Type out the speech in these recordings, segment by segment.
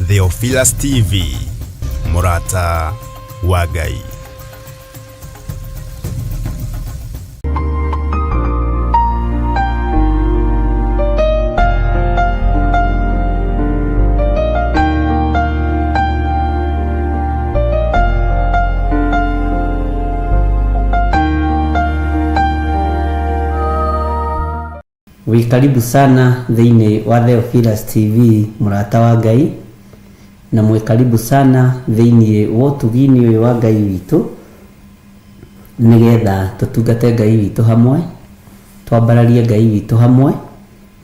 Theophilus TV, mũrata wa Ngai. Wĩ karibu sana thĩinĩ wa Theophilus TV mũrata wa Ngai, na mwĩ karibu sana thĩinĩ wa ũtugi-inĩ ũyũ wa Ngai witũ, nĩgetha tũtungate Ngai witũ hamwe, twambararie Ngai witũ hamwe,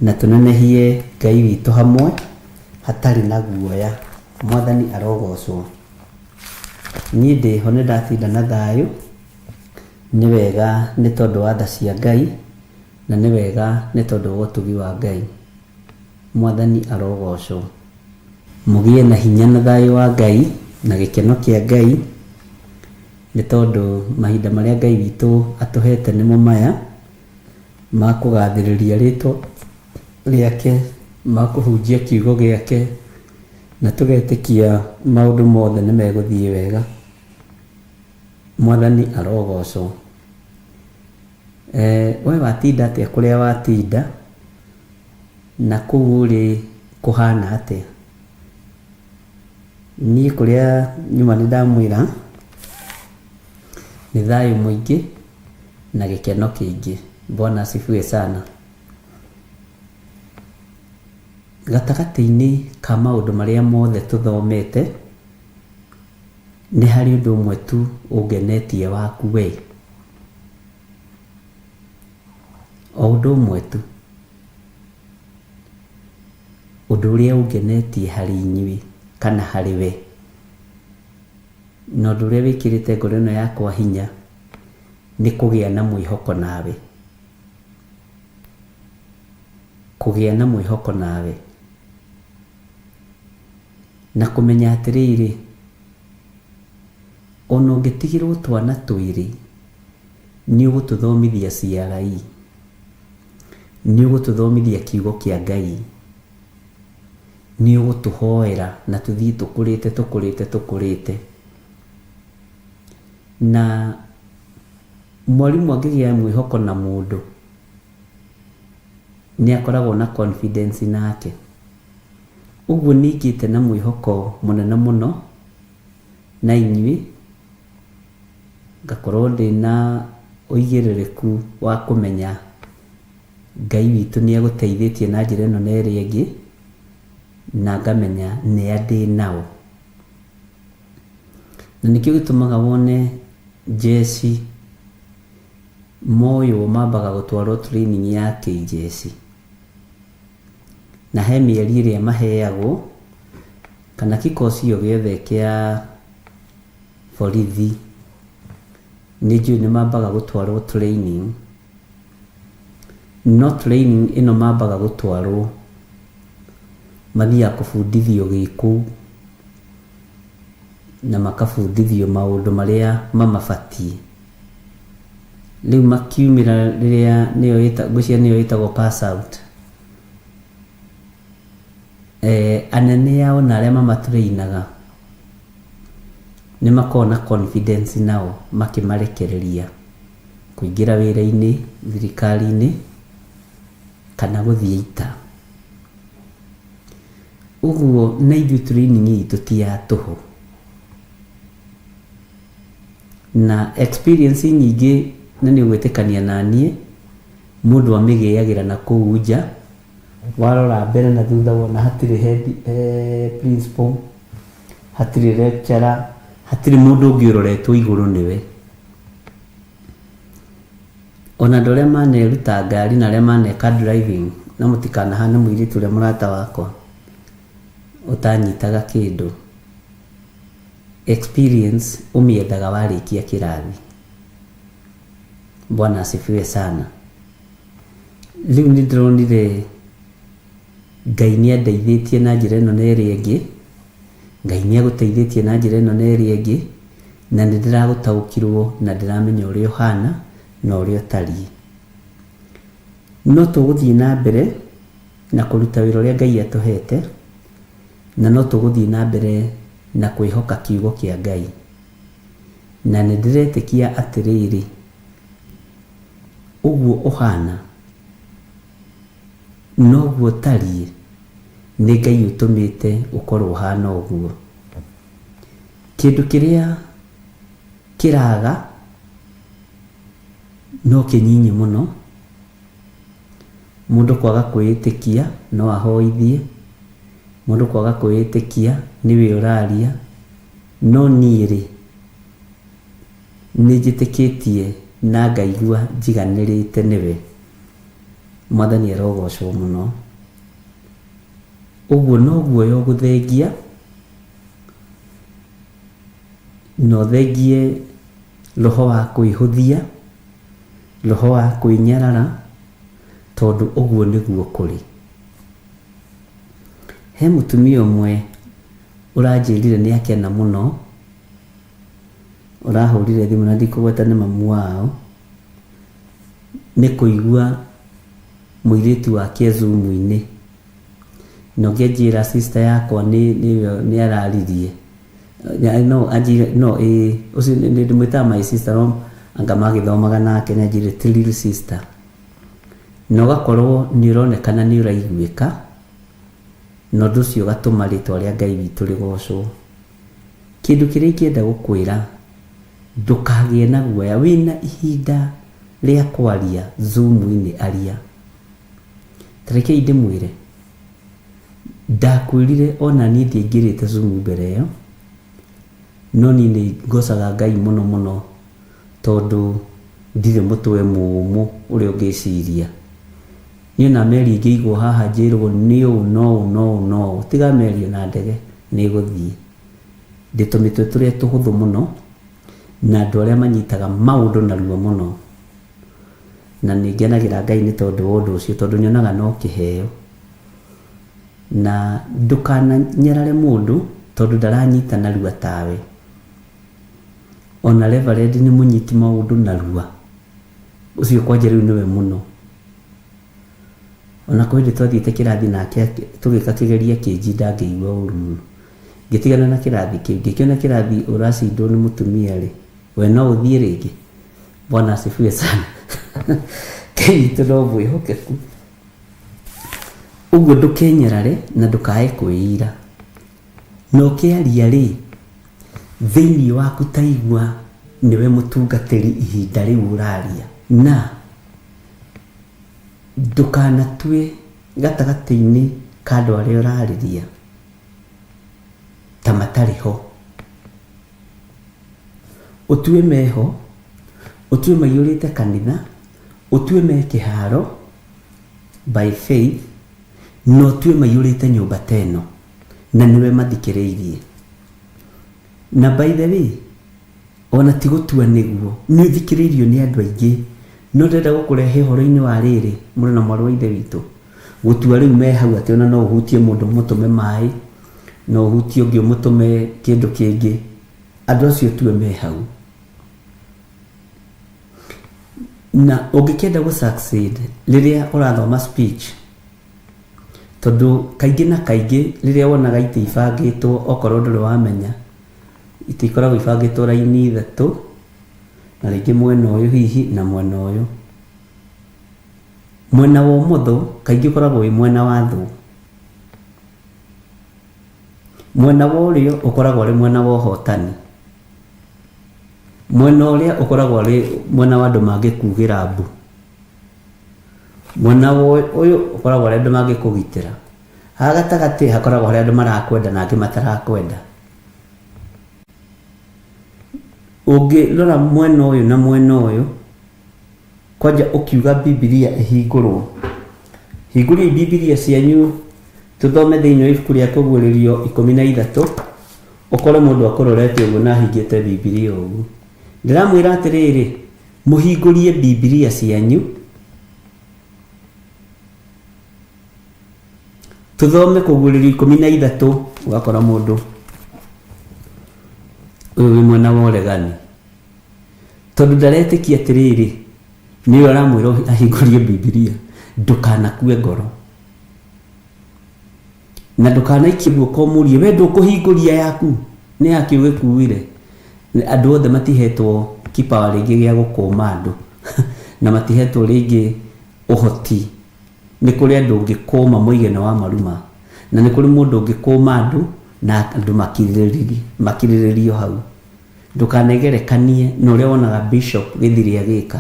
na tũnenehie Ngai witũ hamwe, hatarĩ na guoya. Mwathani arogocwo. Niĩ ndĩho nĩ ndatinda na thayũ, nĩ wega nĩ tondũ wa tha cia Ngai, Na nĩ wega nĩ tondũ wa ũtugi wa Ngai. Mwathani arogocwo. Mũgĩe na hinya na thayũ wa Ngai na gĩkeno kĩa Ngai, nĩ tondũ mahinda marĩa Ngai witũ atũhete nĩmo maya, ma kũgathĩrĩria rĩtwa rĩake, ma kũhunjia kiugo gĩake, na tũgetĩkia maũndũ mothe nĩ megũthiĩ wega. Mwathani arogocwo. We watinda atĩa kũrĩa watinda, na kũu ũrĩ kũhana atĩa? Niĩ kũrĩa nyuma nĩ ndamwĩra, nĩ thayũ mũingĩ na gĩkeno kĩingĩ. Bwana asifiwe sana. Gatagatĩ-inĩ ka maũndũ marĩa mothe tũthomete, nĩ harĩ ũndũ ũmwe tu ũngenetie waku we. O ũndũ ũmwe tu, ũndũ ũrĩa ũngenetie harĩ inyuĩ kana harĩ we, na ũndũ ũrĩa wĩkĩrĩte ngoro ĩno yakwa hinya nĩ kũgĩa na mwĩhoko nawe. Kũgĩa na mwĩhoko nawe. Na kũmenya atĩrĩrĩ, ona ũngĩtigĩrwo twana twĩrĩ, nĩ ũgũtũthomithia CRE, nĩ ũgũtũthomithia kiugo kĩa Ngai, nĩ ũgũtũhoera na tũthiĩ tũkũrĩte tũkũrĩte tũkũrĩte. Na mwarimũ angĩgĩa mwĩhoko na mũndũ, nĩ akoragwo na confidence nake. Ũguo nĩ ngĩte na mwĩhoko mũnene mũno na inyuĩ, ngakorwo ndĩna ũigĩrĩrĩku wa kũmenya Ngai witũ nĩ agũteithĩtie na njĩra ĩno na ĩrĩa ĩngĩ, na ngamenya nĩa ndĩ nao. Na nĩkĩo gĩtũmaga wone njeci moywo mambaga gũtwarwo training ya kĩnjeci. Na he mĩeri ĩrĩa maheagwo, kana kikosi o gĩothe kĩa borithi, nĩ njũĩ nĩ mambaga gũtwarwo training, no training ĩno mambaga gũtwarwo, mathiaga kũbundithio gĩkũu, na makabundithio maũndũ marĩa mamabatiĩ. Rĩu makiumĩra rĩrĩa nĩyo ngwĩciria nĩyo ĩtagwo pass out, anene ao na arĩa mamatrainaga nĩ makoragwo na confidence nao makĩmarekereria kũingĩra wĩra-inĩ thirikari-inĩ kana gũthiĩ ita. Ũguo na ithuĩ training itũ ti ya tũhũ. Na experience nyingĩ na nĩ ũgwĩtĩkania naniĩ, mũndũ amĩgĩagĩra na kũu nja, warora mbere na thutha wona hatirĩ head principal, hatirĩ lecturer, hatirĩ mũndũ ũngĩ ũroretwo igũrũ nĩwe. Ona andũ arĩa maneruta ngari na arĩa maneka driving, na mũtikanahane mũirĩtu ũrĩa mũrata wakwa ũtanyitaga kĩndũ. Experience ũmĩethaga warĩkia kĩrathi. Bwana asifiwe sana. Rĩu nĩ ndĩronire Ngai nĩ andeithĩtie na njĩra ĩno na ĩrĩa ĩngĩ, Ngai nĩ agũteithĩtie na njĩra ĩno na ĩrĩa ĩngĩ, na nĩ ndĩragũtaũkĩrwo na ndĩramenya ũrĩa ũhana na ũrĩa ũtariĩ. No tũgũthiĩ na mbere na kũruta wĩra ũrĩa Ngai atũhete, na no tũgũthiĩ na mbere na kwĩhoka kiugo kĩa Ngai. Na nĩ ndĩretĩkia atĩrĩrĩ, ũguo ũhana noguo ũtariĩ, nĩ Ngai ũtũmĩte ũkorwo ũhana ũguo. Kĩndũ kĩrĩa kĩraga no kĩnyinyi mũno, mũndũ kwaga kwĩĩtĩkia no ahoithie, mũndũ kwaga kwĩĩtĩkia nĩwe ũraria, no niĩ rĩ, nĩ njĩtĩkĩtie na ngaigua njiganĩrĩte nĩwe. Mwathani arogocwo mũno. Ũguo no guoya ũgũthengia, na ũthengie roho wa kwĩhũthia, roho wa kwĩnyarara, tondũ ũguo nĩguo kũrĩ. He mũtumia ũmwe ũranjĩrire nĩ akena mũno, ũrahũrire thimũ na ndikũgweta nĩ mamu wao, nĩ kũigua mũirĩtu wake e Zoom-inĩ. Na ũngĩ anjĩra sister yakwa nĩ araririe. No anjĩre no ĩĩ ũcio nĩ ndĩmwĩtaga my sister no anga magĩthomaga nake nĩ anjĩrire ti real sister. Na ũgakorwo nĩ ũronekana nĩ ũraiguĩka, na ũndũ ũcio ũgatũma rĩtwa rĩa Ngai witũ rĩgocwo. Kĩndũ kĩrĩa ingĩenda gũkwĩra, ndũkagĩe na guoya, wĩna ihinda rĩa kwaria Zoom-inĩ aria. Ta rekei ndĩmwĩre, ndakwĩrire ona niĩ ndiaingĩrĩte Zoom mbere ĩyo, no niĩ nĩ ngocaga Ngai mũno mũno tondũ ndirĩ mũtwe mũmũ ũrĩa ũngĩciria. Niĩ ona meri ĩngĩigwo haha njĩrwo nĩ ũũ na ũũ na ũũ na ũũ, tiga meri ona ndege nĩ ĩgũthiĩ. Ndĩ tũmĩtwe tũrĩa tũhũthũ mũno na andũ arĩa manyitaga maũndũ narua mũno. Na nĩ ngenagĩra Ngai nĩ tondũ wa ũndũ ũcio tondũ nyonaga no kĩheo. Na ndũkananyarare mũndũ tondũ ndaranyita narua tawe. Ona reverend nĩ mũnyiti maũndũ narua. Ũcio kwanja rĩu nĩwe mũno. Ona kwĩ hĩndĩ twathiĩte kĩrathi nake tũgĩka kĩgerio akĩnjinda ngĩigua ũru mũno. Ngĩtigana na kĩrathi kĩu, ngĩkĩona kĩrathi ũracindwo nĩ mũtumia rĩ, we no ũthiĩ rĩngĩ? Bwana asifiwe sana. Ngai witũ no mwĩhokeku. Ũguo ndũkenyarare na ndũkae kwĩira. Na ũkĩaria rĩ, thĩinĩ waku ta igua nĩwe mũtungatĩri ihinda rĩu ũraria. Na ndũkanatue gatagatĩ-inĩ ka andũ arĩa ũrarĩria ta matarĩ ho. Ũtue meho, ũtue maiyũrĩte kanitha, ũtue me kĩharo by faith, na ũtue maiyũrĩte nyũmba ta ĩno, na nĩwe mathikĩrĩirie. Na by the way, ona ti gũtua nĩguo, nĩ ũthikĩrĩirio nĩ andũ aingĩ, no ndĩrenda gũkũrehe ũhoro-inĩ wa rĩrĩ, mũrũ na mwarĩ wa Ithe witũ, gũtua rĩu me hau atĩ ona no ũhutie mũndũ ũmũtũme maĩ, no ũhutie ũngĩ ũmũtũme kĩndũ kĩngĩ, andũ acio ũtue me hau. Na ũngĩkĩenda gũ succeed rĩrĩa ũrathoma speech, tondũ kaingĩ na kaingĩ rĩrĩa wonaga itĩ ibangĩtwo okorwo ndũrĩ wamenya, itĩ ikoragwo ibangĩtwo raini ithatũ, na rĩngĩ mwena ũyũ hihi na mwena ũyũ. Mwena wa ũmotho kaingĩ ũkoragwo wĩ mwena wa thũ. Mwena wa ũrĩo ũkoragwo ũrĩ mwena wa ũhotani. Mwena ũrĩa ũkoragwo ũrĩ mwena wa andũ mangĩkugĩra mbu. Mwena ũyũ ũkoragwo ũrĩ andũ mangĩkũgitĩra. Haha gatagatĩ hakoragwo harĩ andũ marakwenda na angĩ matarakwenda. Ũngĩrora mwena ũyũ na mwena ũyũ, kwanja ũkiuga Bibilia ĩhingũrwo, hingũriai Bibilia cianyu tũthome thĩinĩ wa ibuku rĩa Kũguũrĩrio 13, ũkore mũndũ akũrorete ũguo na ahingĩte Bibilia ũguo. Ndĩramwĩra atĩrĩrĩ, mũhingũrie Bibilia cianyu. Tũthome Kũguũrĩrio 13, ũgakora mũndũ ũyũ wĩ mwena wa ũregani tondũ ndaretĩkia atĩrĩrĩ, nĩwe aramwĩra ahingũrie Bibilia. Ndũkanakue ngoro na ndũkanaikie guoko ũmũrie, we ndũkũhingũria yaku nĩ yakĩ ũgĩkuire. Andũ othe matihetwo kipawa rĩngĩ gĩa gũkũma andũ na matihetwo rĩngĩ ũhoti. Nĩ kũrĩ andũ ũngĩkũma mũigana wa maruma, na nĩ kũrĩ mũndũ ũngĩkũma andũ na andũ makirĩrĩrio hau. Ndũkanegerekanie na ũrĩa wonaga Bishop Gĩthiri agĩka.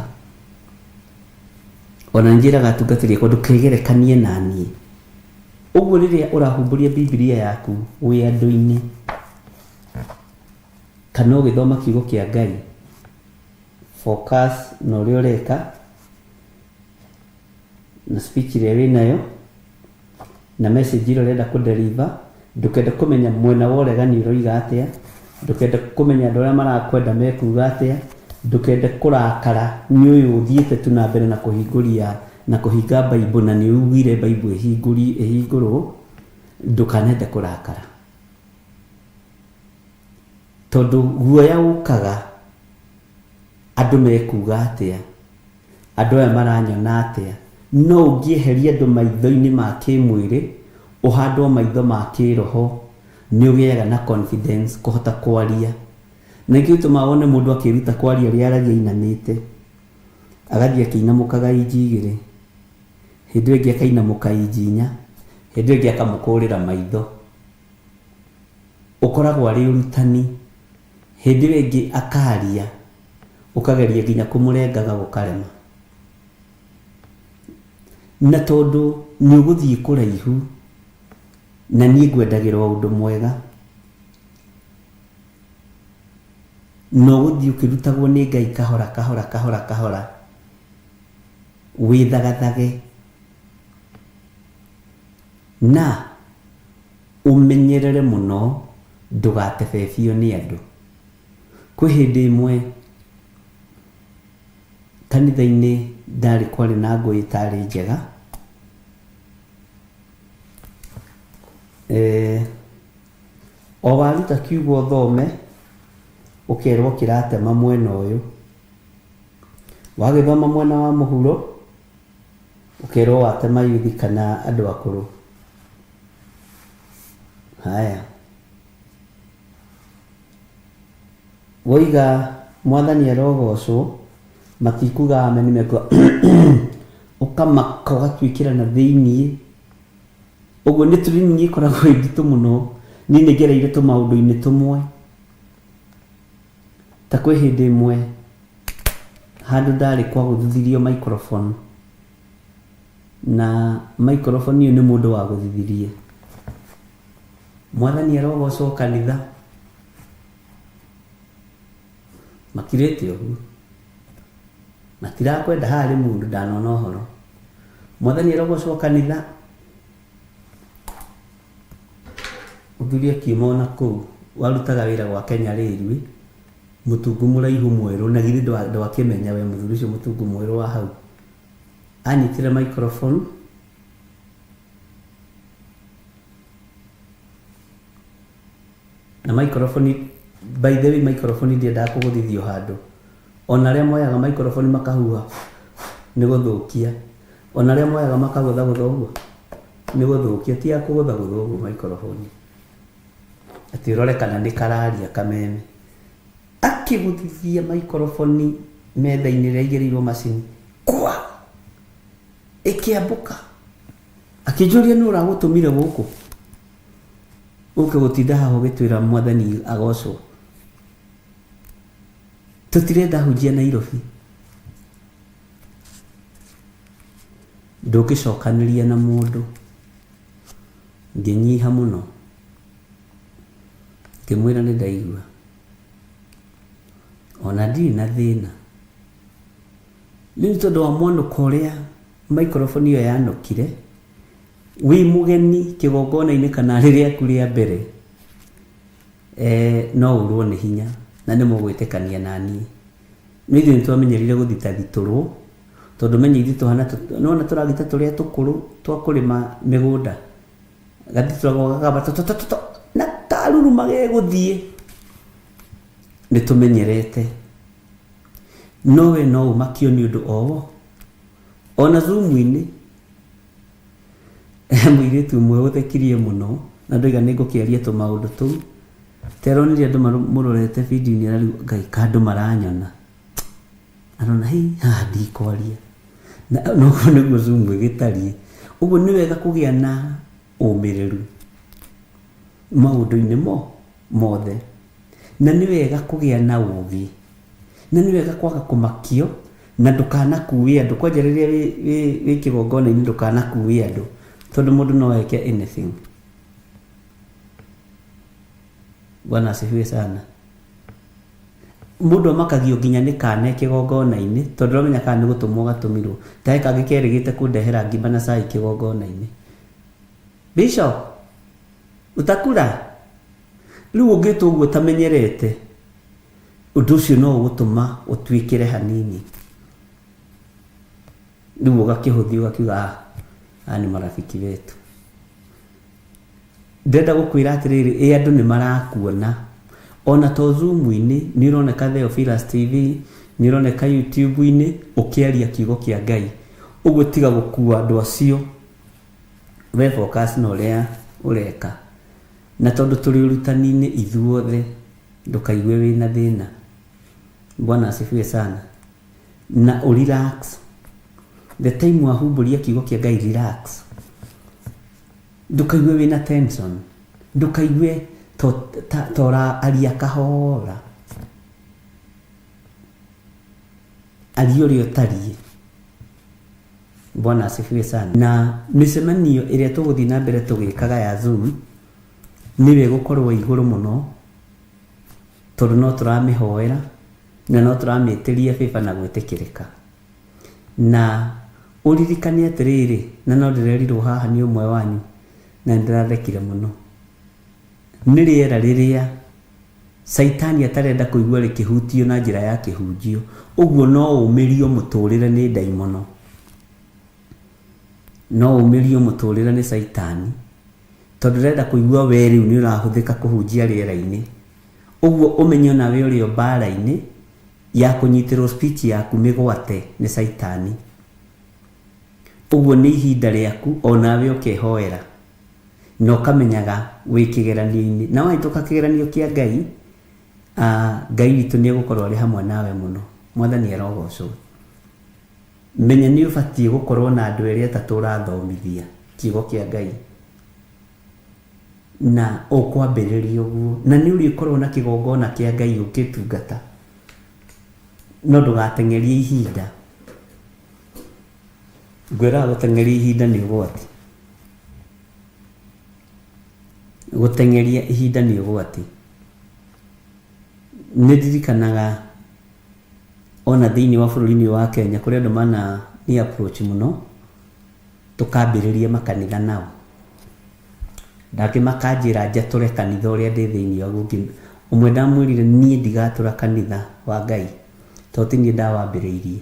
Ona njĩraga atungatĩri akwa, ndũkegerekanie na niĩ. Ũguo rĩrĩa ũrahumbũria Bibilia yaku wĩ andũ-inĩ kana ũgĩthoma kiugo kĩa Ngai, focus na ũrĩa ũreka na speech ĩrĩa wĩnayo na message ĩrĩa ũrenda kũ deliver. Ndũkende kũmenya mwena wa ũregani ũroiga atĩa, ndũkende kũmenya andũ arĩa marakwenda mekuga atĩa, ndũkende kũrakara nĩ ũyũ ũthiĩte tu na mbere na kũhingũria na kũhinga Bible, na nĩ ugire Bible ĩhingũrwo. Ndũkanende kũrakara tondũ guoya ũkaga andũ mekuga atĩa, andũ aya maranyona atĩa. No ũngĩeheria andũ maitho-inĩ ma kĩmwĩrĩ, ũhandwo maitho ma kĩroho, nĩ ũgĩaga na confidence kũhota kwaria. Na nĩkĩo gĩtũmaga wone mũndũ akĩĩruta kwaria ũrĩa aragia ainamĩte, agathiĩ akĩinamũkaga inji 2, hĩndĩ ĩyo ĩngĩ akainamũka inji 4, hĩndĩ ĩyo ĩngĩ akamũkũrĩra maitho. Ũkoragwo arĩ ũrutani. Hĩndĩ ĩyo ĩngĩ akaria, ũkageria nginya kũmũrengaga gũkarema. Na tondũ nĩ ũgũthiĩ kũraihu, na niĩ ngwendagĩra o ũndũ mwega, na ũgũthiĩ ũkĩrutagwo nĩ Ngai kahora kahora kahora kahora, wĩthagathage na ũmenyerere mũno ndũgatebebio nĩ andũ. Kwĩ hĩndĩ ĩmwe kanitha-inĩ ndarĩ kwarĩ na ngũĩ ĩtarĩ njega, o waruta kiugo ũthome ũkerwo kĩratema mwena ũyũ, wagĩthoma mwena wa mũhuro ũkerwo watema yuthi kana andũ akũrũ. Haya, woiga Mwathani arogocwo, matikuga amen, mekuga ũkamaka ũgatuĩkĩra na thĩiniĩ. Ũguo nĩ training ĩkoragwo ĩ nditũ mũno. Niĩ nĩ ngereire tũmaũndũ-inĩ tũmwe, ta kwĩ hĩndĩ ĩmwe handũ ndarĩ kwagũthithirio microphone, na microphone ĩyo nĩ mũndũ wagũthithirie. Mwathani arogocwo kanitha. Makirĩte ũguo, matirakwenda haha rĩ mũndũ ndanona ũhoro. Mwathani arogocwo kanitha. Mũthuri akiuma ona kũu warutaga wĩra gwa Kenya Railway, mũtungu mũraihu mwerũ, na githĩ ndwakĩmenya we mũthuri ũcio mũtungu mwerũ wa hau. Anyitire microphone na microphone, by the way, microphone ndĩendaga kũgũthithio handũ. Ona arĩa moyaga microphone makahuha nĩ gũthũkia, ona arĩa moyaga makagũthagũtha ũguo nĩ gũthũkia. Ti ya kũgũthagũthwo ũguo microphone, atĩ ũrore kana nĩ kararia kameme. Akĩgũthithia microphone metha-inĩ ĩrĩa ĩigĩrĩirwo macini, kwa ĩkĩambũka. Akĩnjũria, nũ ũragũtũmire gũkũ ũke gũtinda haha ũgĩtwĩra Mwathani agocwo? Tũtirenda hunjia Nairobi. Ndũngĩcokanĩria na mũndũ. Ngĩnyiha mũno, ngĩmwĩra nĩ ndaigua, ona ndirĩ na thĩna. Rĩu tondũ wa mwanũko ũrĩa microphone ĩyo yanũkire, wĩ mũgeni kĩgongona-inĩ kana rĩ rĩaku rĩa mbere, no ũrwo nĩ hinya na nĩ mũgwĩtĩkania na niĩ. No ithuĩ nĩ twamenyerire gũthitathitũrwo, tondũ menya ithuĩ tũhana, nĩ wona tũragita tũrĩa tũkũrũ twa kũrĩma mĩgũnda. Gatitũragwo gakamba tũtũtũtũ na karuruma gegũthiĩ. Nĩ tũmenyerete. No we no ũmakio nĩ ũndũ o wo. Ona Zoom-inĩ he mũirĩtu ũmwe ũthekirie mũno na ndoiga nĩ ngũkĩaria tũmaũndũ tũu. Teronire andũ mamũrorete video-inĩ ararigwo Ngai ka andũ maranyona. Arona hĩ haha ndikwaria. Na ũguo nĩguo Zoom ĩgĩtariĩ. Ũguo nĩ wega kũgĩa na ũmĩrĩru maũndũ-inĩ mothe. Na nĩ wega kũgĩa na ũgĩ. Na nĩ wega kwaga kũmakio na ndũkanakue andũ. Kwanja rĩrĩa wĩ kĩgongona-inĩ ndũkanakue andũ tondũ mũndũ no eke anything. Bwana asifiwe sana. Mũndũ amakagio nginya nĩ kana e kĩgongona-inĩ tondũ ndũramenya kana nĩ gũtũmwo gatũmirwo. Ta he kangĩ kerĩgĩte kũndehera ngima na cai kĩgongona-inĩ. Bishop, utakula? Rĩu ũngĩtwo ũguo ũtamenyerete, ũndũ ũcio no ũgũtũma ũtuĩkĩre hanini. Rĩu ũgakĩhũthia ũgakiuga ah, aya nĩ marafiki wetu. Ndĩrenda gũkwĩra atĩrĩrĩ, ĩ andũ nĩ marakuona. Ona to Zoom-inĩ, nĩ ũroneka Theophilus TV, nĩ ũroneka YouTube-inĩ, ũkĩaria kiugo kĩa Ngai. Ũguo tiga gũkua andũ acio, we focus na ũrĩa ũreka. Na tondũ tũrĩ ũrutani-inĩ ithuothe, ndũkaigue wĩna thĩna. Bwana asifiwe sana. Na ũ relax. The time wahumbũria kiugo kĩa Ngai, relax. Ndũkaigue wĩna tension. Ndũkaigue ta ũraria kahora. Aria ũrĩa ũtariĩ. Bwana asifiwe sana. Na mĩcemanio ĩrĩa tũgũthiĩ na mbere tũgĩkaga ya Zoom, nĩyo ĩgũkorwo igũrũ mũno, tondũ no tũramĩhoera na no tũramĩtĩria favor na gwĩtĩkĩrĩka. Na ũririkane atĩrĩrĩ, na no ndĩrerirwo haha nĩ ũmwe wanyu, na nĩ ndĩrathekire mũno. Nĩ rĩera rĩrĩa Caitani atarenda kũigua rĩkĩhutio na njĩra ya kĩhunjio, ũguo no ũmĩrio mũtũrĩre nĩ ndaimono. No ũmĩrio mũtũrĩre nĩ Caitani, tondũ ndĩrenda kũigua we rĩu nĩ ũrahũthĩka kũhunjia rĩera-inĩ. Ũguo ũmenye onawe ũrĩ o mbara-inĩ ya kũnyitĩrwo speech yaku mĩgwate nĩ Caitani. Ũguo nĩ ihinda rĩaku onawe ũkehoera na ũkamenyaga wĩ kĩgeranio-inĩ. Na wahĩtũka kĩgeranio kĩa Ngai, Ngai witũ nĩ egũkorwo arĩ hamwe nawe mũno. Mwathani arogocwo. Menya nĩ ũbatiĩ gũkorwo na andũ erĩ atatũ ũrathomithia kiugo kĩa Ngai. Na ũkwambĩrĩria ũguo. Na nĩ ũrĩkorwo na kĩgongona kĩa Ngai ũngĩtungata. No ndũgateng'erie ihinda. Ngwĩraga gũteng'eria ihinda nĩ ũgwati. Gũteng'eria ihinda nĩ ũgwati. Nĩ ndirikanaga ona thĩinĩ wa bũrũri-inĩ wa Kenya kũrĩ andũ mana ni approach mũno tũkambĩrĩria makanitha nao. Nake makanjĩra njatũre kanitha ũrĩa ndĩ thĩinĩ waguo. Ũmwe ndamwĩrire niĩ ndigatũra kanitha wa Ngai tondũ ti niĩ ndawambĩrĩirie.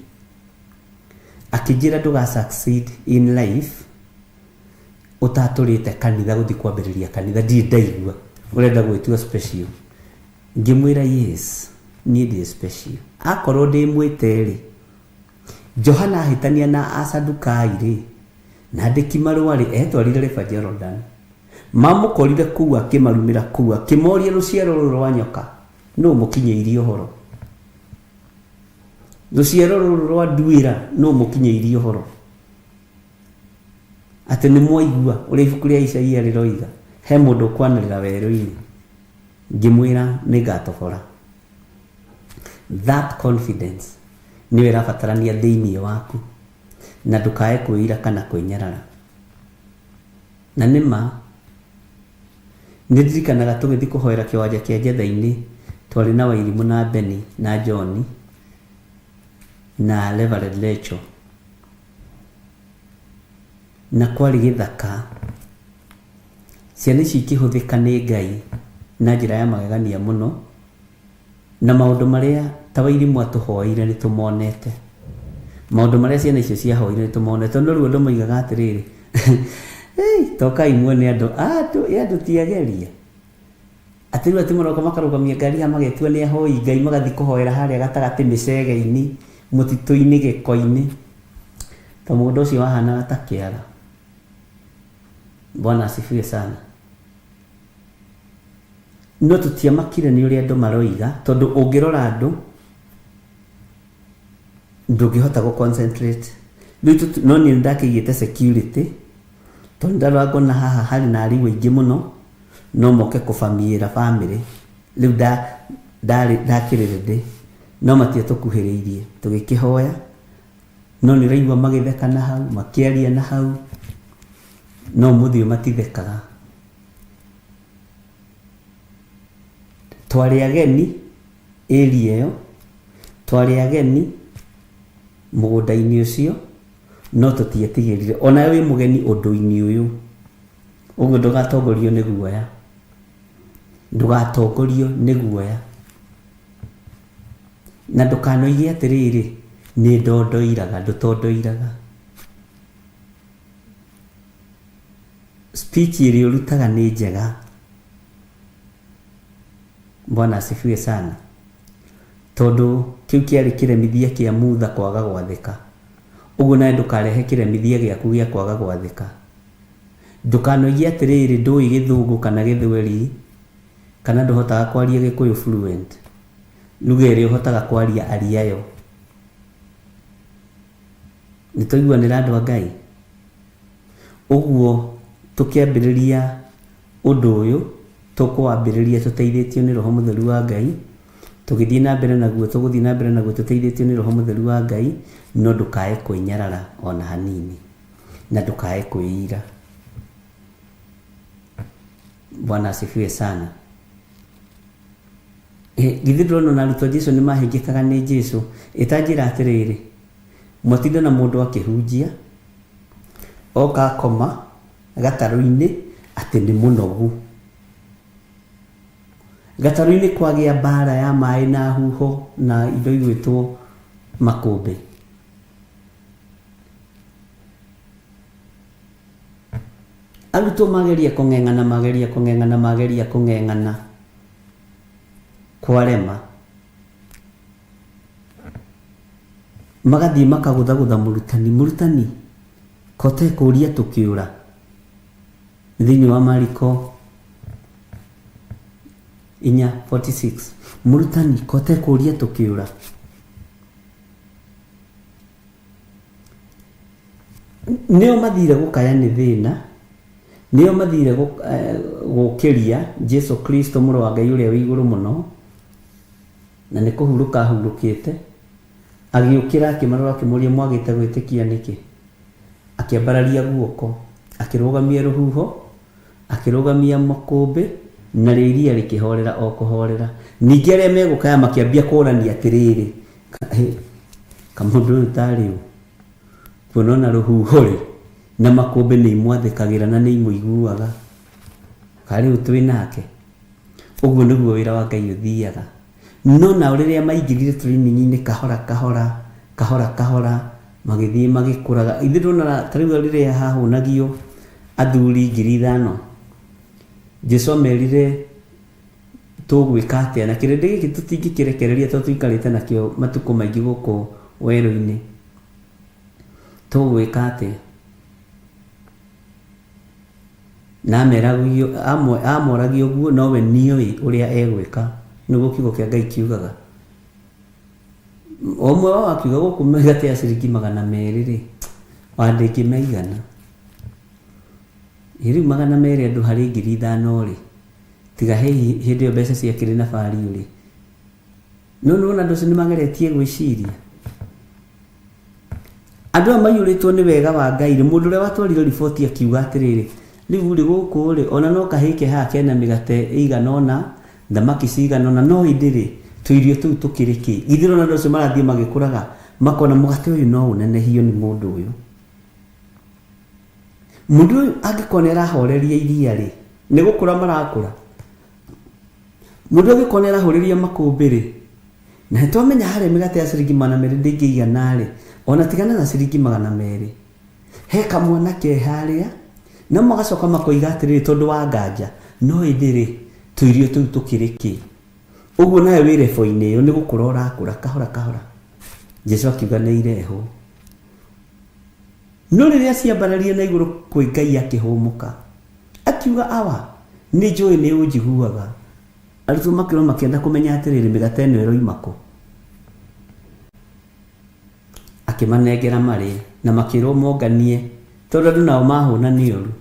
Akĩnjĩra ndũga succeed in life ũtatũrĩte kanitha gũthiĩ kwambĩrĩria kanitha ndirĩ ndaigua ũrenda gwĩtua special. Ngĩmwĩra yes, niĩ ndĩ special. Akorwo ndĩ mwĩte rĩ, Johana ahĩtania na Asadukai rĩ, na andĩki marũa rĩ, etwarire River Jordan. Mamũkorire kũu akĩmarumĩra kũu akĩmoria rũciaro rũrũ rwa nyoka nũ mũkinyĩirie ũhoro. Rũciaro rũrũ rwa nduĩra nũ mũkinyĩirie ũhoro. Atĩ nĩ mwaigua ũrĩa ibuku rĩa Isaia rĩroiga, he mũndũ ũkwanĩrĩra werũ-inĩ. Ngĩmwĩra nĩ ngatobora. That confidence nĩyo ĩrabatarania thĩinĩ waku na ndũkae kwĩira kana kwĩnyarara. Na nĩ ma nĩ ndirikanaga tũgĩthiĩ kũhoera kĩwanja kĩa Njetha-inĩ, twarĩ na Wairimũ na Beni na John na Reverend Rachel. Na kwarĩ gĩthaka. Ciana ici ikĩhũthĩka nĩ Ngai na njĩra ya magegania mũno, na maũndũ marĩa ta Wairimũ atũhoeire nĩ tũmonete. Maũndũ marĩa ciana icio ciahoire nĩ tũmonete. No rĩu andũ moigaga atĩrĩrĩ, Hey, tokai muone andũ andũ andũ ti ageria atĩ rĩu atĩ maroka makarũgamia ngari haha magetua nĩ ahoi Ngai magathiĩ kũhoera harĩa gatagatĩ mĩcege-inĩ mũtitũ-inĩ gĩko-inĩ to mũgũnda ũcio wahanaga ta kĩara. Bwana asifiwe sana. No tũtiamakire nĩ ũrĩa andũ maroiga tondũ ũngĩrora andũ ndũngĩhota gũ concentrate. Rĩu no niĩ nĩndakĩigĩte security tondũ ndarora ngona haha harĩ na arimũ aingĩ mũno no moke kũbamiĩra bamĩrĩ. Rĩu ndarĩ ndakĩrĩ ready no matiatũkuhĩrĩirie tũgĩkĩhoya no nĩ ũraigua magĩtheka na hau makĩaria na hau no ũmũthĩ ũyũ matithekaga. Twarĩ ageni area ĩyo, twarĩ ageni mũgũnda-inĩ ũcio no tũtietigĩrire. Onawe wĩ mũgeni ũndũ-inĩ ũyũ, ũguo ndũgatongorio nĩ guoya, ndũgatongorio nĩ guoya. Na ndũkanoige atĩrĩrĩ, nĩ ndondoiraga, ndũtondoiraga. Speech ĩrĩa ũrutaga nĩ njega. Bwana asifiwe sana. Tondũ kĩu kĩarĩ kĩremithia kĩa Mutha kwaga gwathĩka. Ũguo nawe ndũkarehe kĩremithia gĩaku gĩa kwaga gwathĩka. Ndũkanoige atĩrĩrĩ ndũĩ gĩthũngũ kana gĩthweri kana ndũhotaga kwaria gĩkũyũ fluent. Lugha ĩrĩa ũhotaga kwaria aria yo. Nĩ twaiguanĩra andũ a Ngai? Ũguo tũkĩambĩrĩria ũndũ ũyũ, tũkũwambĩrĩria tũteithĩtio nĩ Roho Mũtheru wa Ngai, tũgĩthiĩ na mbere naguo tũgũthiĩ na mbere naguo tũteithĩtio nĩ Roho Mũtheru wa Ngai, no ndũkae kwĩnyarara ona hanini, na ndũkae kwĩira. Bwana asifiwe sana. Githĩ ndũrona ona arutwo a Jesu nĩ mahĩngĩkaga nĩ Jesu? Ĩtanjĩra atĩrĩrĩ, mwatinda na mũndũ akĩhunjia, oka akoma gatarũ-inĩ atĩ nĩ mũnogu. Gatarũ-inĩ kwagĩa mbara ya maĩ na huho na indo igwĩtwo makũmbĩ. Arutwo mageria kũng'eng'ana mageria kũng'eng'ana mageria kũng'eng'ana kwarema. Magathiĩ makagũthagũtha mũrutani, mũrutani ko ũtekũria tũkĩũra? Thĩinĩ wa Mariko 4:46 mũrutani ko ũtekũria tũkĩũra? Nĩo mathire gũkaya nĩ thĩna, nĩo mathire gũkĩria Jesu Kristo mũrũ wa Ngai ũrĩa wĩ igũrũ mũno, na nĩ kũhurũka ahurũkĩte. Agĩũkĩra akĩmarora akĩmoria mwagĩte gwĩtĩkia nĩkĩ? Akĩambararia guoko, akĩrũgamia rũhuho, akĩrũgamia makũmbĩ, narĩo iria rĩkĩhorera o kũhorera. Ningĩ arĩa megũkaya makĩambia kũrania atĩrĩrĩ, kamũndũ ũyũ tarĩ ũ? Kuona ona rũhuho rĩ, na makũmbĩ nĩ imwathĩkagĩra na nĩ imũiguaga. Karĩ ũ twĩ nake? Ũguo nĩguo wĩra wa Ngai ũthiaga. No nao rĩrĩa maingĩrire training-inĩ kahora kahora, kahora kahora, magĩthiĩ magĩkũraga. Ithuĩ ndũronaga ta rĩu rĩrĩa hahũnagio athuri 5,000, Jesu amerire tũgwĩka atĩa? Na kĩrĩndĩ gĩkĩ tũtingĩkĩrekereria tondũ tũikarĩte nakĩo matukũ maingĩ gũkũ werũ-inĩ. Tũgwĩka atĩa? Na amoragia ũguo nowe nĩoĩ ũrĩa egwĩka. Nĩguo kiugo kĩa Ngai kiugaga. Ũmwe wao akiuga gũkũ mĩgate ya ciringi 200 rĩ, wa ndĩngĩmaigana. Ĩ rĩu 200 andũ harĩ 5,000 rĩ, tiga hihi hĩndĩ ĩyo mbeca ciakĩrĩ na value rĩ. No nĩwona andũ acio nĩ mageretie gwĩciria. Andũ aya maiyũrĩtwo nĩ wega wa Ngai rĩ, mũndũ ũrĩa watwarire riboti akiuga atĩrĩrĩ, rĩu rĩ gũkũ rĩ, ona no kahĩĩ ke haha kena mĩgate ĩigana ũna, thamaki cigana ũna, no ĩndĩ rĩ, tũirio tũu tũkĩrĩ kĩ? Githĩ ndũrona andũ acio marathiĩ magĩkũraga, makona mũgate ũyũ no ũnenehio nĩ mũndũ ũyũ. Mũndũ ũyũ angĩkorwo nĩ arahoreria iria rĩ, nĩ gũkũra marakũra. Mũndũ angĩkorwo nĩ arahũrĩria makũmbĩ rĩ, na nĩ twamenya harĩa mĩgate ya ciringi 200 ndĩngĩigana rĩ, ona tigana na ciringi 200. He kamwana ke harĩa, No magacoka makoiga atĩrĩrĩ tondũ wa nganja, no ĩndĩ rĩ, tũirio tũu tũkĩrĩ kĩ? Ũguo nawe wĩ rebo-inĩ ĩyo nĩ gũkũra ũrakũra kahora kahora. Jesu akiuga nĩ irehwo. No rĩrĩa ciambararire na igũrũ kwĩ Ngai akĩhũmũka. Akiuga, Awa, nĩ njũĩ nĩ ũnjiguaga. Arutwo makĩrwo makĩenda kũmenya atĩrĩrĩ, mĩgate ĩno ĩroima kũ? Akĩmanengera marĩe, na makĩrwo monganie, tondũ andũ nao mahũna nĩ ũru.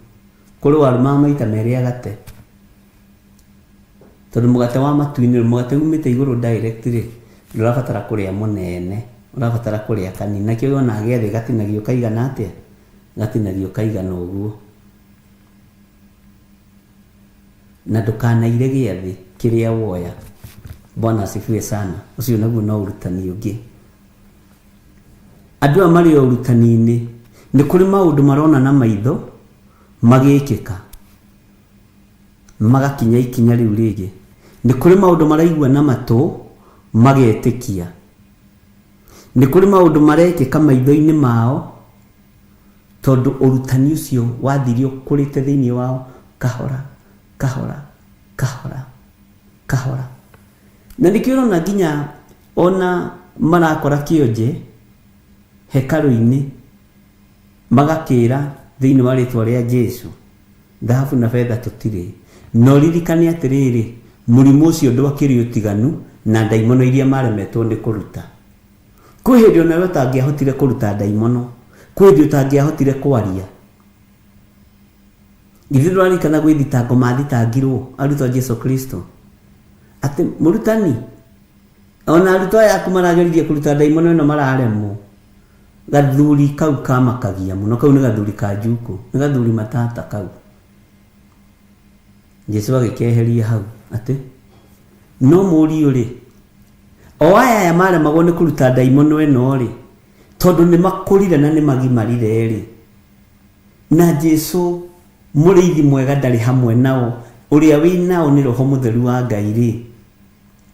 Kũrĩ warumaga maita merĩ agate. Tondũ mũgate wa matu-inĩ, mũgate umĩte igũrũ direct rĩ, ndũrabatara kũrĩa mũnene, ũrabatara kũrĩa kanini. Nakĩo wona gĩathĩ gatinagio kaigana atĩa? Gatinagio kaigana ũguo. Na ndũkanaire gĩathĩ kĩrĩa woya. Bwana asifiwe sana. Ũcio naguo no ũrutani ũngĩ. Andũ aya marĩ o ũrutani-inĩ, nĩ kũrĩ maũndũ marona na maitho magĩkĩka, magakinya ikinya rĩu rĩngĩ. Nĩ kũrĩ maũndũ maraigua na matũ magetĩkia. Nĩ kũrĩ maũndũ marekĩka maitho-inĩ mao tondũ ũrutani ũcio wathire ũkũrĩte thĩinĩ wao kahora kahora kahora kahora. Na nĩkĩo ũrona nginya ona marakora kĩonje hekarũ-inĩ magakĩra thĩinĩ wa rĩtwa rĩa Jesu, thahabu na betha tũtirĩ. Na ũririkane atĩrĩrĩ, mũrimũ ũcio ndwakĩrĩ ũtiganu na ndaimono iria maremetwo nĩ kũruta. Kwĩ hĩndĩ onawe ũtangĩahotire kũruta ndaimono, kwĩ hĩndĩ ũtangĩahotire kwaria. Githĩ ndũraririkana gwĩ thitango mathitangirwo arutwo a Jesu Kristo atĩ mũrutani, ona arutwo aya aku marageririe kũruta ndaimono ĩno mararemwo. Gathuri kau kamakagia mũno, kau nĩ gathuri ka njukũ, nĩ gathuri matata kau. Jesu agĩkeheria hau atĩ no mũriũ rĩ, o aya aya maremagwo nĩ kũruta ndaimono ĩno rĩ, tondũ nĩ makũrire na nĩ magimarire rĩ, na Jesu mũrĩithi mwega ndarĩ hamwe nao, ũrĩa wĩ nao nĩ Roho Mũtheru wa Ngai rĩ,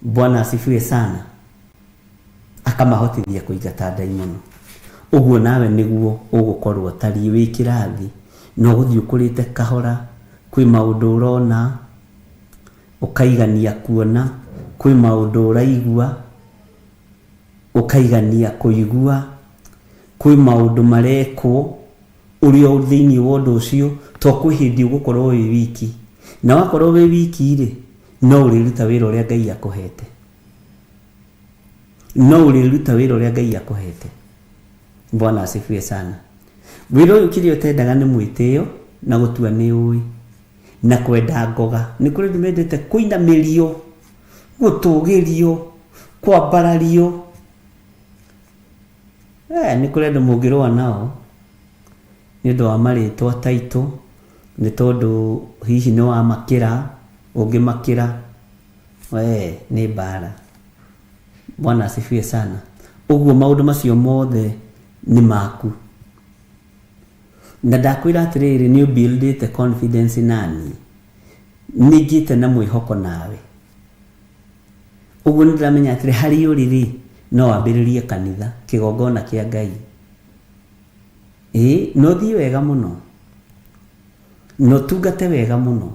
Bwana asifiwe sana, akamahotithia kũingata ndaimono. Ũguo nawe nĩguo ũgũkorwo ũtariĩ wĩ kĩrathi, na ũgũthiĩ ũkũrĩte kahora, kwĩ maũndũ ũrona, ũkaigania kuona, kwĩ maũndũ ũraigua, ũkaigania kũigua, kwĩ maũndũ marekwo, ũrĩ o thĩinĩ wa ũndũ ũcio, to kwĩ hĩndĩ ũgũkorwo wĩ wiki. Na wakorwo wĩ wiki rĩ, no ũrĩruta wĩra ũrĩa Ngai akũhete. No ũrĩruta wĩra ũrĩa Ngai akũhete. Bwana asifiwe sana. Wĩra ũyũ kĩrĩa ũtendaga nĩ mwĩtĩo na gũtua nĩ ũĩ na kwenda ngoga. Nĩ kũrĩ andũ mendete kũinamĩrio, gũtũgĩrio, kwambarario. Eh, nĩ kũrĩ andũ mũngĩrũa nao nĩ ũndũ wa marĩtwa title, nĩ tondũ hihi nĩ wamakĩra, ũngĩmakĩra, we nĩ mbara. Bwana asifiwe sana. Ũguo maũndũ macio mothe nĩ maku. Na ndakwĩra atĩrĩrĩ, nĩ ũbuildĩte confidence naniĩ, nĩ ngĩte na mwĩhoko nawe. Ũguo nĩ ndĩramenya atĩrĩ, harĩa ũrĩ rĩ, no wambĩrĩrie kanitha, kĩgongona kĩa Ngai. Ĩĩ, na ũthiĩ wega mũno, na ũtungate wega mũno.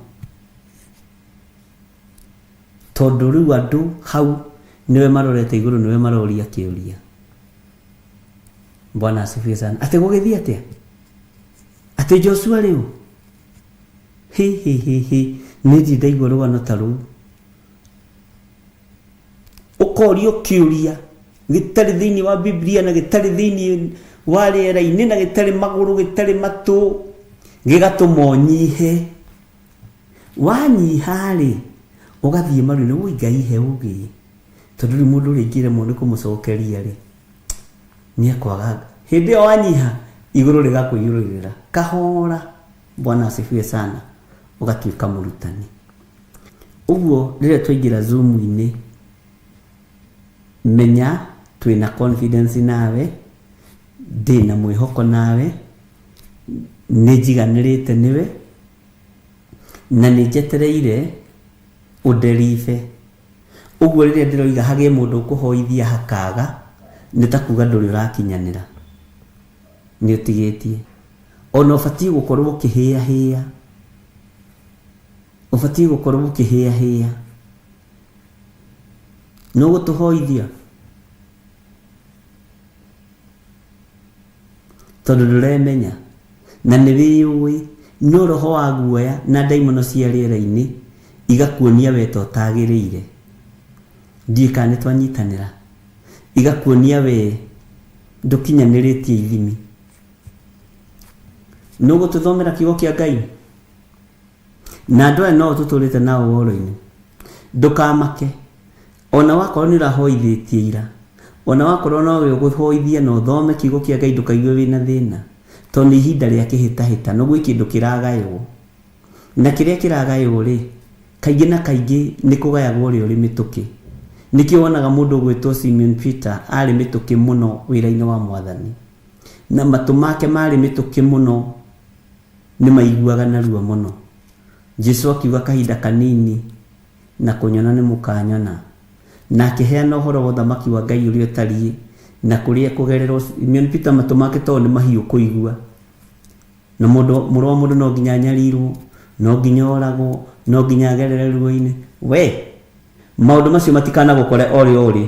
Tondũ rĩu andũ hau nĩwe marorete igũrũ, nĩwe maroria kĩũria. Bwana asifiwe sana. Atĩ gũgĩthiĩ atĩa? Atĩ Joshua rĩu? Hi hi hi hi, nĩ ndirĩ ndaigua rũgano ta rũu. Ũkorio kĩũria gĩtarĩ thĩinĩ wa Biblia na gĩtarĩ thĩinĩ wa rĩera-inĩ na gĩtarĩ magũrũ, gĩtarĩ matũ, gĩgatũma ũnyihe. Wanyiha-rĩ, ũgathiĩ maru-inĩ, wũi Ngai he ũgĩ, tondũ rĩu mũndũ ũrĩa ingĩremwo nĩ kũmũcokeria-rĩ, nĩ ekwaga. Hĩndĩ ĩyo wanyiha, igũrũ rĩgakũiyũrĩrĩra kahora, Bwana asifiwe sana, ũgatuĩka mũrutani. Ũguo rĩrĩa twaingĩra Zoom-inĩ, menya twĩna confidence nawe, ndĩna mwĩhoko nawe, nĩ njiganĩrĩte nĩwe, na nĩ njetereire ũnderibe. Ũguo rĩrĩa ndĩroiga hagĩe mũndũ ũkũhoithia hakaga, nĩ ta kuga ndũrĩ ũrakinyanĩra. Nĩ ũtigĩtie. Ona ũbatiĩ gũkorwo ũkĩhĩahĩa, ũbatiĩ gũkorwo ũkĩhĩahĩa. Nĩ ũgũtũhoithia tondũ ndũremenya na nĩ wĩyũĩ, no roho wa guoya na ndaimono cia rĩera-inĩ igakuonia we ta ũtagĩrĩire. Ndiũĩ kana nĩ twanyitanĩra. Igakuonia we ndũkinyanĩrĩtie ithimi. Nĩ ũgũtũthomera kiugo kĩa Ngai? Na andũ aya no tũtũrĩte nao woro-inĩ. Ndũkamake ona wakorwo nĩ ũrahoithĩtie ira, ona wakorwo nowe ũgũhoithia na ũthome kiugo kĩa Ngai, ndũkaigue wĩna thĩna, tondũ nĩ ihinda rĩa kĩhĩtahĩtano, gwĩ kĩndũ kĩragaywo. Na kĩrĩa kĩragaywo rĩ, kaingĩ na kaingĩ nĩ kũgayagwo ũrĩa ũrĩ mĩtũkĩ. Nĩkĩo wonaga mũndũ ũgwĩtwo Simeon Peter arĩ mĩtũkĩ mũno wĩra-inĩ wa Mwathani. Na matũ make marĩ mĩtũkĩ mũno, nĩ maiguaga narua mũno. Jesu akiuga kahinda kanini na kũnyona nĩ mũkanyona. Na akĩheana ũhoro wa ũthamaki wa Ngai ũrĩa ũtariĩ na kũrĩa kũgererwo. Simeon Peter matũ make tondũ nĩ mahiũ kũigua. Na mũndũ, mũrũ wa mũndũ no nginya anyarirwo, no nginya oragwo, no nginya agerere ruo-inĩ. We, maũndũ macio matikanagũkore o rĩ o rĩ.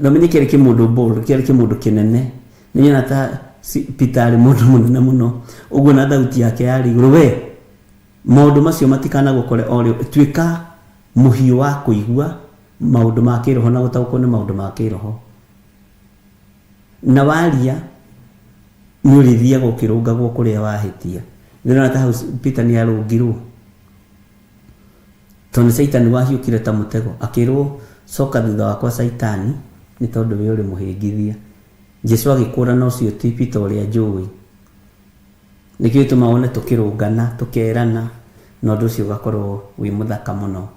Na ũmenye kĩarĩ kĩmũndũ bold, kĩarĩ kĩmũndũ kĩnene. Nĩ nyona ta Peter arĩ mũndũ mũnene mũno. Ũguo na thauti yake yarĩ igũrũ. We, maũndũ macio matikanagũkore o rĩ, tuĩka mũhiũ wa kũigua maũndũ ma kĩroho na gũtaũkwo nĩ maũndũ ma kĩroho. Na waria nĩ ũrĩthiaga ũkĩrũngagwo kũrĩa wahĩtia. Nĩ ũrona ta hau Peter nĩ arũngirwo. Tondũ nĩ Caitani wahiũkire ta mũtego, akĩrwo coka thutha wakwa Caitani, nĩ tondũ we ũrĩ mũhĩngithia. Jesu agĩkũrana ũcio ti Peter ũrĩa njũĩ. Nĩkĩo gĩtũmaga wone tũkĩrũngana, tũkerana, na ũndũ ũcio ũgakorwo wĩ mũthaka mũno.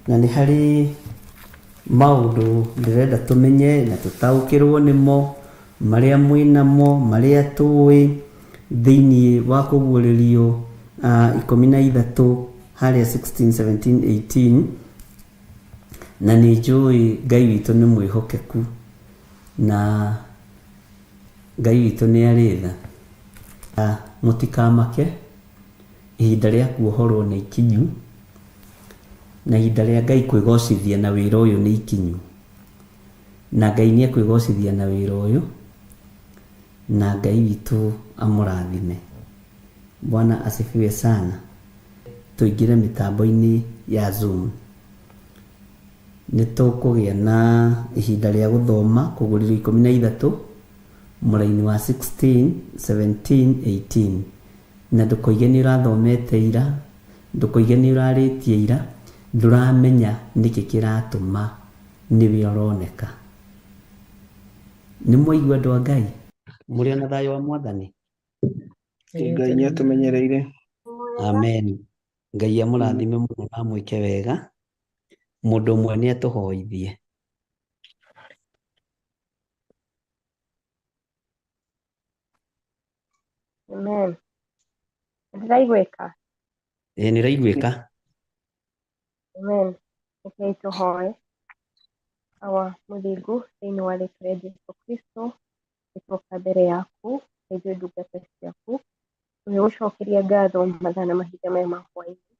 Na nĩ harĩ maũndũ ndĩrenda tũmenye na tũtaũkĩrwo nĩmo, marĩa mwĩnamo, marĩa tũĩ, thĩinĩ wa kũguũrĩrio 13 harĩa 16, 17, 18. Na nĩ njũĩ Ngai witũ nĩ mwĩhokeku na Ngai witũ nĩ arĩ tha. Mũtikamake, ihinda rĩa kuohorwo nĩ ikinyu, na ihinda rĩa Ngai kwĩgocithia na wĩra ũyũ nĩ ikinyu. Na Ngai nĩ ekwĩgocithia na wĩra ũyũ, na Ngai witũ amũrathime. Bwana asifiwe sana. Tũingĩre mĩtambo-inĩ ya Zoom. Nĩ tũkũgĩa na ihinda rĩa gũthoma kũgũrĩrio 13 mũraini wa 16, 17, 18. Na ndũkoige nĩ ũrathomete ira, ndũkoige nĩ ũrarĩtie ira, ndũramenya nĩkĩ kĩratũma nĩwe ũroneka. Nĩ mwaigua andũ a Ngai? Mũrĩ ona thayũ wa Mwathani? Ngai nĩ atũmenyereire. Amen. Ngai amũrathime mũno na amwĩke wega. Mũndũ ũmwe nĩ atũhoithie. Amen. Ndĩraiguĩka? Ĩĩ nĩ ũraiguĩka. Amen. Rekei tũhoe. Awa mũthingu, thĩinĩ wa rĩtwa rĩa Jesũ Kristo, nĩtwoka mbere yaku, na ithuĩ ndungata ciaku, tũgĩgũcokeria ngatho mathaa na mahinda maya ma hwaĩ-inĩ.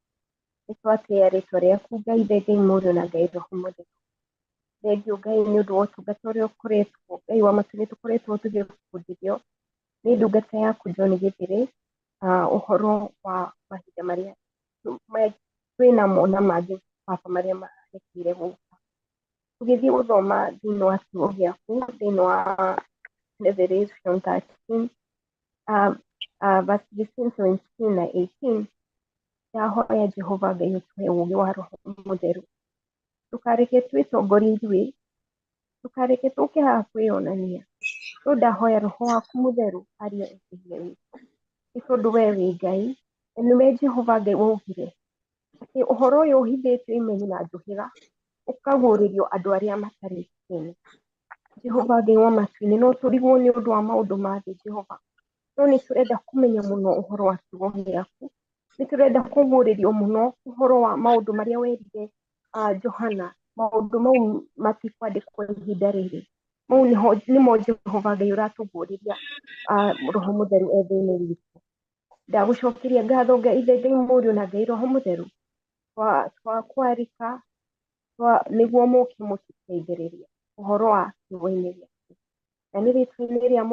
Nĩtwatĩĩa rĩtwa rĩaku Ngai Ithe, Ngai Mũriũ na Ngai Roho Mũtheru. Thengiũ Ngai nĩ ũndũ wa ũtungata ũrĩa ũkoretwo, Ngai wa matu nĩ tũkoretwo tũgĩbundithio nĩ ndungata yaku John Gĩthĩrĩ, ũhoro wa mahinda marĩa twĩnamo na mangĩ baba marĩa marekeire gũka. Tũgĩthiĩ gũthoma thĩinĩ wa kiugo gĩaku, thĩinĩ wa Revelation 13, verse 16, 17 na 18, ndahoya Jehova Ngai ũtũhe ũũgĩ wa Roho Mũtheru. Ndũkareke twĩtongorie ithuĩ, ndũkareke tũke haha kwĩyonania, no ndahoya Roho waku Mũtheru arie thĩinĩ witũ. Nĩ tondũ we wĩ Ngai, na nĩwe Jehova Ngai waugire atĩ ũhoro ũyũ ũhithĩtio imenyi na njũhĩga ũkaguũrĩrio andũ arĩa matarĩ kĩene. Jehova Ngai wa matu-inĩ, no tũrigwo nĩ ũndũ wa maũndũ ma thĩ Jehova, no nĩ tũrenda kũmenya mũno ũhoro wa kiugo gĩaku, nĩ tũrenda kũguũrĩrio mũno ũhoro wa maũndũ marĩa werire Johana, maũndũ mau matikwandĩkwo ihinda rĩrĩ. Mau nĩmo Jehova Ngai ũratũguũrĩria Roho Mũtheru e thĩinĩ witũ. Ndagũcokeria ngatho Ngai Ithe, Ngai Mũriũ na Ngai Roho Mũtheru, twakwarika nĩguo mũke mũtũteithĩrĩrie ũhoro wa kiugo-inĩ gĩaku. Na nĩ rĩtwa-inĩ rĩa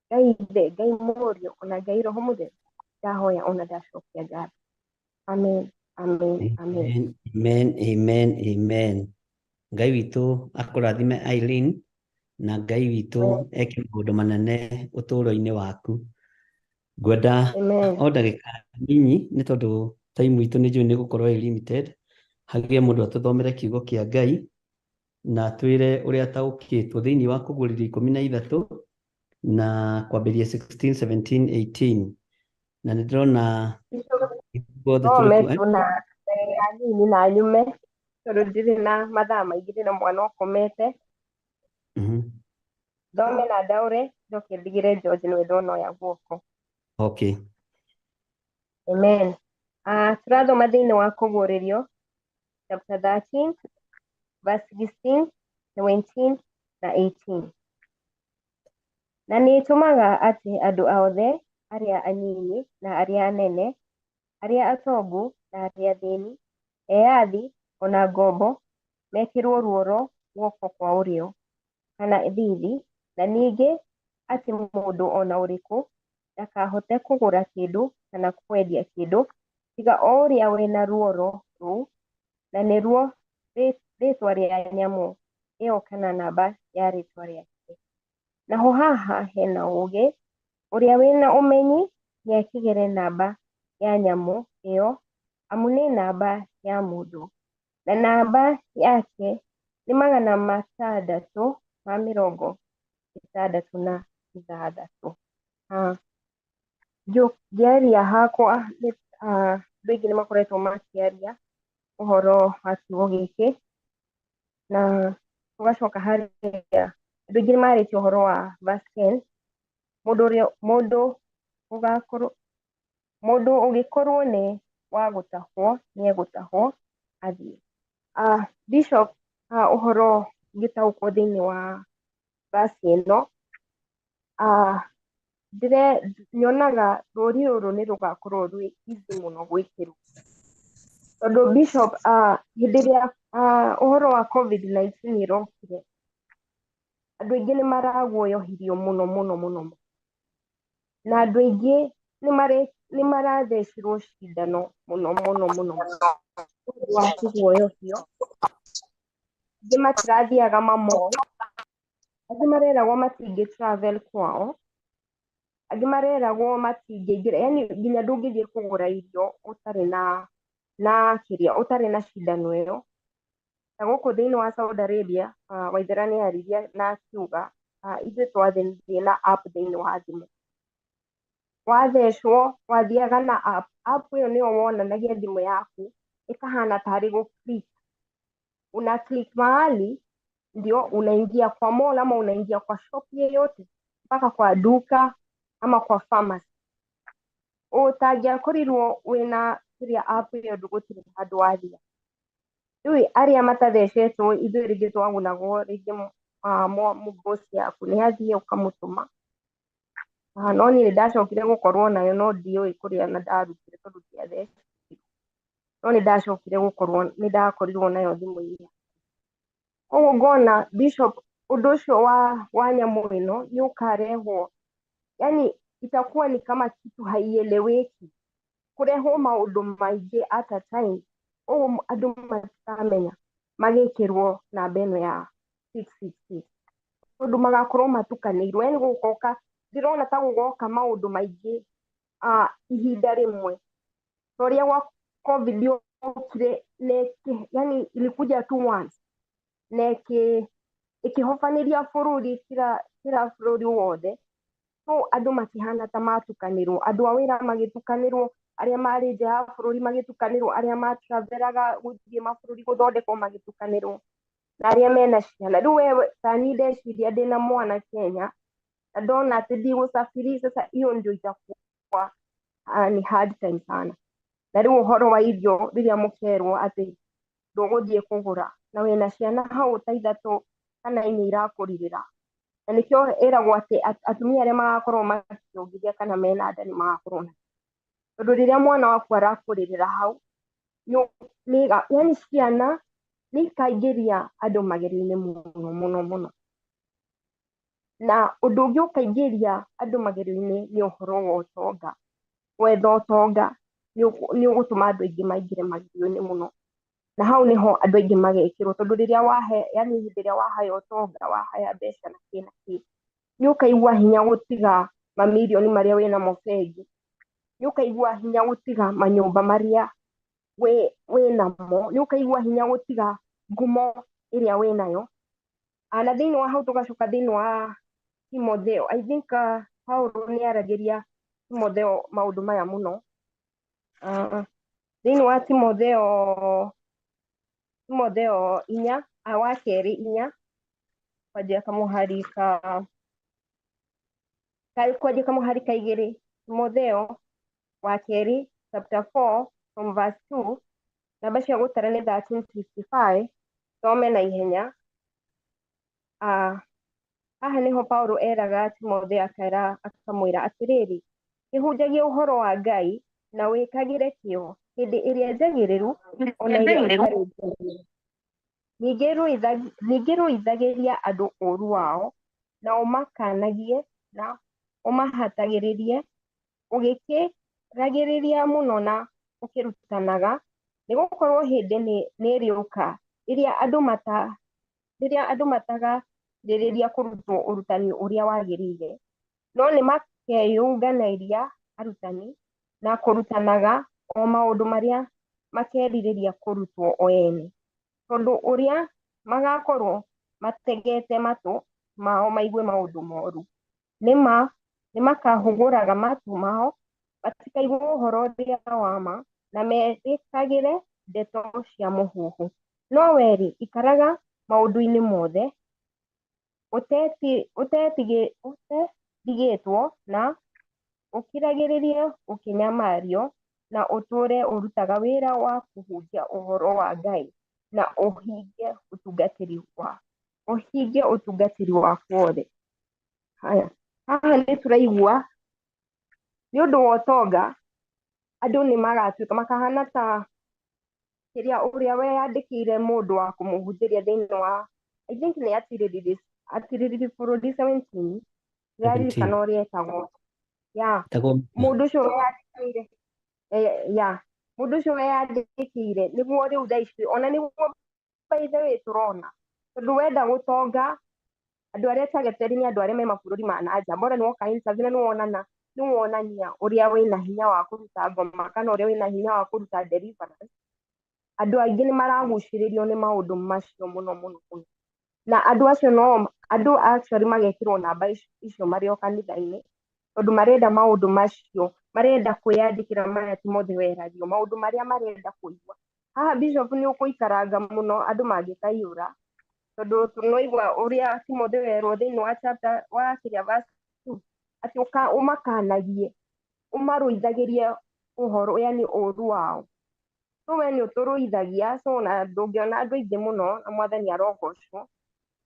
Ngai Ithe, Ngai Mũriũ ona Ngai Roho Mũtheru ndahoya ona ndacokia ngatho. Amen, amen, amen. Amen, amen, amen. Ngai witũ akũrathime Eileen, na Ngai witũ eke maũndũ manene ũtũũro-inĩ waku. Ngwenda o ndagĩka nyinyi nĩ tondũ time itũ nĩ njũĩ nĩ gũkorwo ĩ limited, hagĩe mũndũ atũthomere kiugo kĩa Ngai na twĩre ũrĩa ataũkĩtwo thĩinĩ wa Kũguũrĩrio 13 na kwambĩrĩria 16, 17, 18. Na nĩ ndĩrona ithuothe tũrĩ kuo. Thome tu na ndagĩka nini na nyume tondũ ndirĩ na mathaa maingĩ, ndĩna mwana ũkomete. Thome na ndaũre njoke ndigĩre George nĩwe ndona oya guoko. Okay. Amen. Tũrathoma thĩinĩ wa Kũguũrĩrio chapter 13 verse 16, 17 na 18. Na nĩ ĩtũmaga atĩ andũ othe arĩa anyinyi na arĩa anene, arĩa atongu na arĩa athĩni, eyathi ona ngombo, mekĩrwo ruoro guoko kwa ũrĩo kana thiithi, na ningĩ atĩ mũndũ ona ũrĩkũ ndakahote kũgũra kĩndũ kana kwendia kĩndũ tiga o ũrĩa wĩna ruoro rũu, na nĩruo rĩtwa rĩa nyamũ ĩyo kana namba ya rĩtwa rĩake. Naho haha hena ũũgĩ, ũrĩa wĩna ũmenyi nĩakĩgere namba ya nyamũ ĩyo, amu nĩ namba ya mũndũ, na namba yake nĩ 666. Ngĩaria hakwa andũ aingĩ nĩ makoretwo makĩaria ũhoro wa kiugo gĩkĩ, na tũgacoka harĩa andũ aingĩ nĩ marĩtie ũhoro wa verse 10, mũndũ ũgĩkorwo nĩ wa gũtahwo nĩ egũtahwo athiĩ. Bishop, ũhoro ngĩtaũkwo thĩinĩ wa verse ĩno, nyonaga rũri rũrũ nĩ rũgakorwo rwĩ easy mũno gwĩkĩrwo, tondũ Bishop, hĩndĩ ĩrĩa ũhoro wa COVID-19 ĩrokire, andũ aingĩ nĩ maraguoyohirio mũno mũno mũno, na andũ aingĩ nĩ marathecirwo cindano mũno mũno mũno ũndũ wa kũguoyohio. Angĩ matirathiaga mamall, angĩ mareragwo matingĩ travel kwao, angĩ mareragwo matingĩingĩra, yani nginya ndũngĩthiĩ kũgũra irio ũtarĩ na kĩrĩa, ũtarĩ na cindano ĩyo. Na gũkũ thĩinĩ wa Saudi Arabia, Waithera nĩ aririe na akiuga ithuĩ twathiĩ na app thĩinĩ wa thimũ, wathecwo wathiaga na app, app ĩyo nĩyo wonanagia thimũ yaku ĩkahana tarĩ gũ click, una click mahali ndio unaingia kwa mall ama unaingia kwa shop yeyote mpaka kwa duka ama kwa pharmacy. Ũtangĩakorirwo wĩna kĩrĩa app ĩyo ndũgũtirĩ handũ wathia. Rĩu arĩa matathecetwo ithuĩ rĩngĩ twagunagwo rĩngĩ boss yaku nĩ athiĩ ũkamũtũma. No niĩ nĩ ndacokire gũkorwo nayo no ndiũĩ kũrĩa na ndarutire tondũ ndiathecirwo. No nĩ ndacokire gũkorwo nĩ ndakorirwo nayo thimũ-inĩ. Koguo ngona Bishop ũndũ ũcio wa nyamũ ĩno nĩ ũkarehwo, yani itakuwa ni kama kitu haieleweki, kũrehwo maũndũ maingĩ at a time, ũguo andũ matikamenya magĩkĩrwo namba ĩno ya 666, tondũ magakorwo matukanĩirwo, yani gũgoka, ndĩrona ta gũgoka maũndũ maingĩ ihinda rĩmwe, ta ũrĩa gwa COVID yokire, yani ilikuja tu once na ĩkĩhobanĩria bũrũri kila bũrũri wothe. So andũ makĩhana ta matukanĩrwo, andũ a wĩra magĩtukanĩrwo, arĩa marĩ nja ya bũrũri magĩtukanĩrwo, arĩa matravelaga gũthiĩ mabũrũri gũthondekwo magĩtukanĩrwo, na arĩa mena ciana. Rĩu wewe ta niĩ ndeciria ndĩna mwana Kenya na ndona atĩ ndigũcabiri, sasa hiyo ndio itakuwa ni hard time sana. Na rĩu ũhoro wa irio rĩrĩa mũkerwo atĩ ndũgũthiĩ kũgũra na wĩna ciana hau ta ithatũ kana inya irakũrirĩra, Na nĩkĩo ĩragwo atĩ atumia arĩa magakorwo makĩongithia kana mena nda nĩ magakorwo na, tondũ rĩrĩa mwana waku arakũrĩrĩra hau, yani ciana nĩ ikaingĩria andũ magerio-inĩ mũno mũno mũno. Na ũndũ ũngĩ ũkaingĩria andũ magerio-inĩ nĩ ũhoro wa ũtonga. Gwetha ũtonga nĩ ũgũtũma andũ aingĩ maingĩre magerio-inĩ mũno. Na hau nĩho andũ aingĩ magekĩrwo, tondũ rĩrĩa wahe, yani hĩndĩ ĩrĩa wahaya ũtonga, wahaya mbeca na kĩ na kĩ, nĩ ũkaigua hinya gũtiga mamirioni marĩa wĩnamo bengi, nĩ ũkaigua hinya gũtiga manyũmba marĩa wĩnamo, nĩ ũkaigua hinya gũtiga ngumo ĩrĩa wĩnayo. Na thĩinĩ wa hau tũgacoka thĩinĩ wa Timotheo, I think Paulo nĩ aragĩria Timotheo maũndũ maya mũno. Thĩinĩ wa Timotheo, Timotheo 4, wa kerĩ 4, kwanjia kamũhari ka kwanjia kamũhari ka 2, Timotheo wa kerĩ chapter 4 from verse 2, namba cia gũtara nĩ 1355, thome na ihenya. Haha nĩho Paulo eraga Timotheo akera akamwĩra atĩrĩrĩ, kĩhunjagia ũhoro wa Ngai na wĩkagĩre kĩyo hĩndĩ ĩrĩa njagĩrĩru ona ĩrĩa ĩtarĩ njagĩrĩru. Ningĩ rũithagĩria andũ ũũru wao, na ũmakanagie na ũmahatagĩrĩrie, ũgĩkĩragĩrĩria mũno na ũkĩrutanaga, nĩgũkorwo hĩndĩ nĩĩrĩũka rĩrĩa andũ matagakirĩrĩria kũrutwo ũrutani ũrĩa wagĩrĩire, no nĩmakeyũnganĩria arutani na kũrutanaga o maũndũ marĩa makerirĩria kũrutwo o ene, tondũ ũrĩa magakorwo mategete matũ mao maigue maũndũ moru. Nĩmakahũgũraga matũ mao matikaigua ũhoro ũrĩa wa ma, na metĩkagĩre ndeto cia mũhuhu. No we-rĩ, ikaraga maũndũ-inĩ mothe ũtetigĩtwo na ũkiragĩrĩrie ũkĩnyamario, na ũtũũre ũrutaga wĩra wa kũhunjia ũhoro wa Ngai, na ũhingie ũtungatĩri waku wothe. Haya, haha nĩ tũraigua nĩ ũndũ wa ũtonga andũ nĩ magatuĩka makahana ta kĩrĩa ũrĩa weyandĩkĩire mũndũ wa kũmũhunjĩria thĩinĩ wa, I think nĩ atirĩrĩri bũrũri 17, ndĩraririkana ũrĩa etagwo. Ya, mũndũ ũcio weyandĩkĩire, ya, mũndũ ũcio weyandĩkĩire nĩguo rĩu thaa ici ona nĩguo by the way tũrona, tondũ wenda gũtonga andũ arĩa targeted nĩ andũ arĩa me mabũrũri ma na nja, bora nĩ woka interview na nĩ wonania ũrĩa wĩna hinya wa kũruta ngoma kana ũrĩa wĩna hinya wa kũruta deliverance. Andũ aingĩ nĩ maragucĩrĩrio nĩ maũndũ macio mũno mũno mũno, na andũ acio no andũ actually magekĩrwo namba icio marĩ o kanitha-inĩ, tondũ marenda maũndũ macio, marenda kwĩyandĩkĩra maya Timotheo eragio, maũndũ marĩa marenda kũigua. Haha Bishop nĩ ũkũikaranga mũno andũ mangĩkaiyũra, tondũ tũnaigua ũrĩa Timotheo erwo thĩinĩ wa chapter wa kĩrĩa verse 2, atĩ ũmakanagie, ũmarũithagĩrie ũhoro, yani ũũru wao. So we nĩ ũtũrũithagia, so na ndũngĩona andũ aingĩ mũno, na Mwathani arogocwo.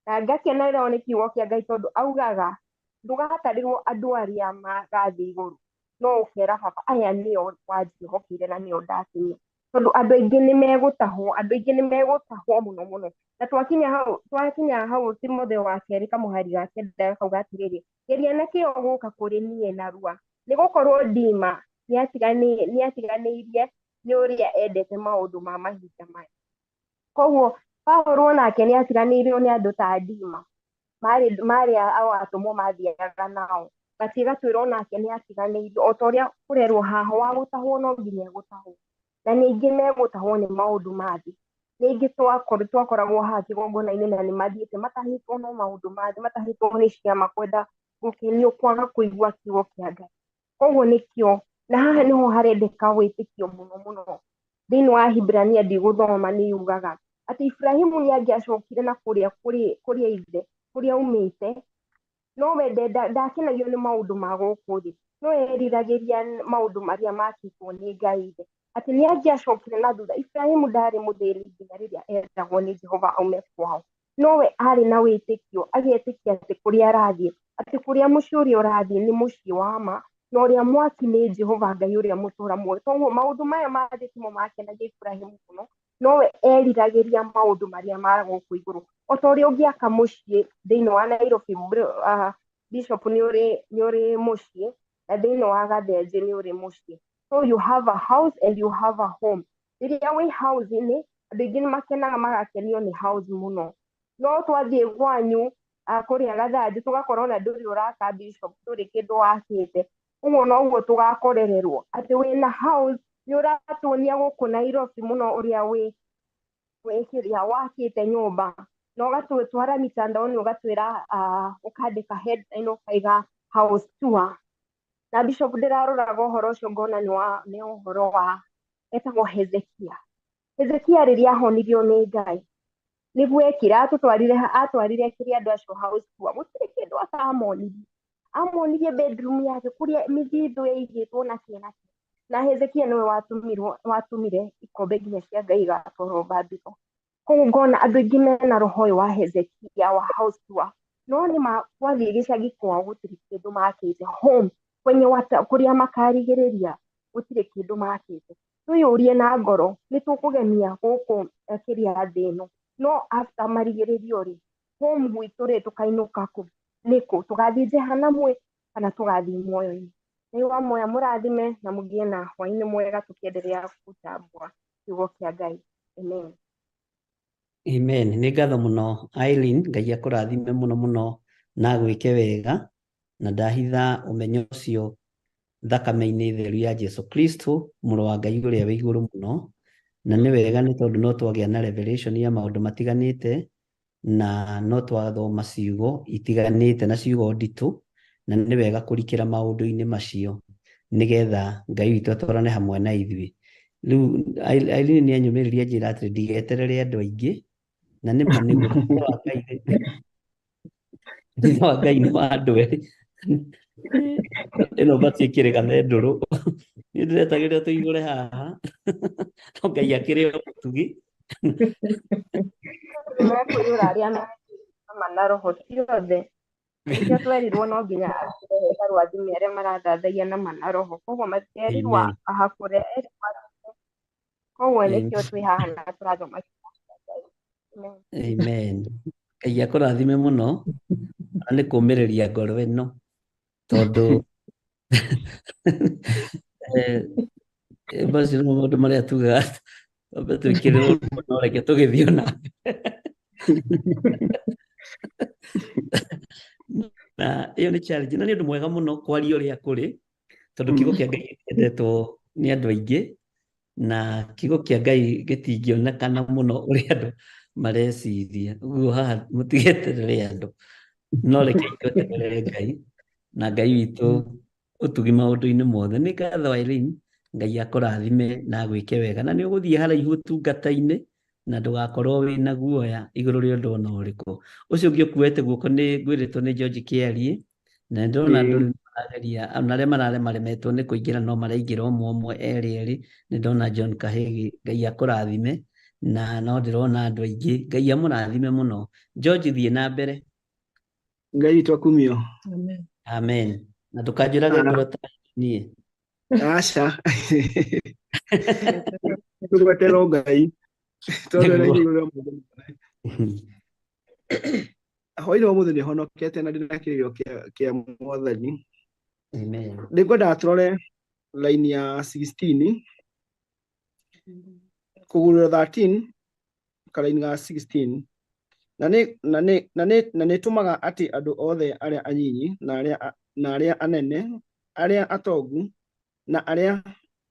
Na ngakenerwo nĩ kiugo kĩa Ngai tondũ augaga ndũgatarĩrwo andũ arĩa magathiĩ igũrũ, no ũkera baba aya nĩo wanjĩhokeire na nĩo ndakinyia, tondũ andũ aingĩ nĩ megũtahwo, andũ aingĩ nĩ megũtahwo mũno mũno. Na twakinya hau Timotheo wa kerĩ kamũhari ga kenda gakauga atĩrĩrĩ, geria na kĩyo gũka kũrĩ niĩ narua, nĩgũkorwo Dima nĩatiganĩirie nĩ ũrĩa endete maũndũ ma mahinda maya. Koguo Paulo onake nĩatiganĩirio nĩ andũ ta Dima, marĩ ao atũmwo mathiaga nao, but ĩgatwĩra onake nĩatiganĩirio, o ta ũrĩa kũrerwo haha wa gũtahwo no nginya egũtahwo, na nĩ aingĩ megũtahwo nĩ maũndũ ma thĩ. Nĩ aingĩ twakoragwo haha kĩgongona-inĩ na nĩ mathiĩte matahĩtwo no maũndũ ma thĩ, matahĩtwo nĩ ciama, kwenda gũkenio, kwaga kũigua kiugo kĩa Ngai. Koguo nĩkĩo, na haha nĩho harendeka wĩtĩkio mũno mũno. Thĩinĩ wa Hibrania ndigũthoma, nĩ yugaga atĩ Ibrahimu nĩ angĩacokire na kũrĩa kũrĩa ithe, kũrĩa aumĩte, no we ndakenagio nĩ maũndũ ma gũkũ thĩ, no eriragĩria maũndũ marĩa makĩtwo nĩ Ngai ithe, atĩ nĩ angĩacokire na thutha. Ibrahimu ndarĩ mũthĩni nginya rĩrĩa eragwo nĩ Jehova aume kwao, Nowe arĩ na wĩtĩkio, agetĩkia atĩ kũrĩa arathiĩ, atĩ kũrĩa mũciĩ ũrĩa ũrathiĩ nĩ mũciĩ wa ma, na ũrĩa mwaki nĩ Jehova Ngai ũrĩa mũtũra muoyo. Toguo maũndũ maya ma thĩ timo makenagia Iburahĩmu mũno, nowe eriragĩria maũndũ marĩa ma gũkũ igũrũ. O ta ũrĩa ũngĩaka mũciĩ thĩinĩ wa Nairobi, Bishop nĩ ũrĩ mũciĩ, na thĩinĩ wa Gathenjĩ nĩ ũrĩ mũciĩ. So you have a house and you have a home. Rĩrĩa wĩ house-inĩ, andũ aingĩ nĩ makenaga magakenio nĩ house mũno. No twathiĩ kwanyu kũrĩa Gathanjĩ tũgakora ona ndũrĩ ũraka Bishop, ndũrĩ kĩndũ wakĩte. Ũguo noguo tũgakorererwo atĩ wĩna house nĩ ũratuonia gũkũ Nairobi mũno ũrĩa wĩ kĩrĩa wakĩte nyũmba, na ũgatwara mitandaoni ũgatwĩra ũkandĩka headline ũkaiga house tour. Na Bishop ndĩraroraga ũhoro ũcio ngona nĩ ũhoro wa etagwo Hezekia. Hezekia rĩrĩa ahonirio nĩ Ngai nĩguo ekire, atwarire kĩrĩa andũ acio house tour, gũtirĩ kĩndũ atamonirie. Amonirie bedroom yake kũrĩa mĩthithũ yaigĩtwo na kĩ na kĩ. Na Hezekia nĩwe watũmire ikombe nginya cia Ngai igatwarwo Babylon. Koguo ngona andũ aingĩ mena roho ũyũ wa Hezekia wa house tour, no nĩ ma twathiĩ gĩcagi kwao gũtirĩ kĩndũ makĩte, home kwenye kũrĩa makarigĩrĩria gũtirĩ kĩndũ makĩte. Twĩyũrie na ngoro nĩ tũkũgemia gũkũ kĩrĩa thĩ ĩno, no after marigĩrĩrio rĩ, home gwitũ rĩ tũkainũka kũ? Nĩkũ? Tũgathiĩ Jehanamu kana tũgathiĩ muoyo-inĩ? Ngai wa muoyo mũrathime na mũgĩe na hwaĩ-inĩ mwega tũkĩenderea gũtambũra kiugo kĩa Ngai. Amen. Amen. Nĩ ngatho mũno Eileen, Ngai akũrathime mũno mũno na agwĩke wega, na ndahitha ũmenyo ũcio thakame-inĩ theru ya Jesu Kristo, mũrũ wa Ngai ũrĩa wĩ igũrũ mũno. Na nĩ wega nĩ tondũ no twagĩa na revelation ya maũndũ matiganĩte, na no twathoma ciugo itiganĩte na ciugo nditũ, na nĩ wega kũrikĩra maũndũ-inĩ macio nĩgetha Ngai witũ atwarane hamwe na ithuĩ. Rĩu Eileen nĩ anyũmĩrĩria njĩra atĩrĩ ndigeterere andũ aingĩ, na nĩ ma nĩguo thutha wa Ngai nĩ wa andũ erĩ. Ĩno batiĩ ĩkĩrĩ gathendũrũ. Niĩ ndĩretagĩrĩra tũihũre haha, no Ngai akĩrĩ o mũtugi. Mekũiyũra arĩa mena roho ti othe. Nĩkĩo twerirwo no nginya hekarũ athime arĩa marathathaiya na mana roho, koguo matierirwo ahakũre, erirwo arute. Koguo nĩkĩo twĩ haha na tũrathoma kiugo kĩa Ngai. Amen. Amen. Ngai akũrathime mũno na nĩ kũũmĩrĩria ngoro ĩno, tondũ macio nĩmo maũndũ marĩa tugaga twambe twĩkĩrĩrwo no reke tũgĩthiĩ ona mbere. Na ĩyo nĩ challenge, na nĩ ũndũ mwega mũno kwaria ũrĩa kũrĩ, tondũ kiugo kĩa Ngai gĩtiendetwo nĩ andũ aingĩ, na kiugo kĩa Ngai gĩtingĩonekana mũno ũrĩa andũ mareciria. Ũguo haha mũtigeterere andũ, no reke tweterere Ngai, na Ngai witũ ũtugi maũndũ-inĩ mothe. Nĩ ngatho Irene, Ngai akũrathime na agwĩke wega, na nĩ ũgũthiĩ haraihu ũtungata-inĩ, na ndũgakorwo wĩna guoya igũrũ rĩa ũndũ ona ũrĩkũ. Ũcio ũngĩ ũkuĩte guoko nĩ ngwĩrĩtwo nĩ George Kĩarie, na ndĩrona andũ rĩu marageria, ona arĩa mararemaremetwo nĩ kũingĩra no maraingĩra ũmwe ũmwe, erĩ erĩ. Nĩ ndona John Kahĩgi, Ngai akũrathime, na no ndĩrona andũ aingĩ, Ngai amũrathime mũno. George, thiĩ na mbere. Ngai witũ akumio. Amen. Amen. Na ndũkanjũrage ngoro ta niĩ. Aca. Tũgweterwo Ngai. Tondũ Nĩguo. nĩ igũrũ rĩa maũndũ mothe. Hwaĩ-inĩ wa ũmũthĩ nĩhonokete na ndĩna kĩrĩro kĩa Mwathani. Amen. Nĩngwendaga tũrore line ya 16 kũgũrĩra 13 karaini ga 16 na nĩ tũmaga atĩ andũ othe arĩa anyinyi na arĩa anene, arĩa atongu na arĩa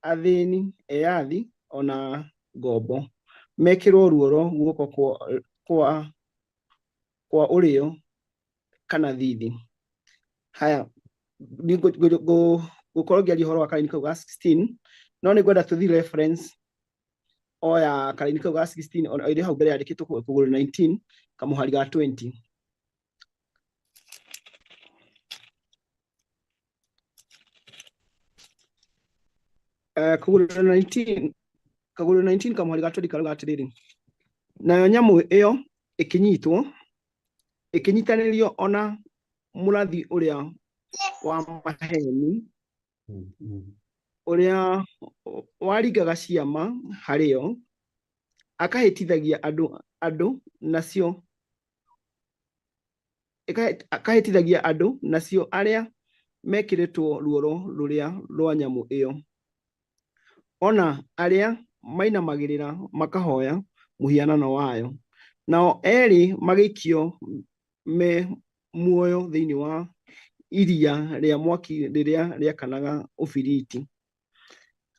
athĩni, eyathi ona ngombo, mekĩrwo ruoro guoko kwa ũrĩo kana thithi. Haya, ngũkorwo ngĩaria ũhoro wa karaini kau ga 16, no nĩ ngwenda tũthiĩ reference o ya karaini kau ga 16 ona ĩrĩ hau mbere yandĩkĩtwo kũgũrũ 19 kamũhari ga 20. Kũgũrũ 19, kagũrũ 19 kamũhari ga 20 karauga atĩrĩrĩ, nayo nyamũ ĩyo ĩkĩnyitwo Ĩkĩnyitanĩrio ona mũrathi ũrĩa wa maheni ũrĩa waringaga ciama harĩ yo, akahĩtithagia andũ nacio akahĩtithagia andũ nacio arĩa mekĩrĩtwo ruoro rũrĩa rwa nyamũ ĩyo, ona arĩa mainamagĩrĩra makahoya mũhianano wayo. Nao erĩ magĩikio me muoyo thĩinĩ wa iria rĩa mwaki rĩrĩa rĩakanaga ũbiriti.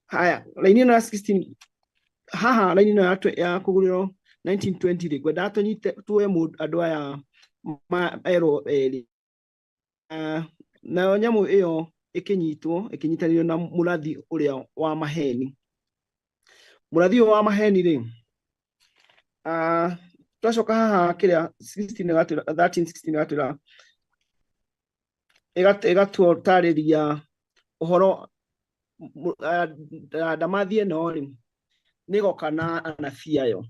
Haya, raini ĩno ya 16 haha, raini ĩno ya kũgũrĩrwo 1920 rĩ, ngwendaga tũnyite tuoe andũ aya erwo erĩ. Nayo nyamũ ĩyo ĩkĩnyitwo ĩkĩnyitanĩrio na mũrathi ũrĩa wa maheni. Mũrathi ũyũ wa maheni rĩ, twacoka haha kĩrĩa 16 ĩgatwĩra, 13 16 ĩgatwĩra, ĩgatũtarĩria ũhoro ndamathi ĩno rĩ nĩgoka na anabii ayo.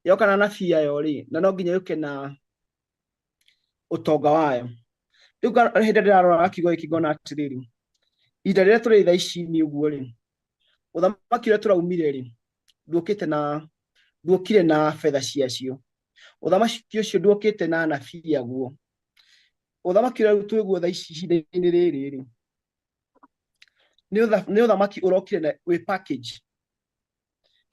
Yoka na anabii ayo rĩ, na no nginya yũke na ũtonga wayo. Rĩu hĩndĩ ĩrĩa ndĩrarora kiugo gĩkĩ ngona atĩrĩrĩ, ihinda rĩrĩa tũrĩ thaa ici nĩ ũguo rĩ, ũthamaki ũrĩa tũraumire rĩ, nduokĩte na nduokire na betha ciacio. Ũthamaki ũcio nduokĩte na anabii aguo. Ũthamaki ũrĩa rĩu twĩguo thaa ici ihinda-inĩ rĩrĩ rĩ, nĩ ũthamaki ũrokire na wĩ package.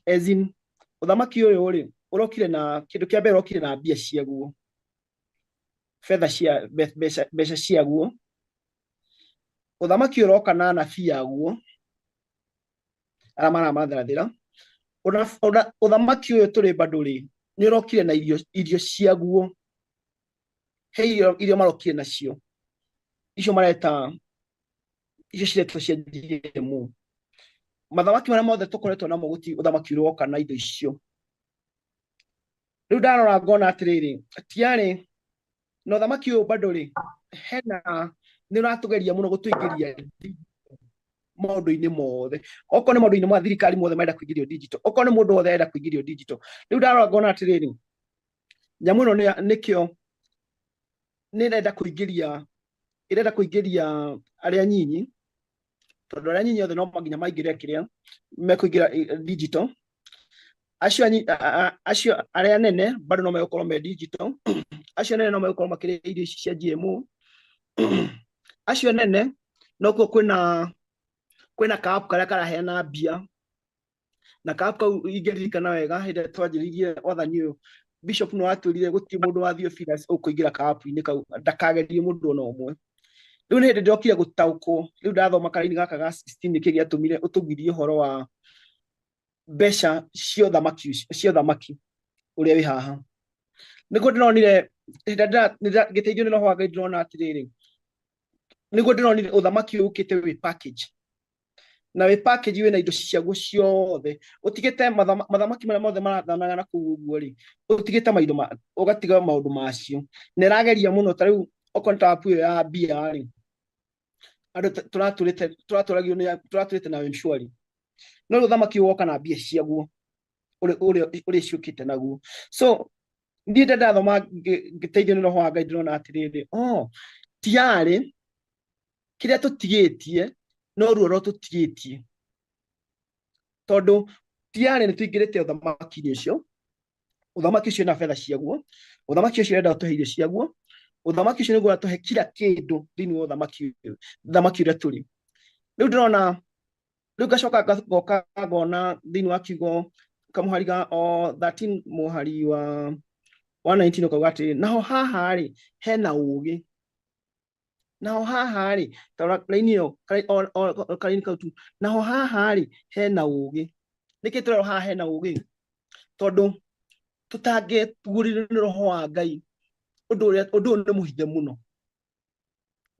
As in, ũthamaki ũyũ rĩ, ũrokire na kĩndũ kĩa mbere, ũrokire na mbia ciaguo, betha cia mbeca ciaguo. Ũthamaki ũroka na anabii aguo arĩa maramathathĩra. Ũthamaki ũyũ tũrĩ bado rĩ, nĩ ũrokire na irio ciaguo. He irio marokire nacio, icio mareta icio ciretwo cia GMO. Mathamaki marĩa mothe tũkoretwo namo gũtirĩ ũthamaki ũroka na indo icio. Rĩu ndarora ngona atĩrĩrĩ, tiarĩ na ũthamaki ũyũ bado rĩ, hena nĩ ũratũgeria mũno gũtũingĩria maũndũ-inĩ mothe. Okorwo nĩ maũndũ-inĩ ma thirikari mothe marenda kũingĩrio digital, okorwo nĩ mũndũ wothe arenda kũingĩrio digital. Rĩu ndarora ngona atĩrĩrĩ, nyamũ ĩno nĩkĩo nĩ ĩrenda kũingĩria, ĩrenda kũingĩria arĩa anyinyi, tondũ arĩa anyinyi othe no nginya maingĩre kĩrĩa mekũingĩra digital. Acio acio arĩa anene bado no megũkorwo me digital. Acio anene no megũkorwo makĩrĩa irio ici cia GMO. Acio anene nokuo kwĩna ka app karĩa karaheana mbia, na ka app kau ingĩririkana wega hĩndĩ ĩrĩa twanjĩrĩirie wathani ũyũ, Bishop nĩ watwĩrire gũtirĩ mũndũ wa Theophilus ũkũingĩra ka app-inĩ kau, ndakagerie mũndũ ona ũmwe. Rĩu nĩ hĩndĩ ndĩrokire gũtaũkwo, rĩu ndathoma karaini gaka ga 16 nĩkĩ gĩatũmire ũtũgirie ũhoro wa mbeca cia ũthamaki ũcio, cia ũthamaki ũrĩa wĩ haha. Nĩguo ndĩronire hĩndĩ ĩrĩa ngĩteithio nĩ Roho wa Ngai, ndĩrona atĩrĩrĩ, nĩguo ndĩronire ũthamaki ũyũ ũkĩte wĩ package, na wĩ package wĩna indo ciaguo ciothe. Ũtigĩte mathamaki marĩa mothe marathanaga na kũu ũguo rĩ, ũtigĩte maindo ũgatiga maũndũ macio. Na ĩrageria mũno, ta rĩu okorwo nĩ ta app ĩyo ya mbia rĩ, andũ tũratũrĩte, tũratũragio nĩ tũratũrĩte na M-Shwari, no rĩu ũthamaki woka na mbia ciaguo ũrĩa ciũkĩte naguo. So niĩ ndathoma ngĩteithio nĩ Roho wa Ngai, ndĩrona atĩrĩrĩ, oh, tiarĩ kĩrĩa tũtigĩtie no ruoro tũtigĩtie, tondũ tiarĩ nĩ tũingĩrĩte ũthamaki-inĩ ũcio. Ũthamaki ũcio na betha ciaguo, ũthamaki ũcio ũrenda ũtũhe irio ciaguo, ũthamaki ũcio nĩguo ũratũhe kila kĩndũ thĩinĩ wa ũthamaki ũyũ, ũthamaki ũrĩa tũrĩ rĩu. Ndĩrona rĩu ngacoka ngoka ngona thĩinĩ wa kiugo kamũhari ga o 13 mũhari wa 19 ũkauga atĩrĩ, naho haha rĩ hena ũũgĩ, naho haha rĩ, tarora raini ĩyo, karaini kau tu, naho haha rĩ hena ũũgĩ. Nĩkĩ tũrerwo haha hena ũũgĩ? Tondũ tũtangĩguũrĩrio nĩ Roho wa Ngai ũndũ ũrĩa, ũndũ ũyũ nĩ mũhithe mũno,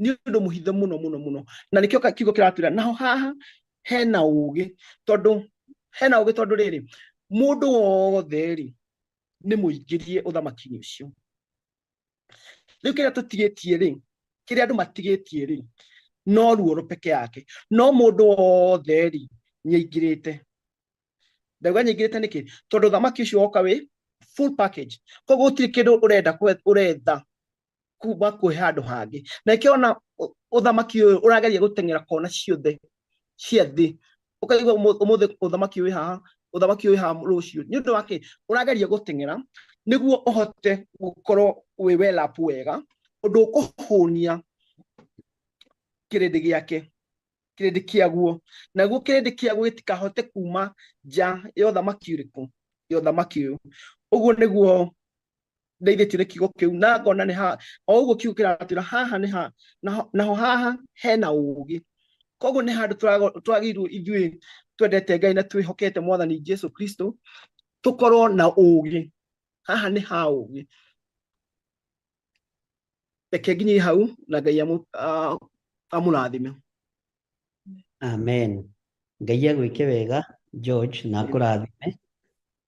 nĩ ũndũ mũhithe mũno mũno mũno, na nĩkĩo kiugo kĩratwĩra naho haha hena ũũgĩ, tondũ hena ũũgĩ, tondũ rĩrĩ mũndũ wothe rĩ nĩ mũingĩrie ũthamaki-inĩ ũcio. Rĩu kĩrĩa tũtigĩtie rĩ, kĩrĩa andũ matigĩtie rĩ, no ruoro peke yake, no mũndũ wothe rĩ nĩaingĩrĩte. Ndauga nĩaingĩrĩte nĩkĩ? Tondũ ũthamaki ũcio woka wĩ Full package. Koguo gũtirĩ kĩndũ ũrenda ũretha kuma kwĩ handũ hangĩ. Na ĩkĩona ũthamaki ũyũ ũrageria gũteng'era kona ciothe cia thĩ, ũkaigua ũmũthĩ ũthamaki wĩ haha, ũthamaki wĩ haha rũciũ. Nĩ ũndũ wa kĩ? Ũrageria gũteng'era nĩguo ũhote gũkorwo wĩ well up wega, ũndũ ũkũhũnia kĩrĩndĩ gĩake, kĩrĩndĩ kĩaguo. Naguo kĩrĩndĩ kĩaguo gĩtikahote kuma nja ya ũthamaki ũrĩkũ, ya ũthamaki ũyũ. Ũguo nĩguo ndeithĩtio nĩ kiugo kĩu, na ngona nĩ ha o ũguo kiugo kĩratwĩra haha nĩ ha naho haha hena ũũgĩ. Koguo nĩ handũ twagĩrĩirwo ithuĩ twendete Ngai na twĩhokete Mwathani Jesu Kristo tũkorwo na ũũgĩ. Haha nĩ ha ũũgĩ. Reke nginyie hau na Ngai amũrathime. Amen. Ngai agwĩke wega George na akũrathime,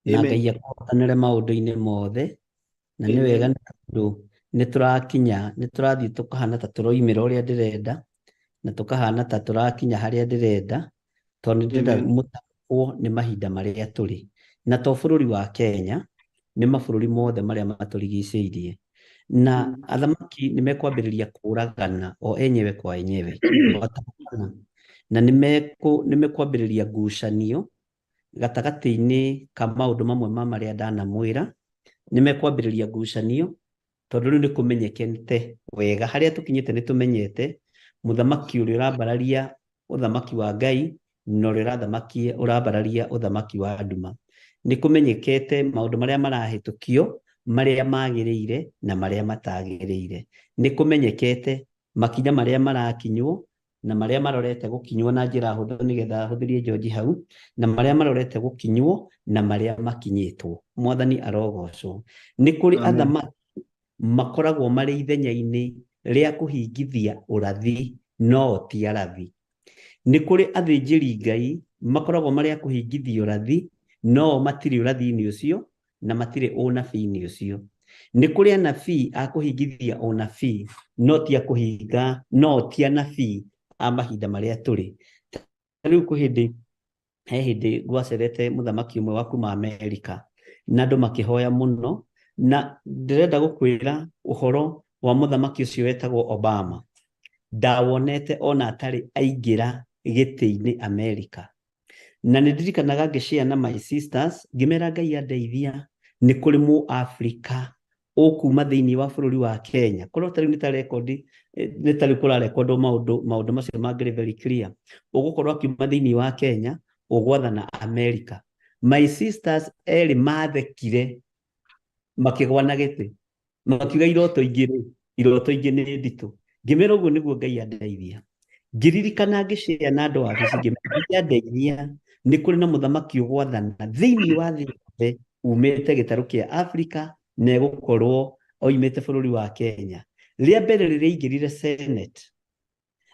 na Amen. Ngai akũhotanĩre maũndũ-inĩ mothe. Na nĩ wega nĩ tondũ nĩ tũrakinya, nĩ tũrathiĩ tũkahana ta tũroimĩra ũrĩa ndĩrenda, na tũkahana ta tũrakinya harĩa ndĩrenda, tondũ nĩ ndĩrenda mũtaũkwo nĩ mahinda marĩa tũrĩ. Na to bũrũri wa Kenya, nĩ mabũrũri mothe marĩa matũrigicĩirie. Na athamaki nĩ mekwambĩrĩria kũragana o enyewe kwa enyewe. Na nĩ mekwambĩrĩria ngucanio gatagatĩ-inĩ ka maũndũ mamwe ma marĩa ndanamwĩra. Nĩ mekwambĩrĩria ngucanio tondũ rĩu nĩ kũmenyekete wega harĩa tũkinyĩte. Nĩ tũmenyete mũthamaki ũrĩa ũrambararia ũthamaki wa Ngai na ũrĩa ũrambararia ũthamaki wa nduma. Nĩ kũmenyekete maũndũ marĩa marahĩtũkio, marĩa magĩrĩire na marĩa matagĩrĩire. Nĩ kũmenyekete makinya marĩa marakinywo na marĩa marorete gũkinywo na njĩra hũthũ, nĩgetha hũthĩrie George hau, na marĩa marorete gũkinywo na marĩa makinyĩtwo. Mwathani arogocwo. Nĩ kũrĩ athamaki makoragwo marĩ ithenya-inĩ rĩa kũhingithia ũrathi, no ti arathi. Nĩ kũrĩ athĩnjĩri Ngai makoragwo marĩ a kũhingithia ũrathi, no matirĩ ũrathi-inĩ ũcio na matirĩ ũnabii-inĩ ũcio. Nĩ kũrĩ anabii a kũhingithia ũnabii, no ti a kũhinga, no ti anabii a mahinda marĩa tũrĩ. Rĩu kwĩ hĩndĩ, he hĩndĩ gwacerete mũthamaki ũmwe wa kuma Amerika, na andũ makĩhoya mũno, na ndĩrenda gũkwĩra ũhoro wa mũthamaki ũcio wetagwo Obama. Ndawonete ona atarĩ aingĩra gĩtĩ-inĩ Amerika. Na nĩ ndirikanaga ngĩshare na my sisters, ngĩmera Ngai andeithia, nĩ kũrĩ mũ Africa ũkuma thĩinĩ wa bũrũri wa Kenya. Korwo ta rĩu nĩ ta record, nĩ ta rĩu kũrarekondwo maũndũ macio mangĩrĩ very clear. Ũgũkorwo akiuma thĩinĩ wa Kenya, ũgwathana America. My sisters erĩ mathekire makĩgwa na gĩtĩ, makiuga iroto ingĩ rĩ, iroto ingĩ nĩ nditũ. Ngĩmera ũguo nĩguo Ngai andeithia. Ngĩririkana ngĩshare na andũ wabici, ngĩmera Ngai andeithia, nĩ kũrĩ na mũthamaki ũgwathana thĩinĩ wa thĩ yothe umĩte gĩtarũ kĩa Africa, na egũkorwo oimĩte bũrũri wa Kenya. Rĩa mbere rĩrĩa aingĩrire Senate,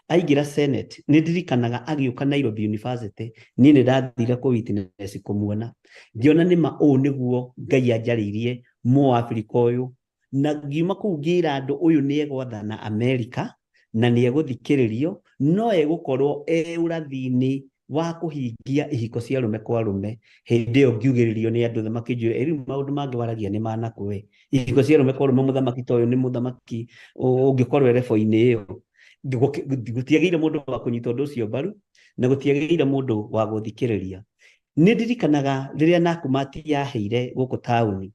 aingĩra Senate, nĩ ndirikanaga agĩũka Nairobi University, niĩ nĩ ndathire kũ witness kũmuona. Ngĩona nĩ ma ũũ nĩguo Ngai anjarĩirie mũAfrika ũyũ. Na ngiuma kũu ngĩra andũ ũyũ nĩ egwathana Amerika na nĩ egũthikĩrĩrio, no egũkorwo e ũrathi-inĩ wa kũhingia ihiko cia arũme kwa arũme. Hĩndĩ ĩyo ngiugĩrĩrio nĩ andũ othe makĩnjũria, rĩu maũndũ mangĩ waragia nĩ manakũ we? Ihiko cia arũme kwa arũme, mũthamaki ta ũyũ nĩ mũthamaki ũngĩkorwo erebo-inĩ ĩyo. Gũtiagĩire mũndũ wa kũnyita ũndũ ũcio mbaru, na gũtiagĩire mũndũ wa gũthikĩrĩria. Nĩ ndirikanaga rĩrĩa Nakumatt yaheire gũkũ taũni,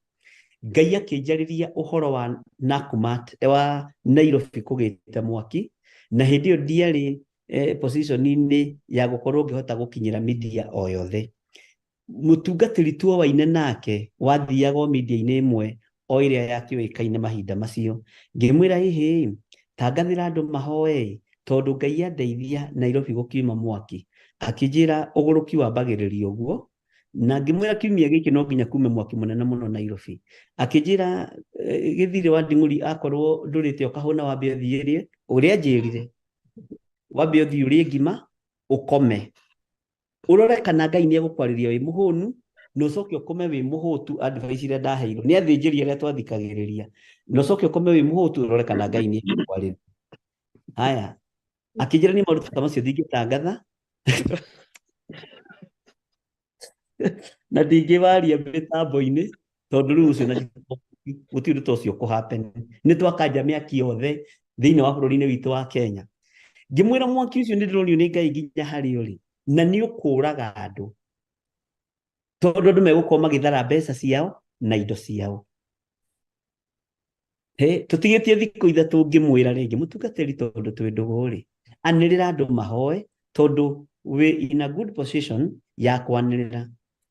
Ngai akĩnjarĩria ũhoro wa Nakumatt, wa Nairobi kũgĩte mwaki, na hĩndĩ ĩyo ndiarĩ position-inĩ ya gũkorwo ngĩhota gũkinyĩra media o yothe. Mũtungatĩri tuowaine nake wathiaga o media-inĩ ĩmwe o ĩrĩa yakĩũĩkaine mahinda macio. Ngĩmwĩra, ĩhĩ, tangathĩra andũ mahoe, tondũ Ngai andeithia Nairobi gũkiuma mwaki. Akĩnjĩra ũgũrũki wambagĩrĩria ũguo, na ngĩmwĩra kiumia gĩkĩ no nginya kume mwaki mũnene mũno Nairobi. Akĩnjĩra gĩthirĩ wa Nding'uri akorwo ndũrĩte ũkahũna wambe ũthiĩ ũrĩe, ũrĩa anjĩrire, wambe ũthiĩ ũrĩe ngima ũkome, ũrore kana Ngai nĩ egũkwarĩria wĩ mũhũnu, na ũcoke ũkome wĩ mũhũtu. Advice iria ndaheirwo nĩ athĩnjĩri arĩa twathikagĩrĩria, na ũcoke ũkome wĩ mũhũtu ũrore kana Ngai nĩ egũkwarĩria. Haya, akĩnjĩra nĩ maũndũ ta macio ndingĩtangatha na ndingĩwaria mĩtambo-inĩ, Tondũ rĩu ũcio na gũtirĩ ũndũ ta ũcio kũ happen. Nĩ twakanja mĩaki yothe thĩinĩ wa bũrũri-inĩ witũ wa Kenya. Ngĩmwĩra mwaki ũcio nĩ ndĩronio nĩ Ngai nginya harĩa ũrĩ, na nĩ ũkũraga andũ. Tondũ andũ megũkorwo magĩthara mbeca ciao na indo ciao. He, tũtigĩtie thikũ ithatũ ngĩmwĩra rĩngĩ mũtungatĩri tondũ twĩ ndũgũ rĩ, anĩrĩra andũ mahoe tondũ wĩ in a good position ya kwanĩrĩra.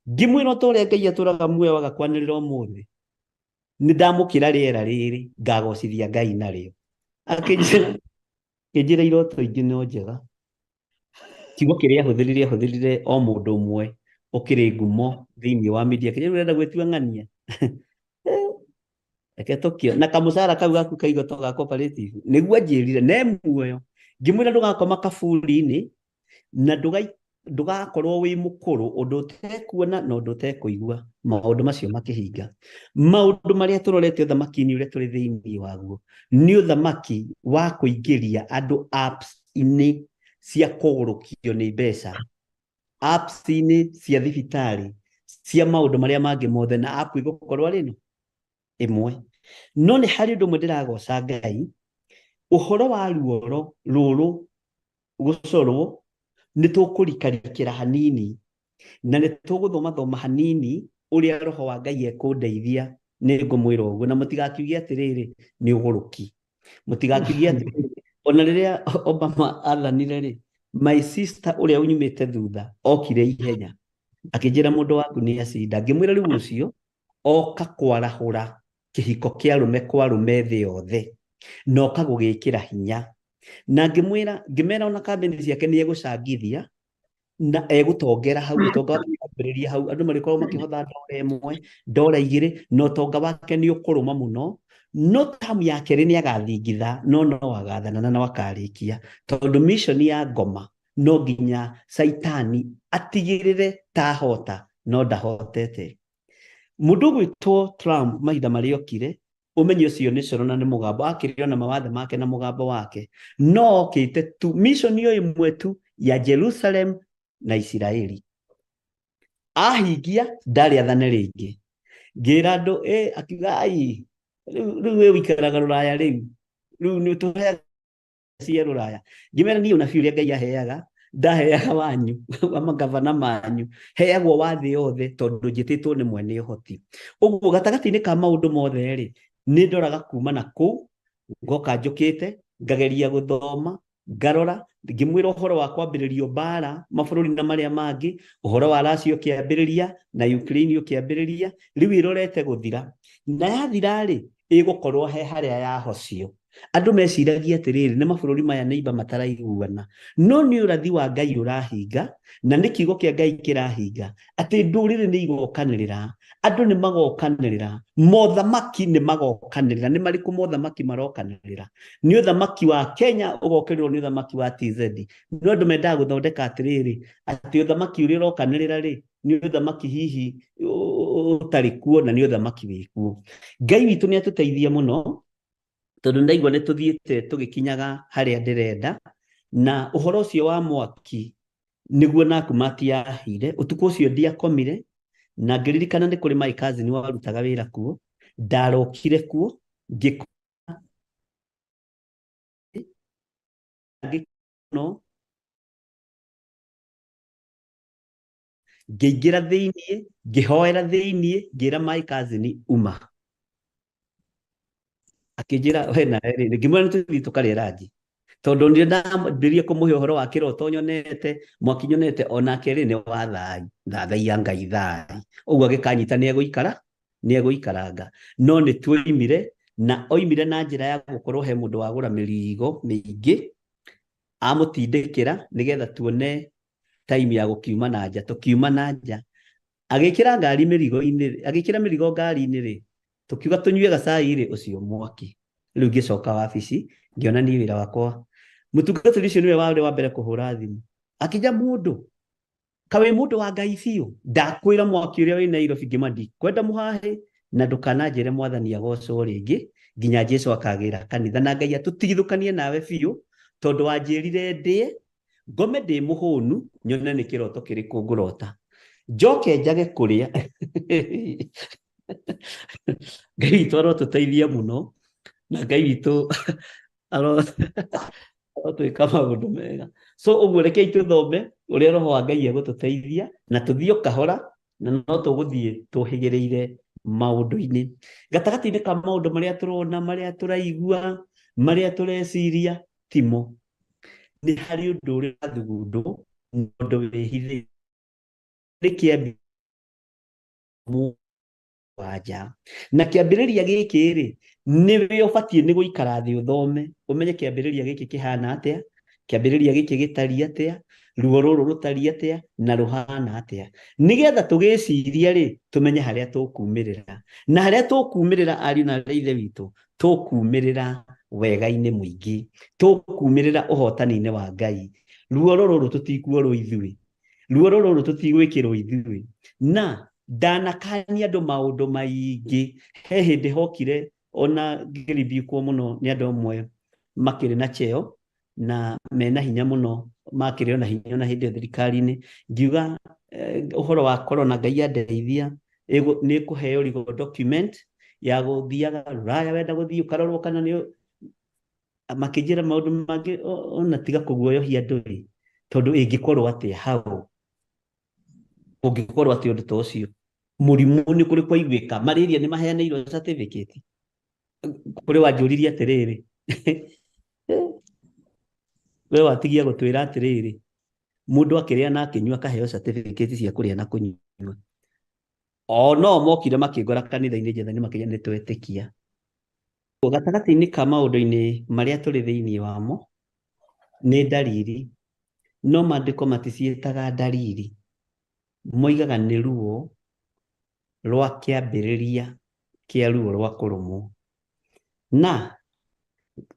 Ngĩmwĩra o ta ũrĩa Ngai atũraga muoyo waga kwanĩrĩra ũmũthĩ, nĩ ndamũkĩra rĩera rĩrĩ ngagocithia Ngai narĩo. Akĩnjĩra akĩnjĩra iroto ingĩ no njega. Kiugo kĩrĩa ahũthĩrire ahũthĩrire o mũndũ ũmwe ũkĩrĩ ngumo thĩinĩ wa media. Kĩrĩa ũrenda gwĩtua ng'ania. Reke tũkio na kamũcara kau gaku ka igoto ga cooperative nĩguo anjĩrire ne muoyo ngĩmwĩra ndũgakoma kaburi-inĩ na ndũgakorwo wĩ mũkũrũ ũndũ ũtekuona na ũndũ ũtekũigua. Maũndũ macio makĩhinga. Maũndũ marĩa tũrorete ũthamaki-inĩ ũrĩa tũrĩ thĩinĩ waguo nĩ ũthamaki wa kũingĩria andũ apps-inĩ cia kũgũrũkio nĩ mbeca, apps-inĩ cia thibitarĩ, cia maũndũ marĩa mangĩ mothe, na app ĩgũkorwo arĩ ĩno ĩmwe. No nĩ harĩ ũndũ ũmwe ndĩragoca Ngai, ũhoro wa ruoro rũrũ gũcorwo nĩ tũkũrikarikĩra hanini na nĩ tũgũthomathoma hanini ũrĩa roho wa Ngai ekũndeithia. Nĩ ngũmwĩra ũguo na mũtigakiuge atĩrĩrĩ nĩ ũgũrũki, mũtigakiuge atĩrĩrĩ ona rĩrĩa Obama athanire rĩ, my sister ũrĩa unyumĩte thutha okire ihenya akĩnjĩra mũndũ waku nĩ acinda. Ngĩmwĩra rĩu ũcio oka kwarahũra kĩhiko kĩa arũme kwa arũme thĩ yothe na oka gũgĩkĩra hinya. Na ngĩmwĩra ngĩmera ona kambĩni ciake nĩ egũcangithia na egũtongera hau, ũtonga wake wambĩrĩria hau, andũ marĩkorwo makĩhotha ndora ĩmwe ndora igĩrĩ na ũtonga wake nĩ ũkũrũma mũno. No tamu ya kerĩ nĩ agathingitha, no no agathana na no akarĩkia, tondũ mission ya ngoma no nginya Caitani atigĩrĩre tahota no ndahotete. Mũndũ ũgwĩtwo Trump mahinda marĩa okire, ũmenye ũcio nĩ coro na nĩ mũgambo, akĩrĩ ona mawathe make na mũgambo wake, no okĩte tu mission o ĩmwe tu ya Jerusalem na Isiraeli. Ahingia ndarĩ athane rĩngĩ. Ngĩra andũ akiuga ai rĩu we ũikaraga rũraya rĩu rĩu nĩ ũtũheaga cia rũraya. Ngĩmera niĩ ũnabii ũrĩa Ngai aheaga ndaheaga wanyu wa magavana manyu, heagwo wa thĩ yothe tondũ njĩtĩtwo nĩ mwene ũhoti. Ũguo gatagatĩ-inĩ ka maũndũ mothe rĩ, nĩ ndoraga kuma na kũu ngoka njũkĩte ngageria gũthoma ngarora ngĩmwĩra ũhoro wa kwambĩrĩrio mbara mabũrũri na marĩa mangĩ, ũhoro wa Russia ũkĩambĩrĩria na Ukraine ũkĩambĩrĩria, rĩu ĩrorete gũthira na yathira rĩ ĩgũkorwo he harĩa yahocio. Andũ meciragia atĩrĩrĩ nĩ mabũrũri maya neighbor mataraiguana, no nĩ ũrathi wa Ngai ũrahinga na nĩ kiugo kĩa Ngai kĩrahinga atĩ ndũrĩrĩ nĩ igokanĩrĩra, andũ nĩ magokanĩrĩra, mothamaki nĩ magokanĩrĩra. Nĩ marĩkũ mothamaki marokanĩrĩra? Nĩ ũthamaki wa Kenya ũgokĩrĩrwo nĩ ũthamaki wa TZ. No andũ mendaga gũthondeka atĩrĩrĩ atĩ ũthamaki ũrĩa ũrokanĩrĩra rĩ nĩ ũthamaki hihi ũtarĩ kuo na nĩ ũthamaki wĩ kuo. Ngai witũ nĩ atũteithie mũno tondũ ndaigua nĩ tũthiĩte tũgĩkinyaga harĩa ndĩrenda. Na ũhoro ũcio wa mwaki nĩguo naku matiahire. Ũtukũ ũcio ndiakomire na ngĩririkana nĩ kũrĩ my cousin warutaga wĩra kuo, ndarokire kuo ngĩkona ngĩingĩra thĩiniĩ ngĩhoera thĩiniĩ ngĩra my cousin uma. Akĩnjĩra we nawe rĩ, ngĩmwĩra nĩ tũthiĩ tũkarĩe ranji tondũ nĩ ndambĩrĩria kũmũhe ũhoro wa kĩroto nyonete mwaki nyonete onake rĩ nĩ wa thai thathaiya Ngai thai ũguo agĩkanyita nĩ egũikara nĩ egũikaranga. No nĩ tuoimire na oimire na njĩra ya gũkorwo he mũndũ wagũra mĩrigo mĩingĩ amũtindĩkĩra nĩgetha tuone time ya gũkiuma na nja. Tũkiuma na nja agĩkĩra ngari mĩrigo-inĩ, agĩkĩra mĩrigo ngari-inĩ rĩ, tũkiuga tũnyue gacai rĩ, ũcio mwaki. Rĩu ngĩcoka wabici ngĩona niĩ wĩra wakwa. Mũtungatĩri ũcio nĩwe warĩ wa mbere kũhũra thimũ akĩnja mũndũ kawe mũndũ wa Ngai biũ, ndakwĩra mwaki ũrĩa wĩ Nairobi ngĩma ndikwenda mũhahĩ na ndũkananjĩre mwathani agocwo rĩngĩ nginya Jesu akagĩra kanitha na Ngai atũtigithũkanie nawe biũ tondũ wanjĩrire ndĩe ngome ndĩ mũhũnu nyone nĩ kĩroto kĩrĩkũ ngũrota njoke njage kũrĩa. Ngai witũ arotũteithia mũno, na Ngai witũ arotwĩka maũndũ mega. So ũguo rekei tũthome ũrĩa Roho wa Ngai egũtũteithia, na tũthiĩ o kahora, na no tũgũthiĩ tũhĩgĩrĩire maũndũ-inĩ. Gatagatĩ-inĩ ka maũndũ marĩa tũrona, marĩa tũraigua, marĩa tũreciria, timo. Nĩ harĩ ũndũ ũrĩa ũrathugundwo, ũndũ wĩhithĩte. Nĩ kĩambĩrĩria wanja. Na kĩambĩrĩria gĩkĩ rĩ, nĩwe ũbatiĩ nĩ gũikara thĩ ũthome, ũmenye kĩambĩrĩria gĩkĩ kĩhana atĩa, kĩambĩrĩria gĩkĩ gĩtariĩ atĩa, ruo rũrũ rũtariĩ atĩa, na rũhana atĩa. Nĩgetha tũgĩciria rĩ, tũmenye harĩa tũkumĩrĩra. Na harĩa tũkumĩrĩra ariũ na aarĩ a Ithe witũ, tũkumĩrĩra wega-inĩ mũingĩ, tũkumĩrĩra ũhotani-inĩ wa Ngai. Ruo rũrũ tũtikuorwo ithuĩ, ruo rũrũ tũtigwĩkĩrwo ithuĩ. Na ndanakania andũ maũndũ maingĩ. He hĩndĩ hokire ona ngĩribikwo mũno nĩ andũ amwe makĩrĩ na cheo na mena hinya mũno, makĩrĩ ona hinya ona hĩndĩ ĩyo thirikari-inĩ, ngiuga ũhoro wa corona Ngai andeithia nĩ kũheo legal document ya gũthiaga rũraya, wenda gũthiĩ ũkarorwo kana nĩ makĩnjĩra maũndũ mangĩ ona tiga kũguoyohia andũ ĩ, tondũ ĩngĩkorwo atĩa hau, ũngĩkorwo atĩ ũndũ ta ũcio mũrimũ nĩ kũrĩ kwaiguĩka, malaria nĩ maheanĩirwo certificate. Kũrĩ wanjũririe atĩrĩrĩ, we watigia gũtwĩra atĩrĩrĩ, mũndũ akĩrĩa na akĩnyua akaheo certificate cia kũrĩa na kũnyua. O no mokire makĩngora kanitha-inĩ njetha nĩ makĩnya nĩ twetĩkia. Gatagatĩ-inĩ ka maũndũ-inĩ marĩa tũrĩ thĩinĩ wamo nĩ ndariri, no maandĩko maticiĩtaga ndariri, moigaga nĩ ruo rwa kĩambĩrĩria kĩa ruo rwa kũrũmwo. Na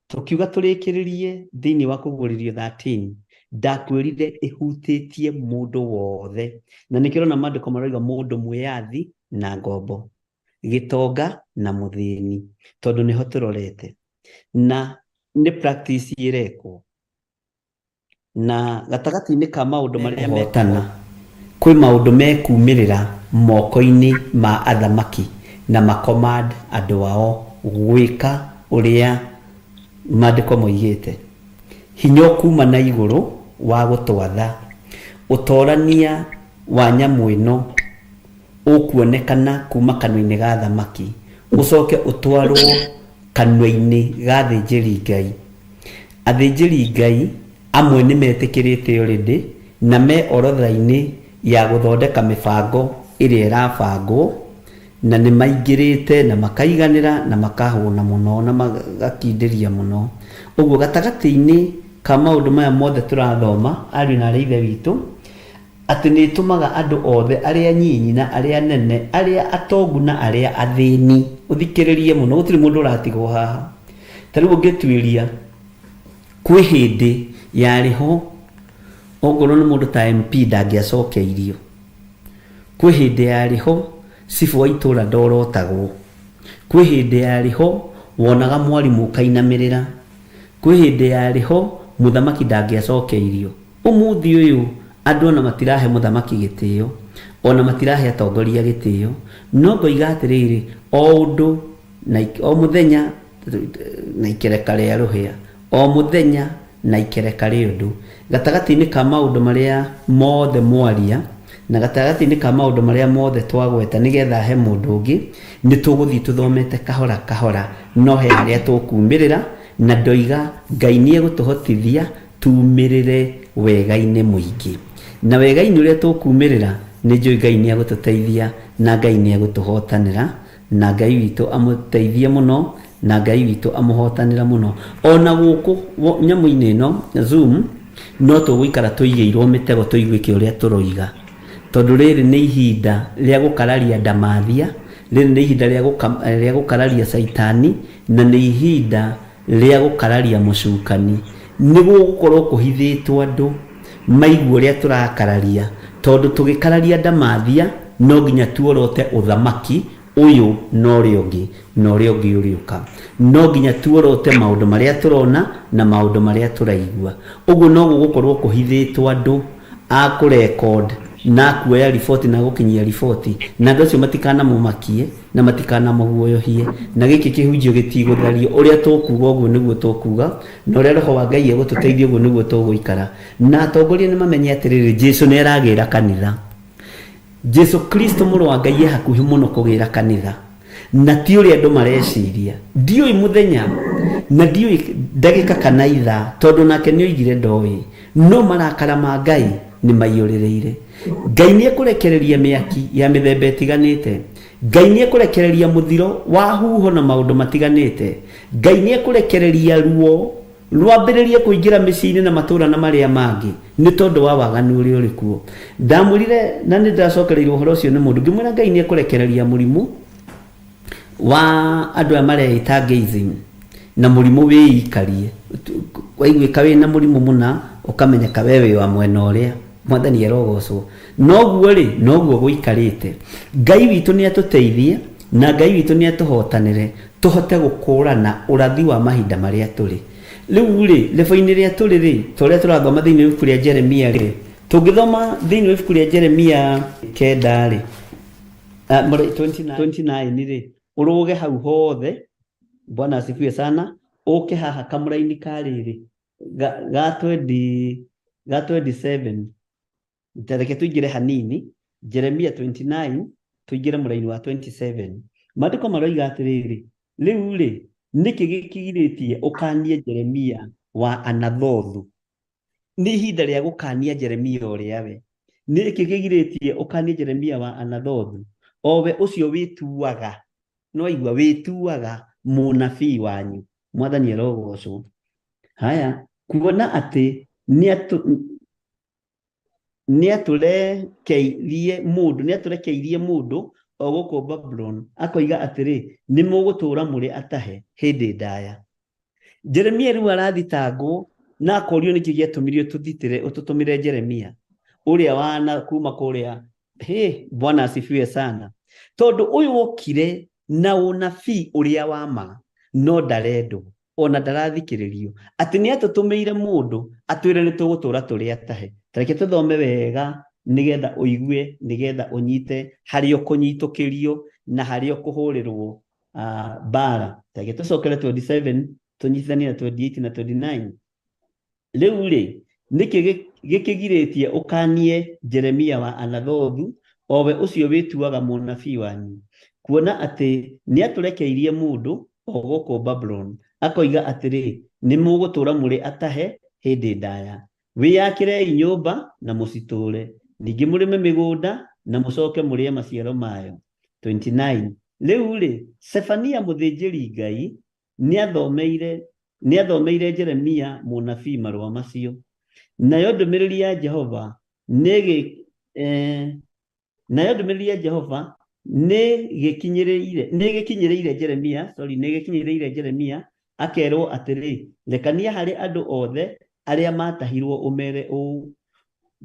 tũkiuga tũrĩkĩrĩrie thĩinĩ wa kũguũrĩrio 13, ndakwĩrire ĩhutĩtie mũndũ wothe, na nĩkĩo ũrona maandĩko maroiga mũndũ mwĩyathi na ngombo, gĩtonga na mũthĩni, tondũ nĩho tũrorete. Na nĩ practice ĩrekwo. Na gatagatĩ-inĩ ka maũndũ marĩa mekũhotana, kwĩ maũndũ mekumĩrĩra moko-inĩ ma athamaki na macommand andũ ao gwĩka ũrĩa maandĩko moigĩte. Hinya ũkuma na igũrũ wa gũtwatha, ũtorania wa nyamũ ĩno ũkuonekana kuma kanua-inĩ ga thamaki, ũcoke ũtwarwo kanua-inĩ ga athĩnjĩri Ngai. Athĩnjĩri Ngai amwe nĩ metĩkĩrĩte already na me orodha-inĩ ya gũthondeka mĩbango ĩrĩa ĩrabangwo, na nĩ maingĩrĩte na makaiganĩra na makahũna mũno na magakindĩria mũno. Ũguo gatagatĩ-inĩ ka maũndũ maya mothe tũrathoma, ariũ na aarĩ a Ithe witũ, atĩ nĩ ĩtũmaga andũ othe arĩa nyinyi na arĩa nene, arĩa atongu na arĩa athĩni, ũthikĩrĩrie mũno, gũtirĩ mũndũ ũratigwo haha. Ta rĩu ũngĩtuĩria kwĩ hĩndĩ yarĩ ho, ongorwo nĩ mũndũ ta MP ndangĩacokeirio. Kwĩ hĩndĩ yarĩ ho cibũ wa itũra ndorotagwo. Kwĩ hĩndĩ yarĩ ho wonaga mwarimũ ũkainamĩrĩra. Kwĩ hĩndĩ yarĩ ho mũthamaki ndangĩacokeirio. Ũmũthĩ ũyũ andũ ona matirahe mũthamaki gĩtĩo, ona matirahe atongoria gĩtĩo. No ngoiga atĩrĩrĩ, o ũndũ na o mũthenya na ikereka rĩa rũhĩa, o mũthenya na ikereka rĩa ũndũ. Gatagatĩ-inĩ ka maũndũ marĩa mothe mwaria, na gatagatĩ-inĩ ka maũndũ marĩa mothe twagweta nĩgetha he mũndũ ũngĩ, nĩ tũgũthiĩ tũthomete kahora kahora, no he harĩa tũkumĩrĩra, na ndoiga Ngai nĩ egũtũhotithia tumĩrĩre wega-inĩ mũingĩ. Na wega-inĩ ũrĩa tũkumĩrĩra, nĩ njũĩ Ngai nĩ egũtũteithia, na Ngai nĩ egũtũhotanĩra, na Ngai witũ amũteithie mũno, na Ngai witũ amũhotanĩra mũno. Ona gũkũ nyamũ-inĩ ĩno Zoom, no tũgũikara tũigĩirwo mĩtego tũiguĩke ũrĩa tũroiga. Tondũ rĩrĩ nĩ ihinda rĩa gũkararia ndamathia, rĩrĩ nĩ ihinda rĩa gũkararia caitani, na nĩ ihinda rĩa gũkararia mũcukani. Nĩ gũgũkorwo kũhithĩtwo andũ maigua ũrĩa tũrakararia, tondũ tũgĩkararia ndamathia no nginya tuorote ũthamaki ũyũ na ũrĩa ũngĩ na ũrĩa ũngĩ ũrĩũka. No nginya tuorote maũndũ marĩa tũrona na maũndũ marĩa tũraigua. Ũguo no gũgũkorwo kũhithĩtwo andũ a kũrecord Na akuoya riboti na gũkinyia riboti, na andũ acio matikanamũmakie na matikanamũguoyohie, na gĩkĩ kĩhunjio gĩtigũthario. Ũrĩa tũkuga ũguo nĩguo tũkuga, na ũrĩa roho wa Ngai egũtũteithia ũguo nĩguo tũgũikara. Na atongoria nĩ mamenye atĩrĩrĩ, Jesu nĩ aragĩra kanitha. Jesu Kristo mũrũ wa Ngai e hakuhĩ mũno kũgĩra kanitha, na ti ũrĩa andũ mareciria. Ndiũĩ mũthenya na ndiũĩ ndagĩka kana ithaa, tondũ nake nĩ oigire ndoĩ, no marakara ma Ngai nĩ maiyũrĩrĩire. Ngai nĩ ekũrekereria mĩaki ya mĩthemba ĩtiganĩte. Ngai nĩ ekũrekereria mũthiro wa huho na maũndũ matiganĩte. Ngai nĩ ekũrekereria ruo rwambĩrĩrie kũingĩra mĩciĩ-inĩ na matũũra na marĩa mangĩ nĩ tondũ wa waganu ũrĩa ũrĩ kuo. Ndamwĩrire na nĩ ndacokereirwo ũhoro ũcio nĩ mũndũ, ngĩmwĩra Ngai nĩ ekũrekereria mũrimũ wa andũ aya mareĩta gayism na mũrimũ wĩikarie. Waiguĩka wĩna mũrimũ mũna ũkamenyeka we wĩ wa mwena ũrĩa. Mwathani arogocwo. Noguo rĩ, noguo gũikarĩte. Ngai witũ nĩ atũteithie na Ngai witũ nĩ atũhotanĩre tũhote gũkũrana ũrathi wa mahinda marĩa tũrĩ. Rĩu rĩ, rĩbo-inĩ rĩa tũrĩ rĩ, ta ũrĩa tũrathoma thĩinĩ wa ibuku rĩa Jeremia rĩ, tũngĩthoma thĩinĩ wa ibuku rĩa Jeremia 9 rĩ, 29 rĩ, ũrũge hau hothe, Bwana asifiwe sana, ũke haha kamũraini ka rĩrĩ, ga 20, ga 27. Ta reke tũingĩre hanini, Jeremia 29, tũingĩre mũraini wa 27. Maandĩko maroiga atĩrĩrĩ, rĩu rĩ, nĩkĩ gĩkĩgirĩtie ũkanie Jeremia wa Anathothu? Nĩ ihinda rĩa gũkania Jeremia ũrĩa we. Nĩkĩ gĩkĩgirĩtie ũkanie Jeremia wa Anathothu? O we ũcio wĩtuaga, no aigua wĩtuaga mũnabii wanyu. Mwathani arogocwo. Haya, kuona atĩ nĩatũrekeirie mũndũ, nĩatũrekeirie mũndũ o gũkũ Babuloni, akoiga atĩrĩ, nĩ mũgũtũũra mũrĩ atahe hĩndĩ ndaya. Jeremia rĩu arathitangwo na akorio nĩkĩ gĩatũmire ũtũthitĩre, ũtũtũmĩre Jeremia ũrĩa wana kuma kũrĩa. He, Bwana asifiwe sana. Tondũ ũyũ okire na ũnabii ũrĩa wa ma, no ndarendwo ona ndarathikĩrĩrio, atĩ nĩ atũtũmĩire mũndũ atwĩre nĩ tũgũtũũra tũrĩ atahe. Ta reke tũthome wega nĩgetha ũigue, nĩgetha ũnyite harĩa ũkũnyitũkĩrio na harĩa ũkũhũrĩrwo mbara. Ta reke tũcokere 27 tũnyitithanie na 28 na 29. Rĩu rĩ, nĩkĩ gĩkĩgirĩtie ũkanie Jeremia wa Anathothu, o we ũcio wĩtuaga mũnabii wanyu, kuona atĩ nĩatũrekeirie mũndũ o gũkũ Babuloni, akoiga atĩrĩ, nĩ mũgũtũũra mũrĩ atahe hĩndĩ ndaya. Wĩyakĩrei nyũmba na mũcitũũre, ningĩ mũrĩme mĩgũnda na mũcoke mũrĩe maciaro mayo. 29. Rĩu rĩ, Sefania mũthĩnjĩri Ngai nĩathomeire Jeremia mũnabii marũa macio. Nayo ndũmĩrĩri ya Jehova nayo ndũmĩrĩri ya Jehova nĩgĩkinyĩrĩire Jeremia, sorry, nĩgĩkinyĩrĩire Jeremia akerwo atĩrĩ, rekania harĩ andũ othe arĩa matahirwo ũmere ũũ.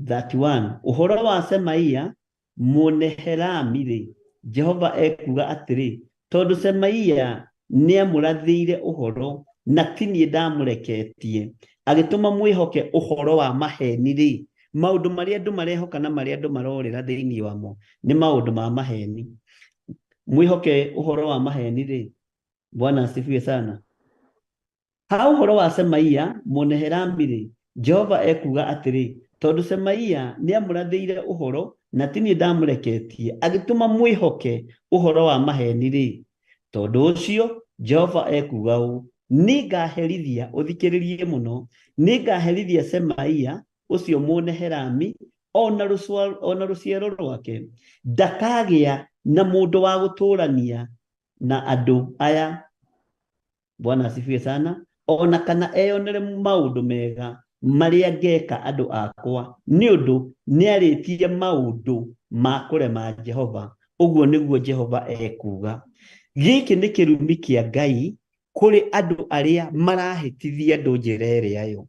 31. Ũhoro wa Semaia Mũnehelami rĩ, Jehova ekuuga atĩrĩ, tondũ Semaia nĩamũrathĩire ũhoro na ti niĩ ndamũreketie, agĩtũma mwĩhoke ũhoro wa maheni rĩ, maũndũ marĩa andũ marehoka na marĩa andũ marorĩra thĩinĩ wamo nĩ maũndũ ma maheni. Mwĩhoke ũhoro wa maheni rĩ, Bwana asifiwe sana. Ha ũhoro wa Semaia Mũnehelami rĩ, Jehova ekuuga atĩrĩ, tondũ Semaia nĩamũrathĩire ũhoro na ti niĩ ndamũreketie, agĩtũma mwĩhoke ũhoro wa maheni rĩ, tondũ ũcio Jehova ekuuga ũũ, nĩngaherithia, ũthikĩrĩrie mũno, nĩngaherithia Semaia ũcio Mũnehelami ona rũciaro rwake, ndakagĩa na mũndũ wa gũtũũrania na andũ aya. Bwana asifiwe sana. Ona kana eyonere maũndũ mega marĩa ngeka andũ akwa, nĩ ũndũ nĩarĩtie maũndũ ma kũrema Jehova. Ũguo nĩguo Jehova ekuuga. Gĩkĩ nĩ kĩrumi kĩa Ngai kũrĩ andũ arĩa marahĩtithia andũ njĩra ĩrĩa yo.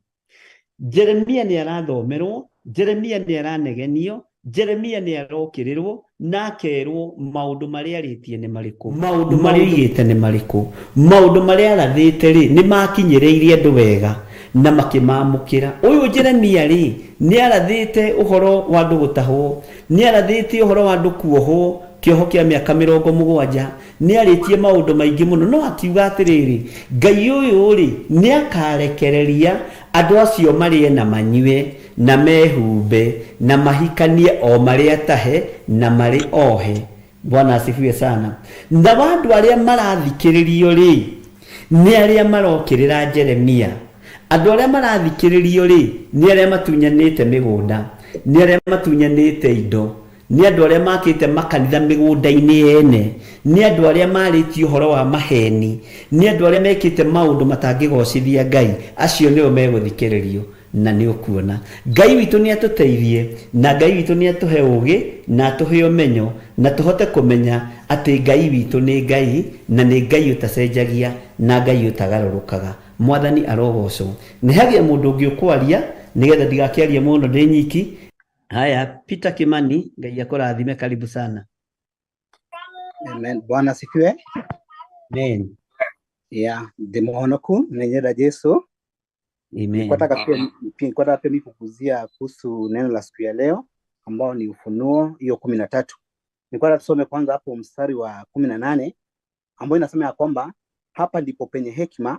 Jeremia nĩ arathomerwo, Jeremia nĩ aranegenio, Jeremia nĩ arokĩrĩrwo na akerwo maũndũ marĩa arĩtie nĩ marĩkũ, maũndũ marĩa oigĩte nĩ marĩkũ, maũndũ marĩa arathĩte rĩ nĩ makinyĩrĩirie andũ wega. Na makĩmamũkĩra. Ũyũ Jeremia rĩ, nĩ arathĩte ũhoro wa andũ gũtahwo, nĩ arathĩte ũhoro wa andũ kuohwo kĩoho kĩa mĩaka 70, nĩ arĩtie maũndũ maingĩ mũno, no akiuga atĩrĩrĩ, Ngai ũyũ rĩ, nĩ akarekereria andũ acio marĩe na manyue na mehumbe na mahikanie o marĩ atahe na marĩ ohe. Bwana asifiwe sana. Na andũ arĩa marathikĩrĩrio rĩ, nĩ arĩa marokĩrĩra Jeremia. Andũ arĩa marathikĩrĩrio rĩ, nĩ arĩa matunyanĩte mĩgũnda, nĩ arĩa matunyanĩte indo, nĩ andũ arĩa makĩte makanitha mĩgũnda-inĩ ene, nĩ andũ arĩa marĩtie ũhoro wa maheni, nĩ andũ arĩa mekĩte maũndũ matangĩgocithia Ngai, acio nĩo megũthikĩrĩrio. Na nĩ ũkuona Ngai witũ nĩ atũteithie, na Ngai witũ nĩ atũhe ũũgĩ na atũhe ũmenyo, na tũhote kũmenya atĩ Ngai witũ nĩ Ngai, na nĩ Ngai ũtacenjagia na Ngai ũtagarũrũkaga. Mwathani arogocwo. Nĩ hagĩe mũndũ ũngĩ ũkwaria nĩgetha ndigakĩarie mũno ndĩ nyiki. Haya, Peter Kimani, Ngai akũrathime, karibu sana. Amen. Bwana asifiwe. Amen. Yeah, ndi muhonoku nenyera Jesu. Amen. Nilikuwa nataka pia mimi kukuzia kuhusu neno la siku ya leo ambao ni Ufunuo hiyo 13. Nilikuwa nataka tusome kwanza hapo mstari wa 18 ambao inasema ya kwamba hapa ndipo penye hekima,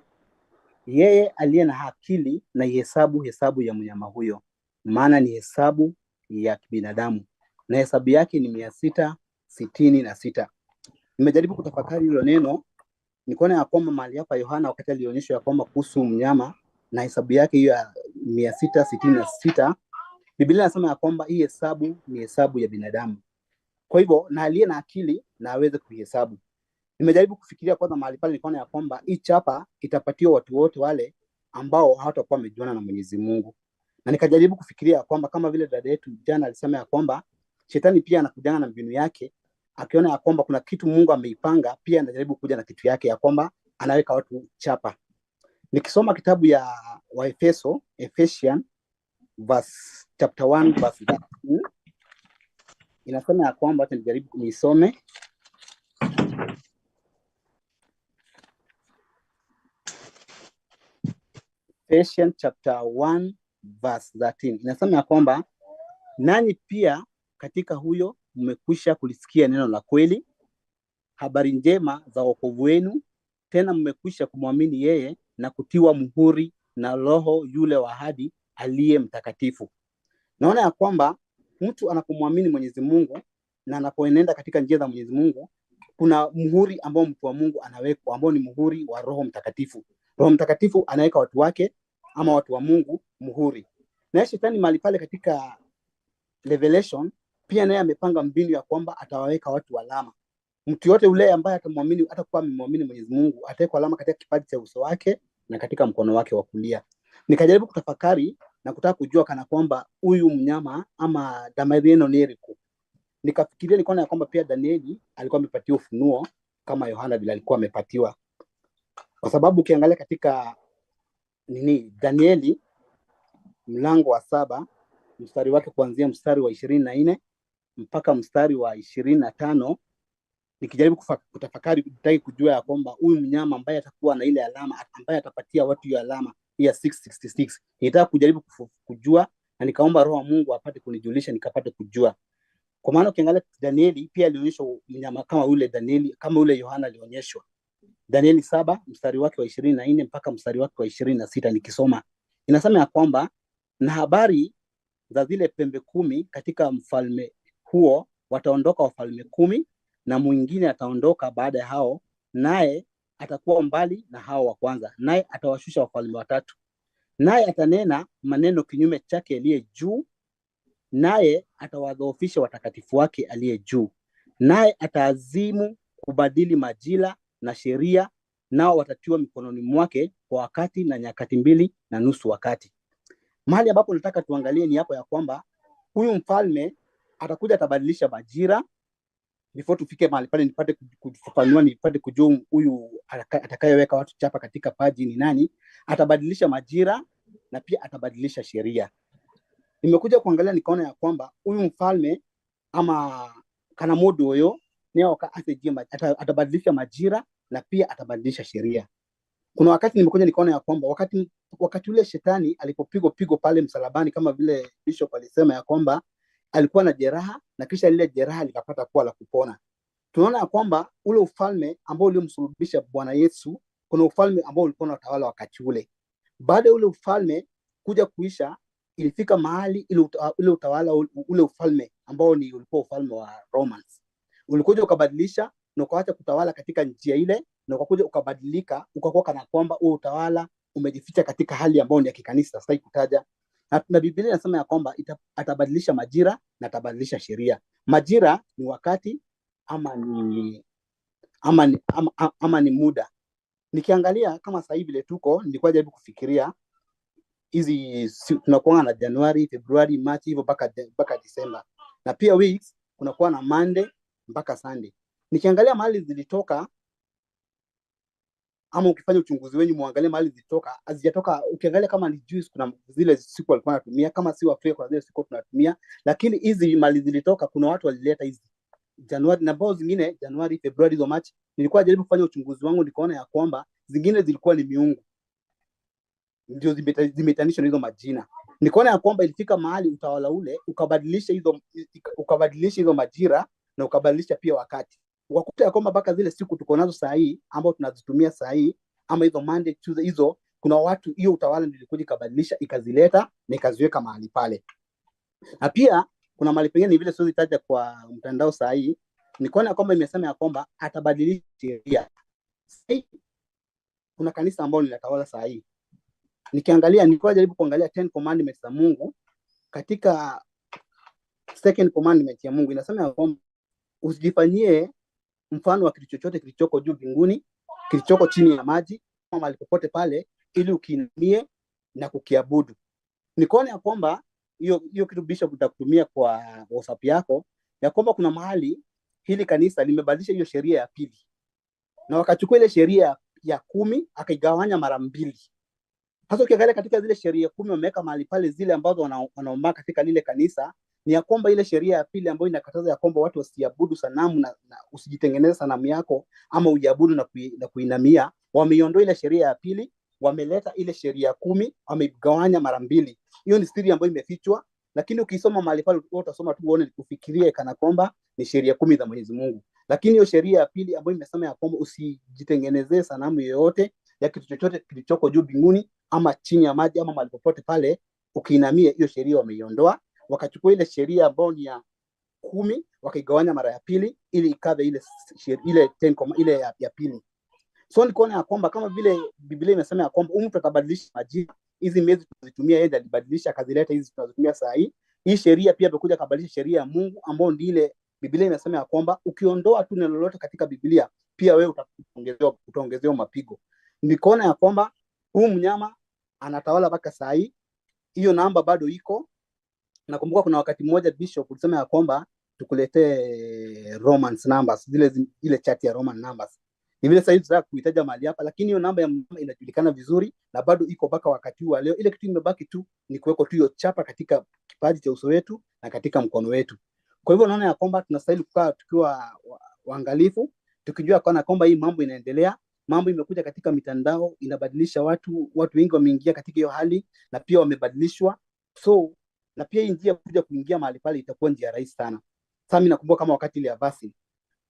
yeye aliye na akili na ihesabu hesabu ya mnyama huyo, maana ni hesabu ya kibinadamu na hesabu yake ni 666. Nimejaribu kutafakari hilo neno, nikaona ya kwamba mahali hapa Yohana wakati alionyeshwa ya kwamba kuhusu mnyama na hesabu yake hiyo ya 666, Biblia inasema ya kwamba hii hesabu ni hesabu ya binadamu. Kwa hivyo na aliye na akili na aweze kuihesabu. Nimejaribu kufikiria kwanza mahali pale, nikaona ya kwamba hii chapa itapatiwa watu wote wale ambao hawatakuwa wamejuana na Mwenyezi Mungu. Na nikajaribu kufikiria kwamba kama vile dada yetu jana alisema ya kwamba shetani pia anakujana na mbinu yake, akiona ya kwamba kuna kitu Mungu ameipanga, pia anajaribu kuja na kitu yake ya kwamba anaweka watu chapa. Nikisoma kitabu ya Waefeso, Ephesians verse chapter 1 verse 13, inasema ya kwamba, acha nijaribu nisome. Ephesians chapter 1 verse 13 inasema ya kwamba nanyi pia katika huyo mmekwisha kulisikia neno la kweli, habari njema za wokovu wenu, tena mmekwisha kumwamini yeye na kutiwa muhuri na Roho yule wa ahadi aliye mtakatifu. Naona ya kwamba mtu anapomwamini Mwenyezi Mungu na anapoenenda katika njia za Mwenyezi Mungu, kuna muhuri ambao mtu wa Mungu anawekwa, ambao ni muhuri wa Roho Mtakatifu. Roho Mtakatifu anaweka watu wake ama watu wa Mungu muhuri. Na shetani mahali pale katika Revelation pia naye amepanga mbinu ya kwamba atawaweka watu alama. Mtu yote ule ambaye atamwamini, atakuwa amemwamini Mwenyezi Mungu, atawekwa alama katika kipaji cha uso wake na katika mkono wake wa kulia. Nikajaribu kutafakari na kutaka kujua kana kwamba huyu mnyama ama Damarieno ni Eriko. Nikafikiria, nikaona ya kwamba pia Danieli alikuwa amepatiwa ufunuo kama Yohana vile alikuwa amepatiwa. Kwa sababu ukiangalia katika nini Danieli mlango wa 7 mstari wake kuanzia mstari wa 24 mpaka mstari wa 25, nikijaribu kutafakari nitaki kujua ya kwamba huyu mnyama ambaye atakuwa na ile alama, ambaye atapatia watu hiyo alama ya 666, nitaka kujaribu kujua, na nikaomba Roho wa Mungu apate kunijulisha nikapate kujua. Kwa maana ukiangalia Danieli pia alionyeshwa mnyama kama yule Danieli, kama yule Yohana alionyeshwa. Danieli 7 mstari wake wa 24 mpaka mstari wake wa 26, nikisoma inasema ya kwamba na habari za zile pembe 10 katika mfalme huo wataondoka wafalme 10, na mwingine ataondoka baada ya hao, naye atakuwa mbali na hao wa kwanza, naye atawashusha wafalme 3, naye atanena maneno kinyume chake aliye juu, naye atawadhoofisha watakatifu wake aliye juu, naye ataazimu kubadili majira na sheria, nao watatiwa mikononi mwake kwa wakati na nyakati 2.5 wakati. Mahali ambapo nataka tuangalie ni hapo ya kwamba huyu mfalme atakuja atabadilisha majira. Before tufike mahali pale nipate kufafanua, nipate kujua huyu atakayeweka watu chapa katika paji ni nani. Atabadilisha majira na pia atabadilisha sheria. Nimekuja kuangalia nikaona ya kwamba huyu mfalme ama kana modo huyo atabadilisha majira na pia atabadilisha sheria. Kuna wakati nimekuja nikaona ya kwamba wakati ule shetani alipopigwa pigo pale msalabani, kama vile Bishop alisema ya kwamba alikuwa na jeraha na kisha lile jeraha likapata kuwa la kupona. Tunaona ya kwamba ule ufalme ambao uliomsulubisha Bwana Yesu, kuna ufalme ambao ulikuwa unatawala wakati ule. Baada ya ule ufalme kuja kuisha, ilifika mahali ile utawala ule ufalme ambao ni ulikuwa ufalme wa Romans ulikuja ukabadilisha na ukaacha kutawala katika njia ile, na ukakuja ukabadilika, ukakuwa kana kwamba huo utawala umejificha katika hali ambayo ni ya kikanisa, sitaki kutaja. Na Biblia inasema ya kwamba atabadilisha majira na atabadilisha sheria. Majira ni wakati ama ni ama ni, ama, ama ni muda. Nikiangalia kama sasa hivi vile tuko, nilikuwa jaribu kufikiria hizi tunakuwa na Januari, Februari, Machi hivyo mpaka Disemba, na pia weeks kunakuwa na Monday mpaka Sunday. Nikiangalia mahali zilitoka, ama ukifanya uchunguzi wenyu muangalie mahali zilitoka, hazijatoka. Ukiangalia kama ni Jews, kuna zile siku walikuwa wanatumia, kama si Afrika kuna zile siku tunatumia, lakini hizi mali zilitoka, kuna watu walileta hizi Januari na bao zingine Januari, Februari, hizo Machi. Nilikuwa jaribu kufanya uchunguzi wangu, nikaona ya kwamba zingine zilikuwa ni miungu ndio zimetanishwa na hizo majina. Nikaona ya kwamba ilifika mahali utawala ule ukabadilisha hizo majira na ukabadilisha pia wakati. Ukakuta ya kwamba mpaka zile siku tuko nazo saa hii ambao tunazitumia saa hii, ama hizo Monday, Tuesday hizo, kuna watu hiyo utawala ndio ilikuja ikabadilisha ikazileta na ikaziweka mahali pale. Na pia kuna mahali pengine ni vile siwezi taja kwa mtandao saa hii, nikaona kwamba imesema ya kwamba atabadilisha sheria. Saa hii kuna kanisa ambalo linatawala saa hii. Nikiangalia, nilikuwa jaribu kuangalia 10 commandments za Mungu. Katika second commandment ya Mungu inasema ya kwamba usijifanyie mfano wa kitu chochote kilichoko juu mbinguni, kilichoko chini ya maji, ama mahali popote pale, ili ukiinamie na kukiabudu. Nikaona ya kwamba hiyo kitu Bishop utakutumia kwa WhatsApp yako, ya kwamba kuna mahali hili kanisa limebadilisha hiyo sheria ya pili, na wakachukua ile sheria ya 10 akaigawanya mara 2. Hasa ukiangalia katika zile sheria 10 wameweka mahali pale zile ambazo wanaomba katika lile kanisa, ni ya kwamba ile sheria ya pili ambayo inakataza ya kwamba watu wasiabudu sanamu na usijitengeneze sanamu yako ama uiabudu na kuinamia, wameiondoa ile sheria ya pili, wameleta ile sheria 10, wameigawanya mara 2. Hiyo ni siri ambayo imefichwa, lakini ukisoma mahali pale utasoma tu uone, ufikirie kana kwamba ni sheria 10 za Mwenyezi Mungu. Lakini hiyo sheria ya pili ambayo imesema ya kwamba usijitengenezee sanamu yoyote ya kitu chochote kilichoko juu mbinguni ama chini ya maji ama mahali popote pale ukiinamia, hiyo sheria wameiondoa, wakachukua ile sheria ambayo ni ya 10 wakaigawanya mara ya pili ili ikave ile 10 ile ya pili. So nikaona ya kwamba kama vile Biblia imesema ya kwamba mtu atabadilisha majira, hizi miezi tunazitumia yeye alibadilisha akazileta hizi tunazitumia saa hii. Hii sheria pia imekuja kabadilisha sheria ya Mungu ambayo ndiyo ile Biblia imesema ya kwamba ukiondoa tu neno lolote katika Biblia pia wewe utaongezewa mapigo. Nikaona ya kwamba huu mnyama anatawala mpaka saa hii, hiyo namba bado iko. Nakumbuka kuna wakati mmoja Bishop ulisema ya kwamba tukuletee Romans numbers, zile chart ya Roman numbers. Ni vile sasa hivi tunataka kuitaja mahali hapa, lakini hiyo namba ya mnyama inajulikana vizuri na bado iko mpaka wakati huu wa leo. Ile kitu imebaki tu ni kuweko tu hiyo chapa katika kipaji cha uso wetu na katika mkono wetu. Kwa hivyo naona ya kwamba tunastahili kukaa tukiwa waangalifu, tukijua kana kwamba hii mambo inaendelea. Mambo imekuja katika mitandao, inabadilisha watu, watu wengi wameingia katika hiyo hali na pia wamebadilishwa. So na pia hii njia kuja kuingia mahali pale itakuwa njia rahisi sana. Sasa mimi nakumbuka kama wakati ile ya vaccine,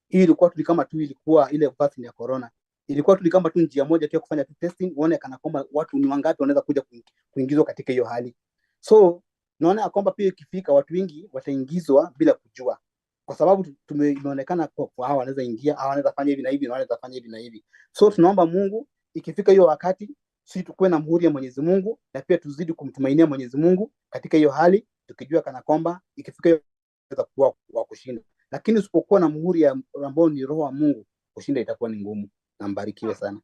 hii ilikuwa tu kama tu ilikuwa ile vaccine ya corona, ilikuwa tu kama tu njia moja tu ya kufanya tu testing, uone kana kwamba watu ni wangapi wanaweza kuja kuingizwa katika hiyo hali. So naona kwamba pia ikifika watu wengi wataingizwa bila kujua, kwa sababu tumeonekana kwa hawa wanaweza ingia, hawa wanaweza fanya hivi na hivi, na wanaweza fanya hivi na hivi. So tunaomba Mungu ikifika hiyo wakati sisi tukue na muhuri ya Mwenyezi Mungu na pia tuzidi kumtumainia Mwenyezi Mungu katika hiyo hali, tukijua kana kwamba ikifika hiyo kuwa wa kushinda. Lakini usipokuwa na muhuri ambao ni roho wa Mungu, kushinda itakuwa ni ngumu. Na mbarikiwe sana.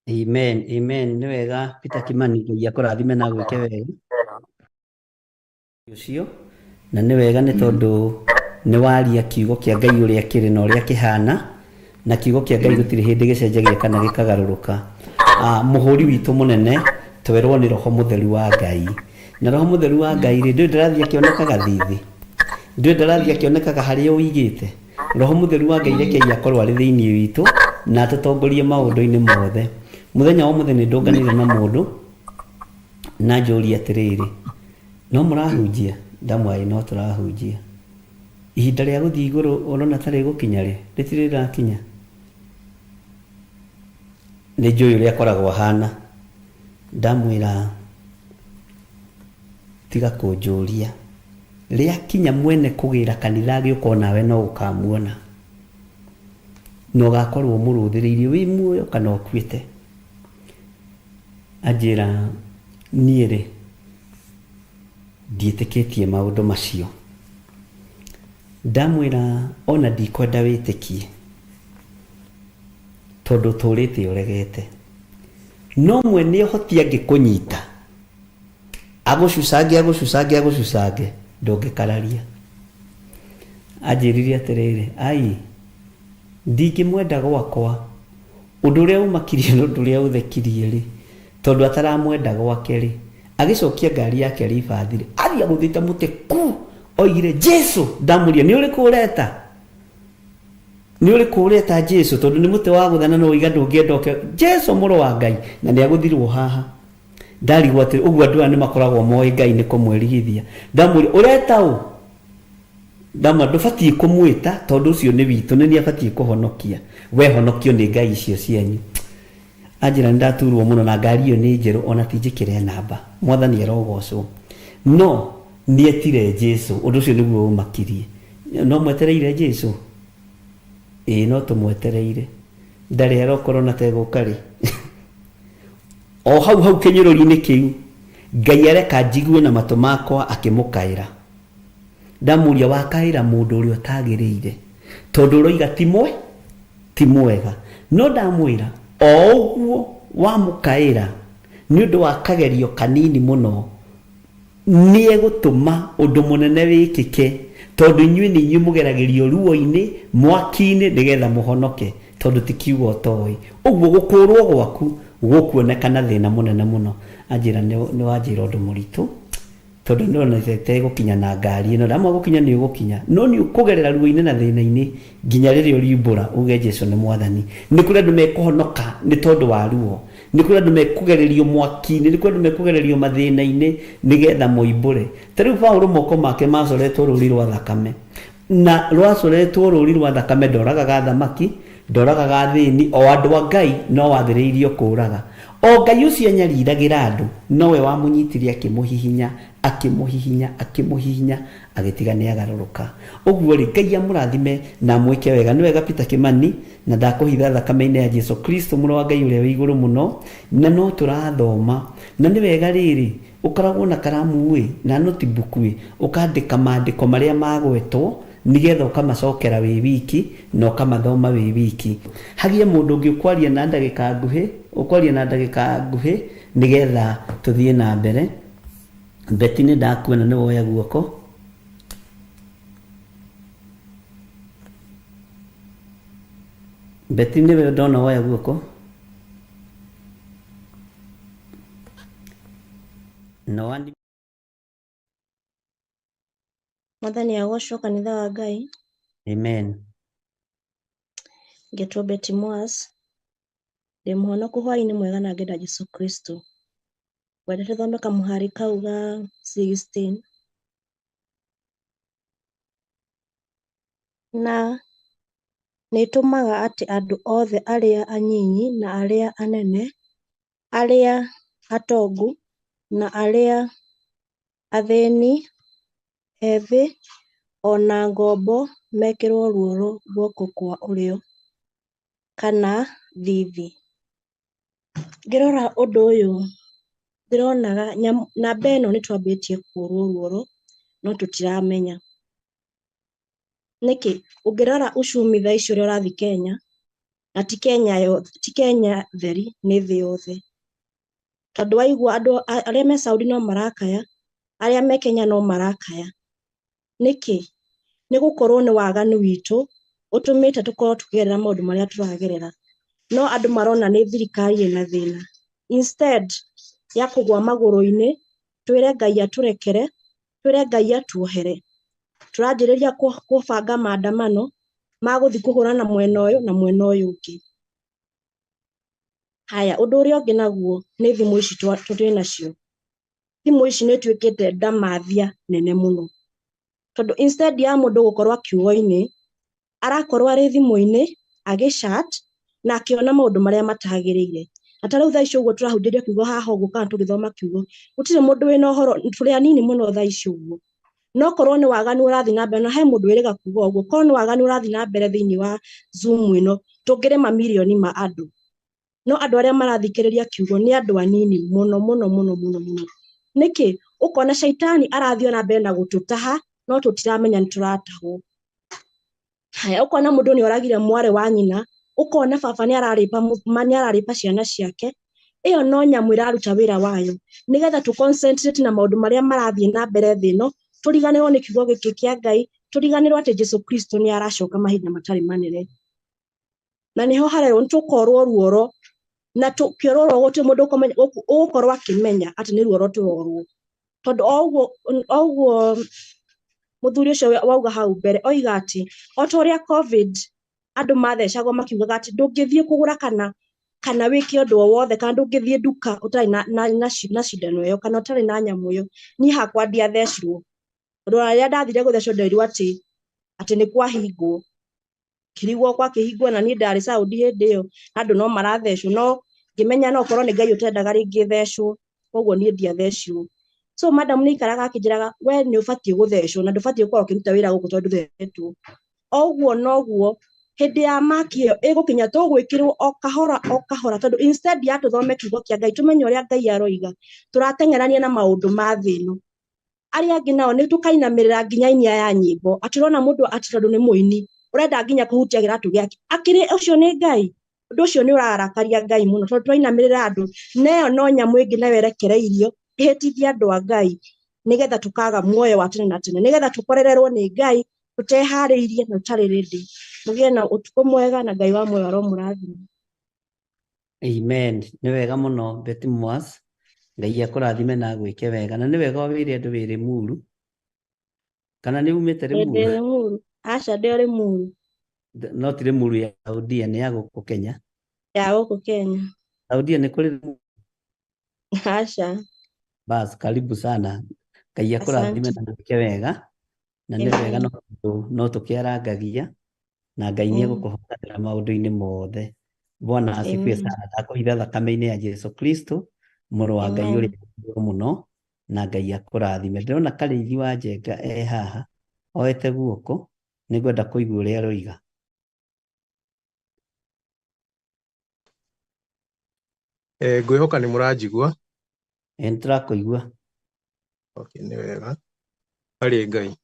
Amen, amen. Ni wega Peter Kimani, Ngai akũrathime na gwĩke wega ũcio, na nĩ wega nĩ tondũ nĩ waria kiugo kĩa Ngai ũrĩa kĩrĩ na ũrĩa kĩhana, na kiugo kĩa Ngai gũtirĩ hĩndĩ gĩcenjagia kana gĩkagarũrũka. Mũhũri witũ mũnene twerwo nĩ Roho Mũtheru wa Ngai, na Roho Mũtheru wa Ngai rĩ, ndũĩ ndarathiĩ akĩonekaga thithi, ndũĩ ndarathiĩ akĩonekaga harĩa ũigĩte. Roho Mũtheru wa Ngai rekei akorwo arĩ thĩinĩ witũ na atũtongorie maũndũ-inĩ mothe. Mũthenya wa ũmũthĩ nĩ ndũnganire na mũndũ na njũria atĩrĩrĩ, no mũrahunjia? Ndamwĩra no tũrahunjia. Ihinda rĩa gũthiĩ igũrũ ũrona ta rĩgũkinya rĩ? Rĩtirĩ rĩrakinya. Nĩ njũĩ ũrĩa akoragwo ahana. Ndamwĩra tiga kũnjũria. Rĩakinya mwene kũgĩra kanitha agĩũka onawe no ũkamuona. Na ũgakorwo ũmũrũthĩrĩirie wĩ muoyo kana ũkuĩte. Anjĩra niĩ rĩ ndiĩtĩkĩtie maũndũ macio. Ndamwĩra ona ndikwenda wĩtĩkie tondũ ũtũrĩte ũregete. No mwene ũhoti angĩkũnyita agũcucange agũcucange agũcucange ndũngĩkararia. Anjĩrire atĩrĩrĩ, ai ndingĩmwenda gwakwa. Ũndũ ũrĩa ũmakirie na ũndũ ũrĩa ũthekirie rĩ, tondũ ataramwenda gwake rĩ, agĩcokia ngari yake ribathi rĩ, athiĩ agũthĩte mũtĩ ku, oigire Jesu. Ndamũria nĩ ũrĩkũ ũreta? Nĩ ũrĩkũ ũreta Jesu? Tondũ nĩ mũtĩ wa gũthana no ũiga ndũngĩenda ũke Jesu mũrũ wa Ngai, na nĩ agũthirwo haha. Ndarigwo atĩ ũguo andũ aya nĩ makoragwo moĩ Ngai nĩ kũmwĩrigithia. Ndamũria ũreta ũ? Ndamwĩra ndũbatiĩ kũmwĩta tondũ ũcio nĩ witũ, nĩ niĩ abatiĩ kũhonokia. We honokio nĩ Ngai icio cianyu. Anjĩra nĩ ndaturwo mũno na ngari ĩyo nĩ njerũ ona ti njĩkĩre namba. Mwathani arogocwo. No nĩetire Jesu, ũndũ ũcio nĩguo ũmakirie. No mwetereire Jesu? Ĩĩ no tũmwetereire. Ndarĩ arokorwo na tegũka rĩ. O hau hau kĩnyũrũri-inĩ kĩu, Ngai areka njigue na matũ makwa akĩmũkaĩra. Ndamũria wakaĩra mũndũ ũrĩa ũtagĩrĩire tondũ ũroiga ti mwega. No ndamwĩra o ũguo wamũkaĩra nĩ ũndũ wa kagerio kanini mũno nĩegũtũma ũndũ mũnene wĩkĩke tondũ inyuĩ nĩ inyuĩ mũgeragĩrio ruo-inĩ mwaki-inĩ nĩgetha mũhonoke tondũ ti kiugo ũtoĩ. Ũguo gũkũrwo gwaku gũkuonekana thĩna mũnene mũno. Anjĩra nĩ wanjĩra ũndũ mũritũ tondũ ndĩronete gũkinya na ngari ĩno. Ndamwa gũkinya nĩ ũgũkinya, no nĩ ũkũgerera ruo-inĩ na thĩna-inĩ nginya rĩrĩa ũriumbũra uge Jesu nĩ mwathani. Nĩ kũrĩ andũ mekũhonoka nĩ tondũ wa ruo, nĩ kũrĩ andũ mekũgererio mwaki-inĩ, nĩ kũrĩ andũ mekũgererio mathĩna-inĩ nĩgetha moimbũre. Ta rĩu Paũlũ moko make macoretwo rũri rwa thakame, na rwacoretwo rũri rwa thakame ndoragaga thamaki, ndoragaga athĩni, o andũ a Ngai no wathĩrĩirio kũraga. O Ngai ũcio anyariragĩra andũ nowe wamũnyitire akĩmũhihinya akĩmũhihinya akĩmũhihinya agĩtiga nĩ agarũrũka. Ũguo rĩ, Ngai amũrathime na amwĩke wega. Nĩ wega Peter Kimani, na ndakũhitha thakame-inĩ ya Jesu Kristo mũrũ wa Ngai ũrĩa wĩ igũrũ mũno, na no tũrathoma. Na nĩ wega rĩrĩ, ũkoragwo na karamu ĩ na notebook ĩ, ũkandĩka maandĩko marĩa magwetwo nĩgetha ũkamacokera wĩ wiki na ũkamathoma wĩ wiki. Hagie mũndũ ũngĩ ũkwaria na ndagĩka nguhĩ, ũkwaria na ndagĩka nguhĩ nĩgetha tũthiĩ na mbere. Betty nĩ ndakuona nĩ woya guoko. Betty nĩwe ndona woya guoko. No andi Mwathani agocwo kanitha wa Ngai. Amen. Ngetwo Betty Moas. Ndĩ mũhonoku hwaĩ-inĩ mwega na ngenda Jesu Kristo. Ngwenda tũthome kamũhari kau ga 16. Na nĩtũmaga atĩ andũ othe arĩa anyinyi na arĩa anene, arĩa atongu na arĩa athĩni, ethĩ ona ngombo mekĩrwo ruoro guoko kwa ũrĩo kana thithi. Ngĩrora ũndũ ũyũ ndĩronaga namba ĩno nĩ twambĩtie kũrwo ruoro no tũtiramenya. Nĩkĩ? Ũngĩrora uchumi thaa ici ũrĩa ũrathiĩ Kenya, na ti Kenya yothe, ti Kenya theri, nĩ thĩ yothe. Tondũ waigua andũ arĩa me Saudi no marakaya, arĩa me Kenya no marakaya. Nĩkĩ? Nĩ gũkorwo nĩ waganu witũ ũtũmĩte tũkorwo tũkĩgerera maũndũ marĩa tũragerera. No andũ marona nĩ thirikari ĩna thĩna. Instead ya kũgũa magũrũ-inĩ, twĩre Ngai atũrekere, twĩre Ngai atuohere. Tũranjĩrĩria kũbanga maandamano ma gũthiĩ kũhũrana mwena ũyũ na mwena ũyũ ũngĩ. Haya, ũndũ ũrĩa ũngĩ naguo nĩ thimũ ici tũrĩ nacio. Thimũ ici nĩ ituĩkĩte ndamathia nene mũno, tondũ instead ya mũndũ gũkorwo kiugo-inĩ, arakorwo arĩ thimũ-inĩ agĩ chat na akĩona maũndũ marĩa matagĩrĩire. Na ta rĩu thaa ici ũguo tũrahunjĩria kiugo haha ũguo kana tũgĩthoma kiugo, gũtirĩ mũndũ wĩna ũhoro, tũrĩ anini mũno thaa ici ũguo. No korwo nĩ waganu ũrathiĩ na mbere, na he mũndũ wĩrĩga kuga ũguo, korwo nĩ waganu ũrathiĩ na mbere thĩinĩ wa Zoom ĩno, tũngĩrĩ mamirioni ma andũ. No andũ arĩa marathikĩrĩria kiugo nĩ andũ anini mũno mũno mũno mũno mũno. Nĩkĩ? Ũkona caitani arathiĩ ona mbere na gũtũtaha, no tũtiramenya nĩ tũratahwo. Haya, ũkona mũndũ nĩ oragire mwarĩ wa nyina, ũkona baba nĩ ararĩpa nĩ ararĩpa ciana ciake. Ĩyo no nyamũ ĩraruta wĩra wayo nĩgetha tũ concentrate na maũndũ marĩa marathiĩ na mbere thĩ ĩno, tũriganĩrwo nĩ kiugo gĩkĩ kĩa Ngai, tũriganĩrwo atĩ Jesu Kristo nĩ aracoka mahinda matarĩ manene. Na nĩho harerwo nĩ tũkorwo ruoro, na tũkĩorwo gũtirĩ mũndũ ũgũkorwo akĩmenya atĩ nĩ ruoro tũrorwo. Tondũ o ũguo mũthuri ũcio wauga hau mbere oiga atĩ o ta ũrĩa COVID andũ mathecagwo makiugaga atĩ ndũngĩthiĩ kũgũra kana wĩke ũndũ o wothe, kana ndũngĩthiĩ nduka ũtarĩ na cindano ĩyo kana ũtarĩ na nyamũ ĩyo. Niĩ hakwa ndiathecirwo, tondũ ona rĩrĩa ndathire gũthecwo nderirwo atĩ nĩ kwahingwo, kĩrigwo gwakĩhingwo, na niĩ ndarĩ Saudi hĩndĩ ĩyo na andũ no marathecwo, no ngĩmenya no korwo nĩ Ngai ũtendaga rĩngĩ thecwo, koguo niĩ ndiathecirwo. So madam nĩ aikaraga akĩnjĩraga we nĩ ũbatiĩ gũthecwo na ndũbatiĩ gũkorwo ũkĩruta wĩra gũkũ tondũ ndũthecetwo. O ũguo noguo hĩndĩ ya maki ĩyo ĩgũkinya tũgwĩkĩrwo o kahora o kahora, tondũ instead ya tũthome kiugo kĩa Ngai tũmenye ũrĩa Ngai aroiga, tũrateng'erania na maũndũ ma thĩ ĩno. Arĩa angĩ nao nĩ tũkainamĩrĩra nginya inia ya nyĩmbo, atĩ ũrona mũndũ atĩ tondũ nĩ mũini ũrenda nginya kũhutia kĩratũ gĩake, akĩrĩ ũcio nĩ Ngai. Ũndũ ũcio nĩ ũrarakaria Ngai mũno, tondũ twainamĩrĩra andũ na ĩyo no nyamũ ĩngĩ nayo ĩrekereirio ĩhĩtithie andũ a Ngai, nĩgetha tũkaga muoyo wa tene na tene, nĩgetha tũkorererwo nĩ Ngai tũteharĩirie na tũtarĩ ready. Mũgĩe na ũtukũ mwega na Ngai wa muoyo aromũrathima. Amen. Nĩ wega mũno Betty Mwas. Ngai akũrathime na agwĩke wega. Na nĩ wega wĩre andũ wĩ Limuru. Kana nĩ umĩte Ndĩ Limuru? Limuru. Aca ndĩ o Limuru. No ti Limuru ya Saudia, nĩ ya gũkũ Kenya. Ya gũkũ Kenya. Saudia nĩ kũrĩ Limuru? Aca. Bas, karibu sana. Ngai akũrathime Asante. na agwĩke wega. Na nĩ wega Amen. no tũkĩarangagia na Ngai nĩ egũkũhotanĩra maũndũ-inĩ mothe. Bwana asifiwe Amen. sana. Ndakũhitha thakame-inĩ ya Jesu Kristo, mũrũ wa Ngai Amen. ũrĩa mũkũrũ mũno, na Ngai akũrathime. Ndĩrona Karĩithi wa Njenga e haha oete guoko, nĩngwenda kũigua ũrĩa aroiga. Ngwĩhoka nĩ mũranjigua. Ĩ, nĩtũrakũigua. Okay, nĩ wega. Harĩ Ngai.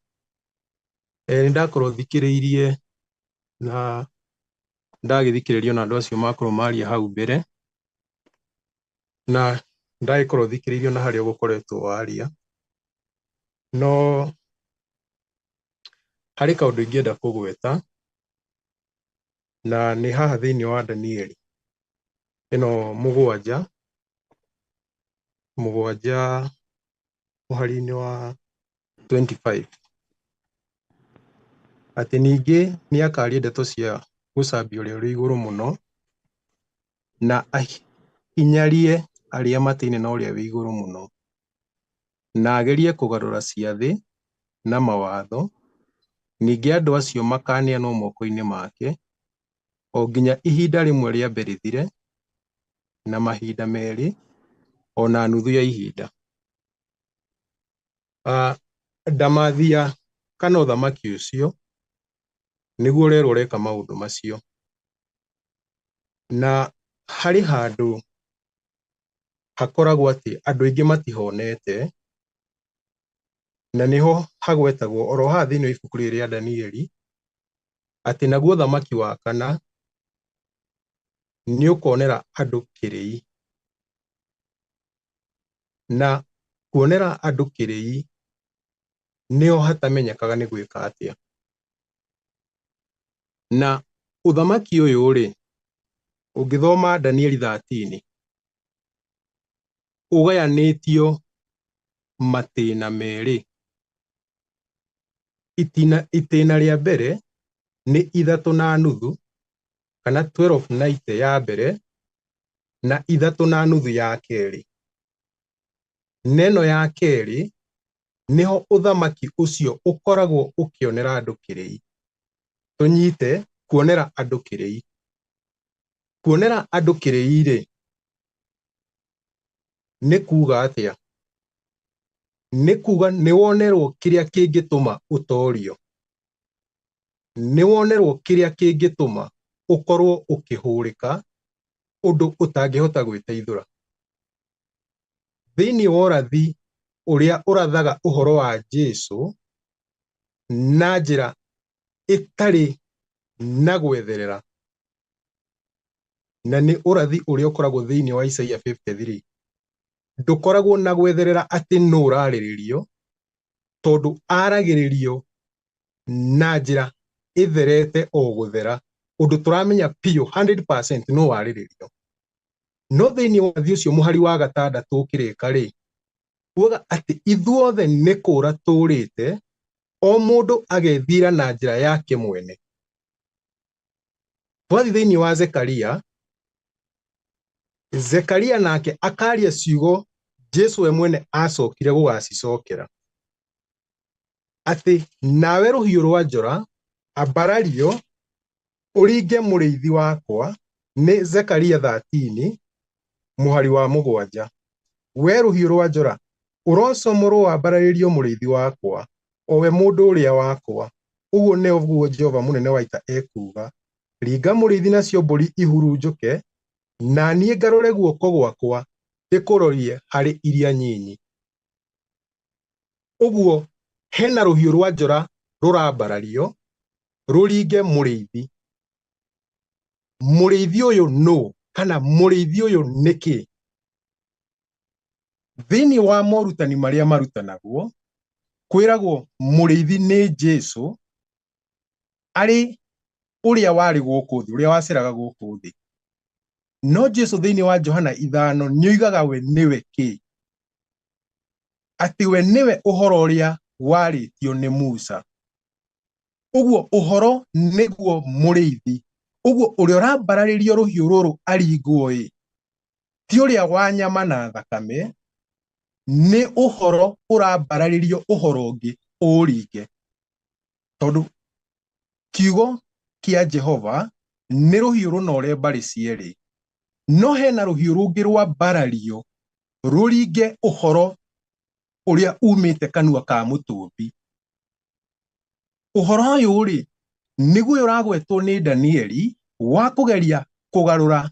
Nĩ ndakorwo thikĩrĩirie na ndagĩthikĩrĩrio na andũ acio makorwo maria hau mbere, na ndagĩkorwo thikĩrĩirio na harĩa ũgũkoretwo waria, no harĩ kaũndũ ingĩenda kũgweta, na nĩ haha thĩinĩ wa Danieli ĩno mũgwanja mũgwanja mũhari-inĩ wa 25, atĩ ningĩ nĩ akaria ndeto cia gũcambia ũrĩa ũrĩ igũrũ mũno, na ahinyarie arĩa matĩine na ũrĩa wĩ igũrũ mũno, na agerie kũgarũra ciathĩ na mawatho, ningĩ andũ acio makaneanwo moko-inĩ make o nginya ihinda rĩmwe rĩambe rĩthire, na mahinda merĩ, o na nuthu ya ihinda. Ndamathia kana ũthamaki ũcio nĩguo ũrerwo ũreka maũndũ macio, na harĩ handũ hakoragwo atĩ andũ aingĩ matihonete, na nĩho hagwetagwo oro haha thĩinĩ wa ibuku rĩrĩ rĩa Danieli atĩ naguo ũthamaki wa kana nĩ ũkonera andũ kĩrĩi, na kuonera andũ kĩrĩi nĩho hatamenyekaga nĩ gwĩka atĩa. Na ũthamaki ũyũ rĩ, ũngĩthoma Danieli 13 ũgayanĩtio matĩna merĩ. Itĩna rĩa mbere nĩ ithatũ na nuthu kana 1290 ya mbere, na ithatũ na nuthu ya kerĩ. Neno ya kerĩ nĩho ũthamaki ũcio ũkoragwo ũkĩonera andũ kĩrĩi. Tũnyite kuonera andũ kĩrĩi. Kuonera andũ kĩrĩi rĩ, nĩ kuga atĩa? Nĩ kuga nĩ wonerwo kĩrĩa kĩngĩtũma ũtorio. Nĩ wonerwo kĩrĩa kĩngĩtũma ũkorwo ũkĩhũrĩka ũndũ ũtangĩhota gwĩteithũra. Thĩinĩ wa ũrathi ũrĩa ũrathaga ũhoro wa Jesu na njĩra ĩtarĩ na gwetherera, na nĩ ũrathi ũrĩa ũkoragwo thĩinĩ wa Isaia 53, ndũkoragwo na gwetherera atĩ nũ ũrarĩrĩrio, tondũ aragĩrĩrio na njĩra ĩtherete o gũthera, ũndũ tũramenya biũ 100% nũ warĩrĩrio. No thĩinĩ wa ũrathi ũcio mũhari wa gatandatũ ũkĩrĩka rĩ, ugaga atĩ ithuothe nĩ kũũra tũũrĩte, o mũndũ agethira na njĩra yake mwene. Twathiĩ thĩinĩ wa Zekaria, Zekaria nake akaria ciugo Jesu we mwene acokire gũgacicokera, atĩ nawe rũhiũ rwa njora ambarario ũringe mũrĩithi wakwa, nĩ Zekaria 13 mũhari wa mũgwanja. We rũhiũ rwa njora ũrocomorwo wambararĩrio mũrĩithi wakwa, o we mũndũ ũrĩa wakwa. Ũguo nĩguo Jehova mũnene wa ita ekuuga, ringa mũrĩithi nacio mbũri ihurunjũke, na niĩ ngarũre guoko gwakwa ndĩkũrorie harĩ iria nyinyi. Ũguo hena rũhiũ rwa njora rũrambarario rũringe mũrĩithi. Mũrĩithi ũyũ nũ kana mũrĩithi ũyũ nĩkĩ? Thĩinĩ wa morutani marĩa marutanagwo, kwĩragwo mũrĩithi nĩ Jesu arĩ ũrĩa warĩ gũkũ thĩ, ũrĩa waceraga gũkũ thĩ. No Jesu thĩinĩ wa Johana 5 nĩoigaga we nĩwe kĩ? Atĩ we nĩwe ũhoro ũrĩa warĩtio nĩ Musa. Ũguo ũhoro nĩguo mũrĩithi. Ũguo ũrĩa ũrambararĩrio rũhiũ rũrũ aringwo ĩ, ti ũrĩa wa nyama na thakame, nĩ ũhoro ũrambararĩrio ũhoro ũngĩ ũringe. Tondũ kiugo kĩa Jehova nĩ rũhiũ rũnore mbarĩ cierĩ, no hena rũhiũ rũngĩ rwambarario rũringe ũhoro ũrĩa umĩte kanua ka mũtũmbi. Ũhoro ũyũ rĩ, nĩguo ũragwetwo nĩ Danieli wa kũgeria kũgarũra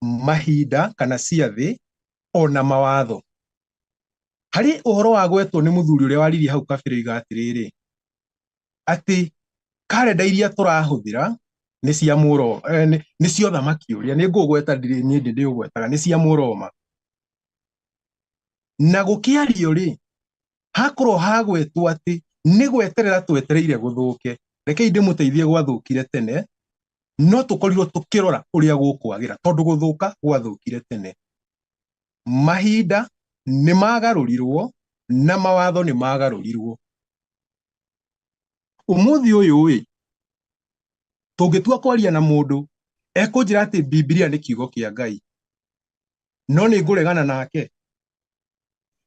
mahinda kana ciathĩ ona mawatho. Harĩ ũhoro wagwetwo nĩ mũthuri ũrĩa waririe hau kabere oiga atĩrĩrĩ, atĩ karenda iria tũrahũthĩra nĩ cia mũro, nĩ cia ũthamaki ũrĩa, nĩ ngũgweta ndirĩ niĩ ndĩũgwetaga, nĩ cia mũroma. Na gũkĩario rĩ, hakorwo hagwetwo atĩ nĩ gweterera twetereire gũthũke. Rekei ndĩmũteithie gwathũkire tene, no tũkorirwo tũkĩrora ũrĩa gũkwagĩra, tondũ gũthũka gwathũkire tene. Mahinda nĩ magarũrirwo na mawatho nĩ magarũrirwo. Ũmũthĩ ũyũ ĩ, tũngĩtua kwaria na mũndũ ekũnjĩra atĩ Bibilia nĩ kiugo kĩa Ngai, no nĩ ngũregana nake,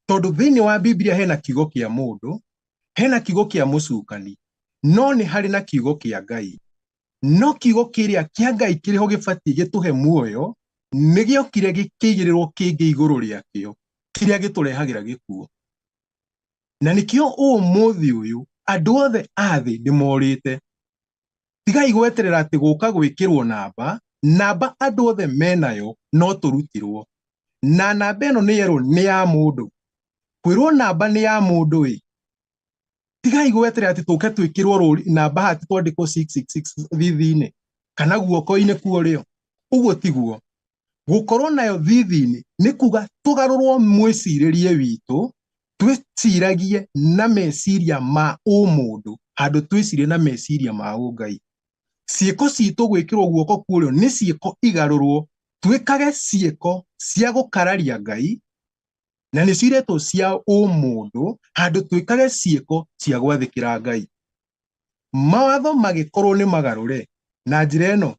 tondũ thĩinĩ wa Bibilia hena kiugo kĩa mũndũ, hena kiugo kĩa mũcukani, no nĩ harĩ na kiugo kĩa Ngai. No kiugo kĩrĩa kĩa Ngai kĩrĩho gĩbatiĩ gĩtũhe muoyo, nĩ gĩokire gĩkĩigĩrĩrwo kĩngĩ igũrũ rĩakĩo, kĩrĩa gĩtũrehagĩra gĩkuũ. Na nĩkĩo ũmũthĩ ũyũ andũ othe a thĩ nĩ morĩte. Tigai gweterera atĩ gũka gwĩkĩrwo namba, namba andũ othe menayo no tũrutirwo. Na namba ĩno nĩ yerwo nĩ ya mũndũ. Kwĩrwo namba nĩ ya mũndũ ĩ, tigai gweterera atĩ tũke twĩkĩrwo rũri namba haha twandĩkwo 666 thithi-inĩ kana guoko-inĩ kuorĩo. Ũguo tiguo. Gũkorwo nayo thithi-inĩ nĩ kuga tũgarũrwo mwĩcirĩrie witũ, twĩciragie na meciria ma ũmũndũ handũ twĩcirie na meciria ma ũngai. Ciĩko citũ gwĩkĩrwo guoko kuorĩo nĩ ciĩko igarũrwo, twĩkage ciĩko cia gũkararia Ngai, na nĩcio iretwo cia ũmũndũ, handũ twĩkage ciĩko cia gwathĩkĩra Ngai. Mawatho magĩkorwo nĩ magarũre na njĩra ĩno,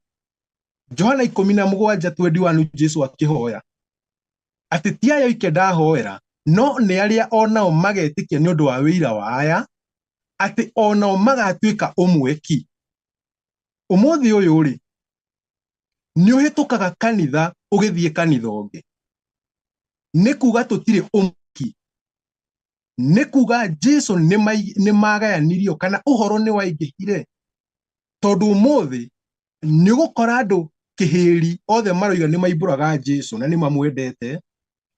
Johana 17:21 Jesu akĩhoya atĩ ti aya oike ndahoera no nĩ arĩa onao magetĩkia nĩ ũndũ wa wĩira wa aya atĩ onao magatuĩka ũmwe ki. Ũmũthĩ ũyũ rĩ nĩ ũhĩtũkaga kanitha ũgĩthiĩ kanitha ũngĩ, nĩ kuga tũtirĩ ũmwe ki, nĩ kuga Jesu nĩ magayanirio kana ũhoro nĩ waingĩhire, tondũ ũmũthĩ nĩ ũgũkora andũ kĩhĩri othe maroiga nĩ maimbũraga Jesu na nĩ mamwendete,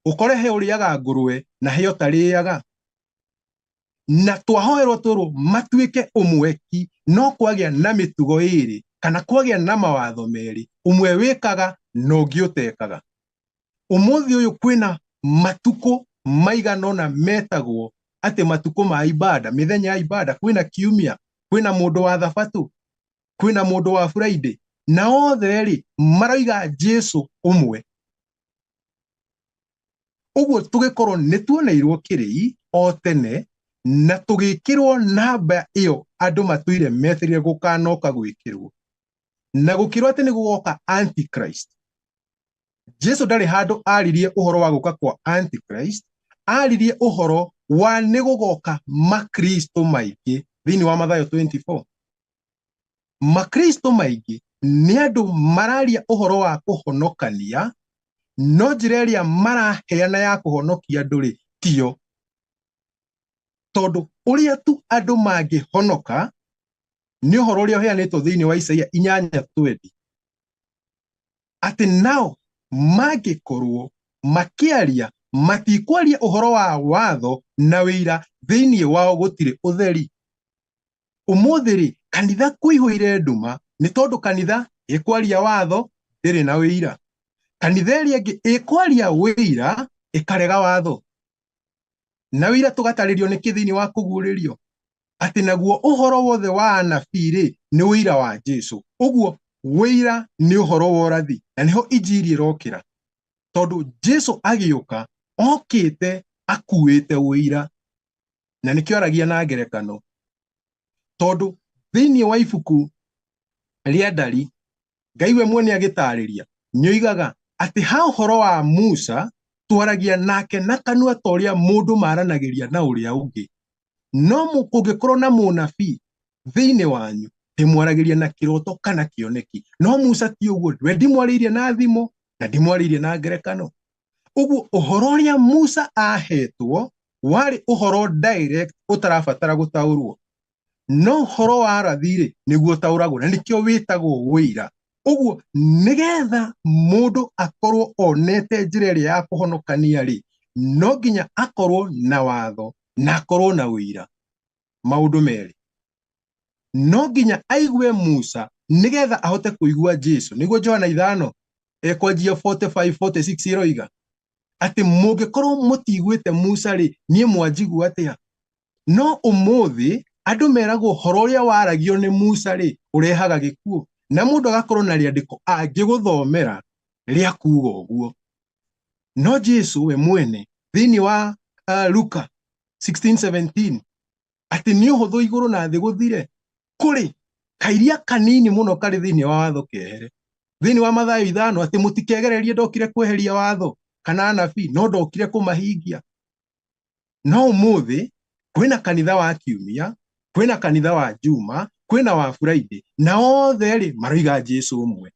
ũkore he ũrĩaga ngũrwe na he ũtarĩaga, na twahoerwo twĩrwo matuĩke ũmwe ki, no kwagĩa na mĩtugo ĩrĩ kana kwagĩa na mawatho merĩ, ũmwe wĩkaga na ũngĩ ũtekaga. Ũmũthĩ ũyũ kwĩna matukũ maigana ũna metagwo atĩ matukũ ma ibada, mĩthenya ya ibada, kwĩna kiumia, kwĩna mũndũ wa thabatũ, kwĩna mũndũ wa Friday, na othe rĩ maroiga Jesu ũmwe. Ũguo tũgĩkorwo nĩ tuoneirwo kĩrĩi o tene na tũgĩkĩrwo namba ĩyo andũ matũire metereire gũkanoka gwĩkĩrwo, na gũkĩrwo atĩ nĩ gũgoka Antichrist. Jesu ndarĩ handũ aririe ũhoro wa gũka kwa Antichrist, aririe ũhoro wa nĩ gũgoka makristo maingĩ thĩinĩ wa Mathayo 24. Makristo maingĩ nĩ andũ mararia ũhoro wa kũhonokania, no njĩra ĩrĩa maraheana ya kũhonokia andũ rĩ tiyo, tondũ ũrĩa tu andũ mangĩhonoka nĩ ũhoro ũrĩa ũheanĩtwo thĩinĩ wa Isaia 8:20, atĩ nao mangĩkorwo makĩaria matikwaria ũhoro wa watho na wĩira, thĩinĩ wao gũtirĩ ũtheri. Ũmũthĩ rĩ kanitha kũihũire nduma nĩ tondũ kanitha ĩkwaria watho ndĩrĩ na wĩira, kanitha ĩrĩa ĩngĩ ĩkwaria wĩira ĩkarega watho, na wĩira tũgatarĩrio nĩkĩ thĩinĩ wa kũguũrĩrio atĩ naguo ũhoro wothe wa anabii rĩ nĩ wĩira wa Jesu. Ũguo wĩira nĩ ũhoro wa ũrathi, na nĩho injiri ĩrokĩra, tondũ Jesu agĩũka okĩte akuĩte wĩira, na nĩkĩo aragia na ngerekano, tondũ thĩinĩ wa ibuku rĩa Ndari Ngai we mwene agĩtarĩria nĩoigaga atĩ ha ũhoro wa Musa twaragia nake na kanua ta ũrĩa mũndũ maranagĩria na ũrĩa ũngĩ, no kũngĩkorwo na mũnabii thĩinĩ wanyu ndĩmwaragĩria na kĩroto kana kĩoneki, no Musa ti ũguo, we ndimwarĩirie na thimo na ndimwarĩirie na ngerekano. Ũguo ũhoro ũrĩa Musa ahetwo warĩ ũhoro direct ũtarabatara gũtaũrwo, no ũhoro wa rathi rĩ nĩguo ũtaũragwo, na nĩkĩo wĩtagwo wĩira. Ũguo nĩgetha mũndũ akorwo onete njĩra ĩrĩa ya kũhonokania rĩ, no nginya akorwo na watho na akorwo na wĩira, maũndũ merĩ. No nginya aigue Musa nĩgetha ahote kũigua Jesu. Nĩguo Johana 5 ekwanjia 45 46 ĩroiga atĩ mũngĩkorwo mũtiguĩte Musa rĩ, niĩ mwanjigua atĩa? No ũmũthĩ andũ meragwo ũhoro ũrĩa waragio nĩ Musa rĩ ũrehaga gĩkuũ, na mũndũ agakorwo na rĩandĩko angĩgũthomera rĩa kuga ũguo. No Jesu we mwene thĩinĩ wa Luka 16:17 atĩ nĩ ũhũthũ igũrũ na thĩ gũthire, kũrĩ kairia kanini mũno karĩ thĩinĩ wa watho kehere. Thĩinĩ wa Mathayo 5 atĩ mũtikegererie ndokire kweheria watho kana anabii, no ndokire kũmahingia. No ũmũthĩ kwĩna kanitha wa kiumia, kwĩna kanitha wa Juma, kwĩna wa Friday, na othe rĩ maroiga Jesu ũmwe.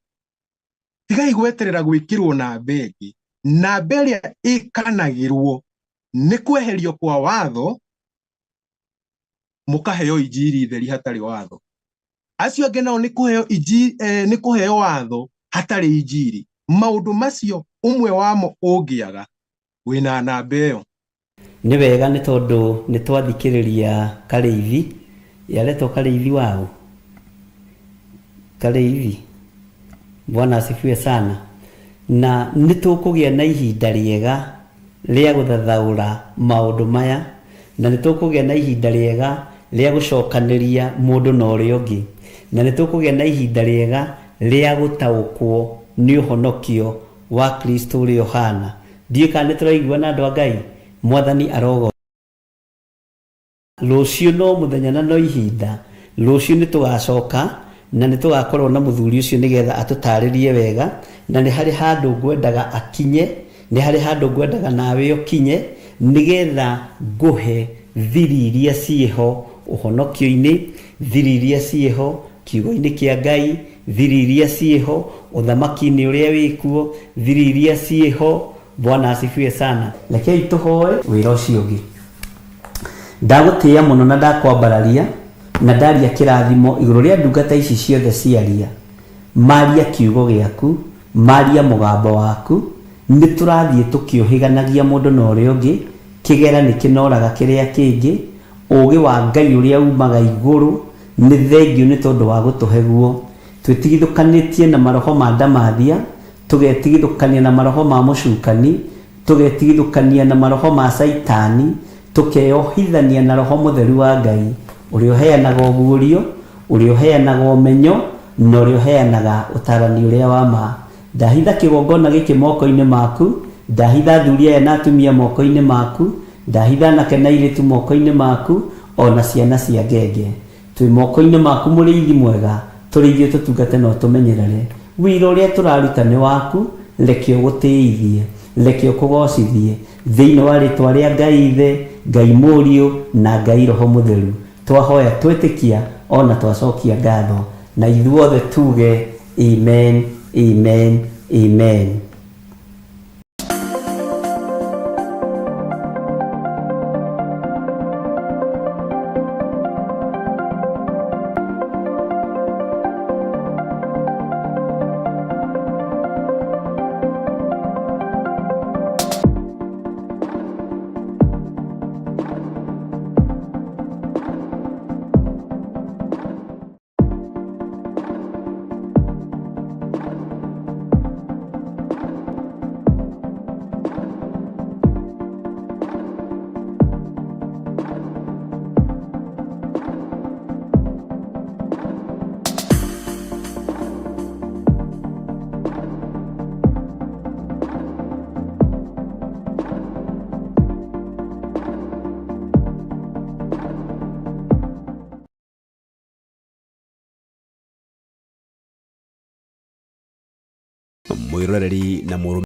Tigai gweterera gwĩkĩrwo namba ĩngĩ. Namba ĩrĩa ĩkanagĩrwo nĩ kweherio kwa watho, mũkaheo injiri theri hatarĩ watho. Acio angĩ nao nĩ kũheo injiri, nĩ kũheo watho hatarĩ injiri. Maũndũ macio ũmwe wamo ũngĩaga wĩna namba ĩyo. Nĩ wega nĩ tondũ nĩ twathikĩrĩria Karĩithi, yaretwo Karĩithi waũ? Karĩithi, Bwana asifiwe sana. Na nĩ tũkũgĩa na ihinda rĩega rĩa gũthathaũra maũndũ maya, na nĩ tũkũgĩa na ihinda rĩega rĩa gũcokanĩria mũndũ na ũrĩa ũngĩ, na nĩ tũkũgĩa na ihinda rĩega rĩa gũtaũkwo nĩ ũhonokio wa Kristo ũrĩa ũhana. Ndiũĩ kana nĩ tũraigua na andũ a Ngai. Mwathani arogo rũciũ no mũthenya na no ihinda, rũciũ nĩ tũgacoka Na nĩ tũgakorwo na mũthuri ũcio nĩgetha atũtarĩrie wega, na nĩ harĩ handũ ngwendaga akinye, nĩ harĩ handũ ngwendaga nawe ũkinye, nĩgetha ngũhe thiri iria ciĩho ũhonokio-inĩ, thiri iria ciĩho kiugo-inĩ kĩa Ngai, thiri iria ciĩho ũthamaki-inĩ ũrĩa wĩkuo, thiri iria ciĩho. Bwana asifiwe sana. Rekei tũhoe wĩra ũcio ũngĩ. Ndagũtĩĩa mũno na ndakwambararia na ndaria kĩrathimo igũrũ rĩa ndungata ici ciothe ciaria. Maria kiugo gĩaku, maria mũgambo waku, nĩ tũrathiĩ tũkĩũhĩganagia mũndũ na ũrĩa ũngĩ, kĩgera nĩ kĩnoraga kĩrĩa kĩngĩ, ũũgĩ wa Ngai ũrĩa umaga igũrũ nĩ thengio nĩ tondũ wa gũtũhe guo. Twĩtigithũkanĩtie na maroho ma ndamathia, tũgetigithũkania na maroho ma mũcukani, tũgetigithũkania na maroho ma caitani, tũkeohithania na roho mũtheru wa Ngai, ũrĩa ũheanaga ũguũrio, ũrĩa ũheanaga ũmenyo, na ũrĩa ũheanaga ũtarani ũrĩa wa ma. Ndahitha kĩgongona gĩkĩ moko-inĩ maku, ndahitha athuri aya na atumia moko-inĩ maku, ndahitha anake na airĩtu moko-inĩ maku, ona ciana cia ngenge. Twĩ moko-inĩ maku mũrĩithi mwega, tũrĩithie tũtungate na ũtũmenyerere. Wĩra ũrĩa tũraruta nĩ waku, reke ũgũtĩithie, reke ũkũgocithie, thĩinĩ wa rĩtwa rĩa Ngai Ithe, Ngai Mũriũ na Ngai Roho Mũtheru. Twahoya twĩtĩkia ona twacokia ngatho, na ithuothe tuge amen, amen, amen. Mwiroreri na mũrũ.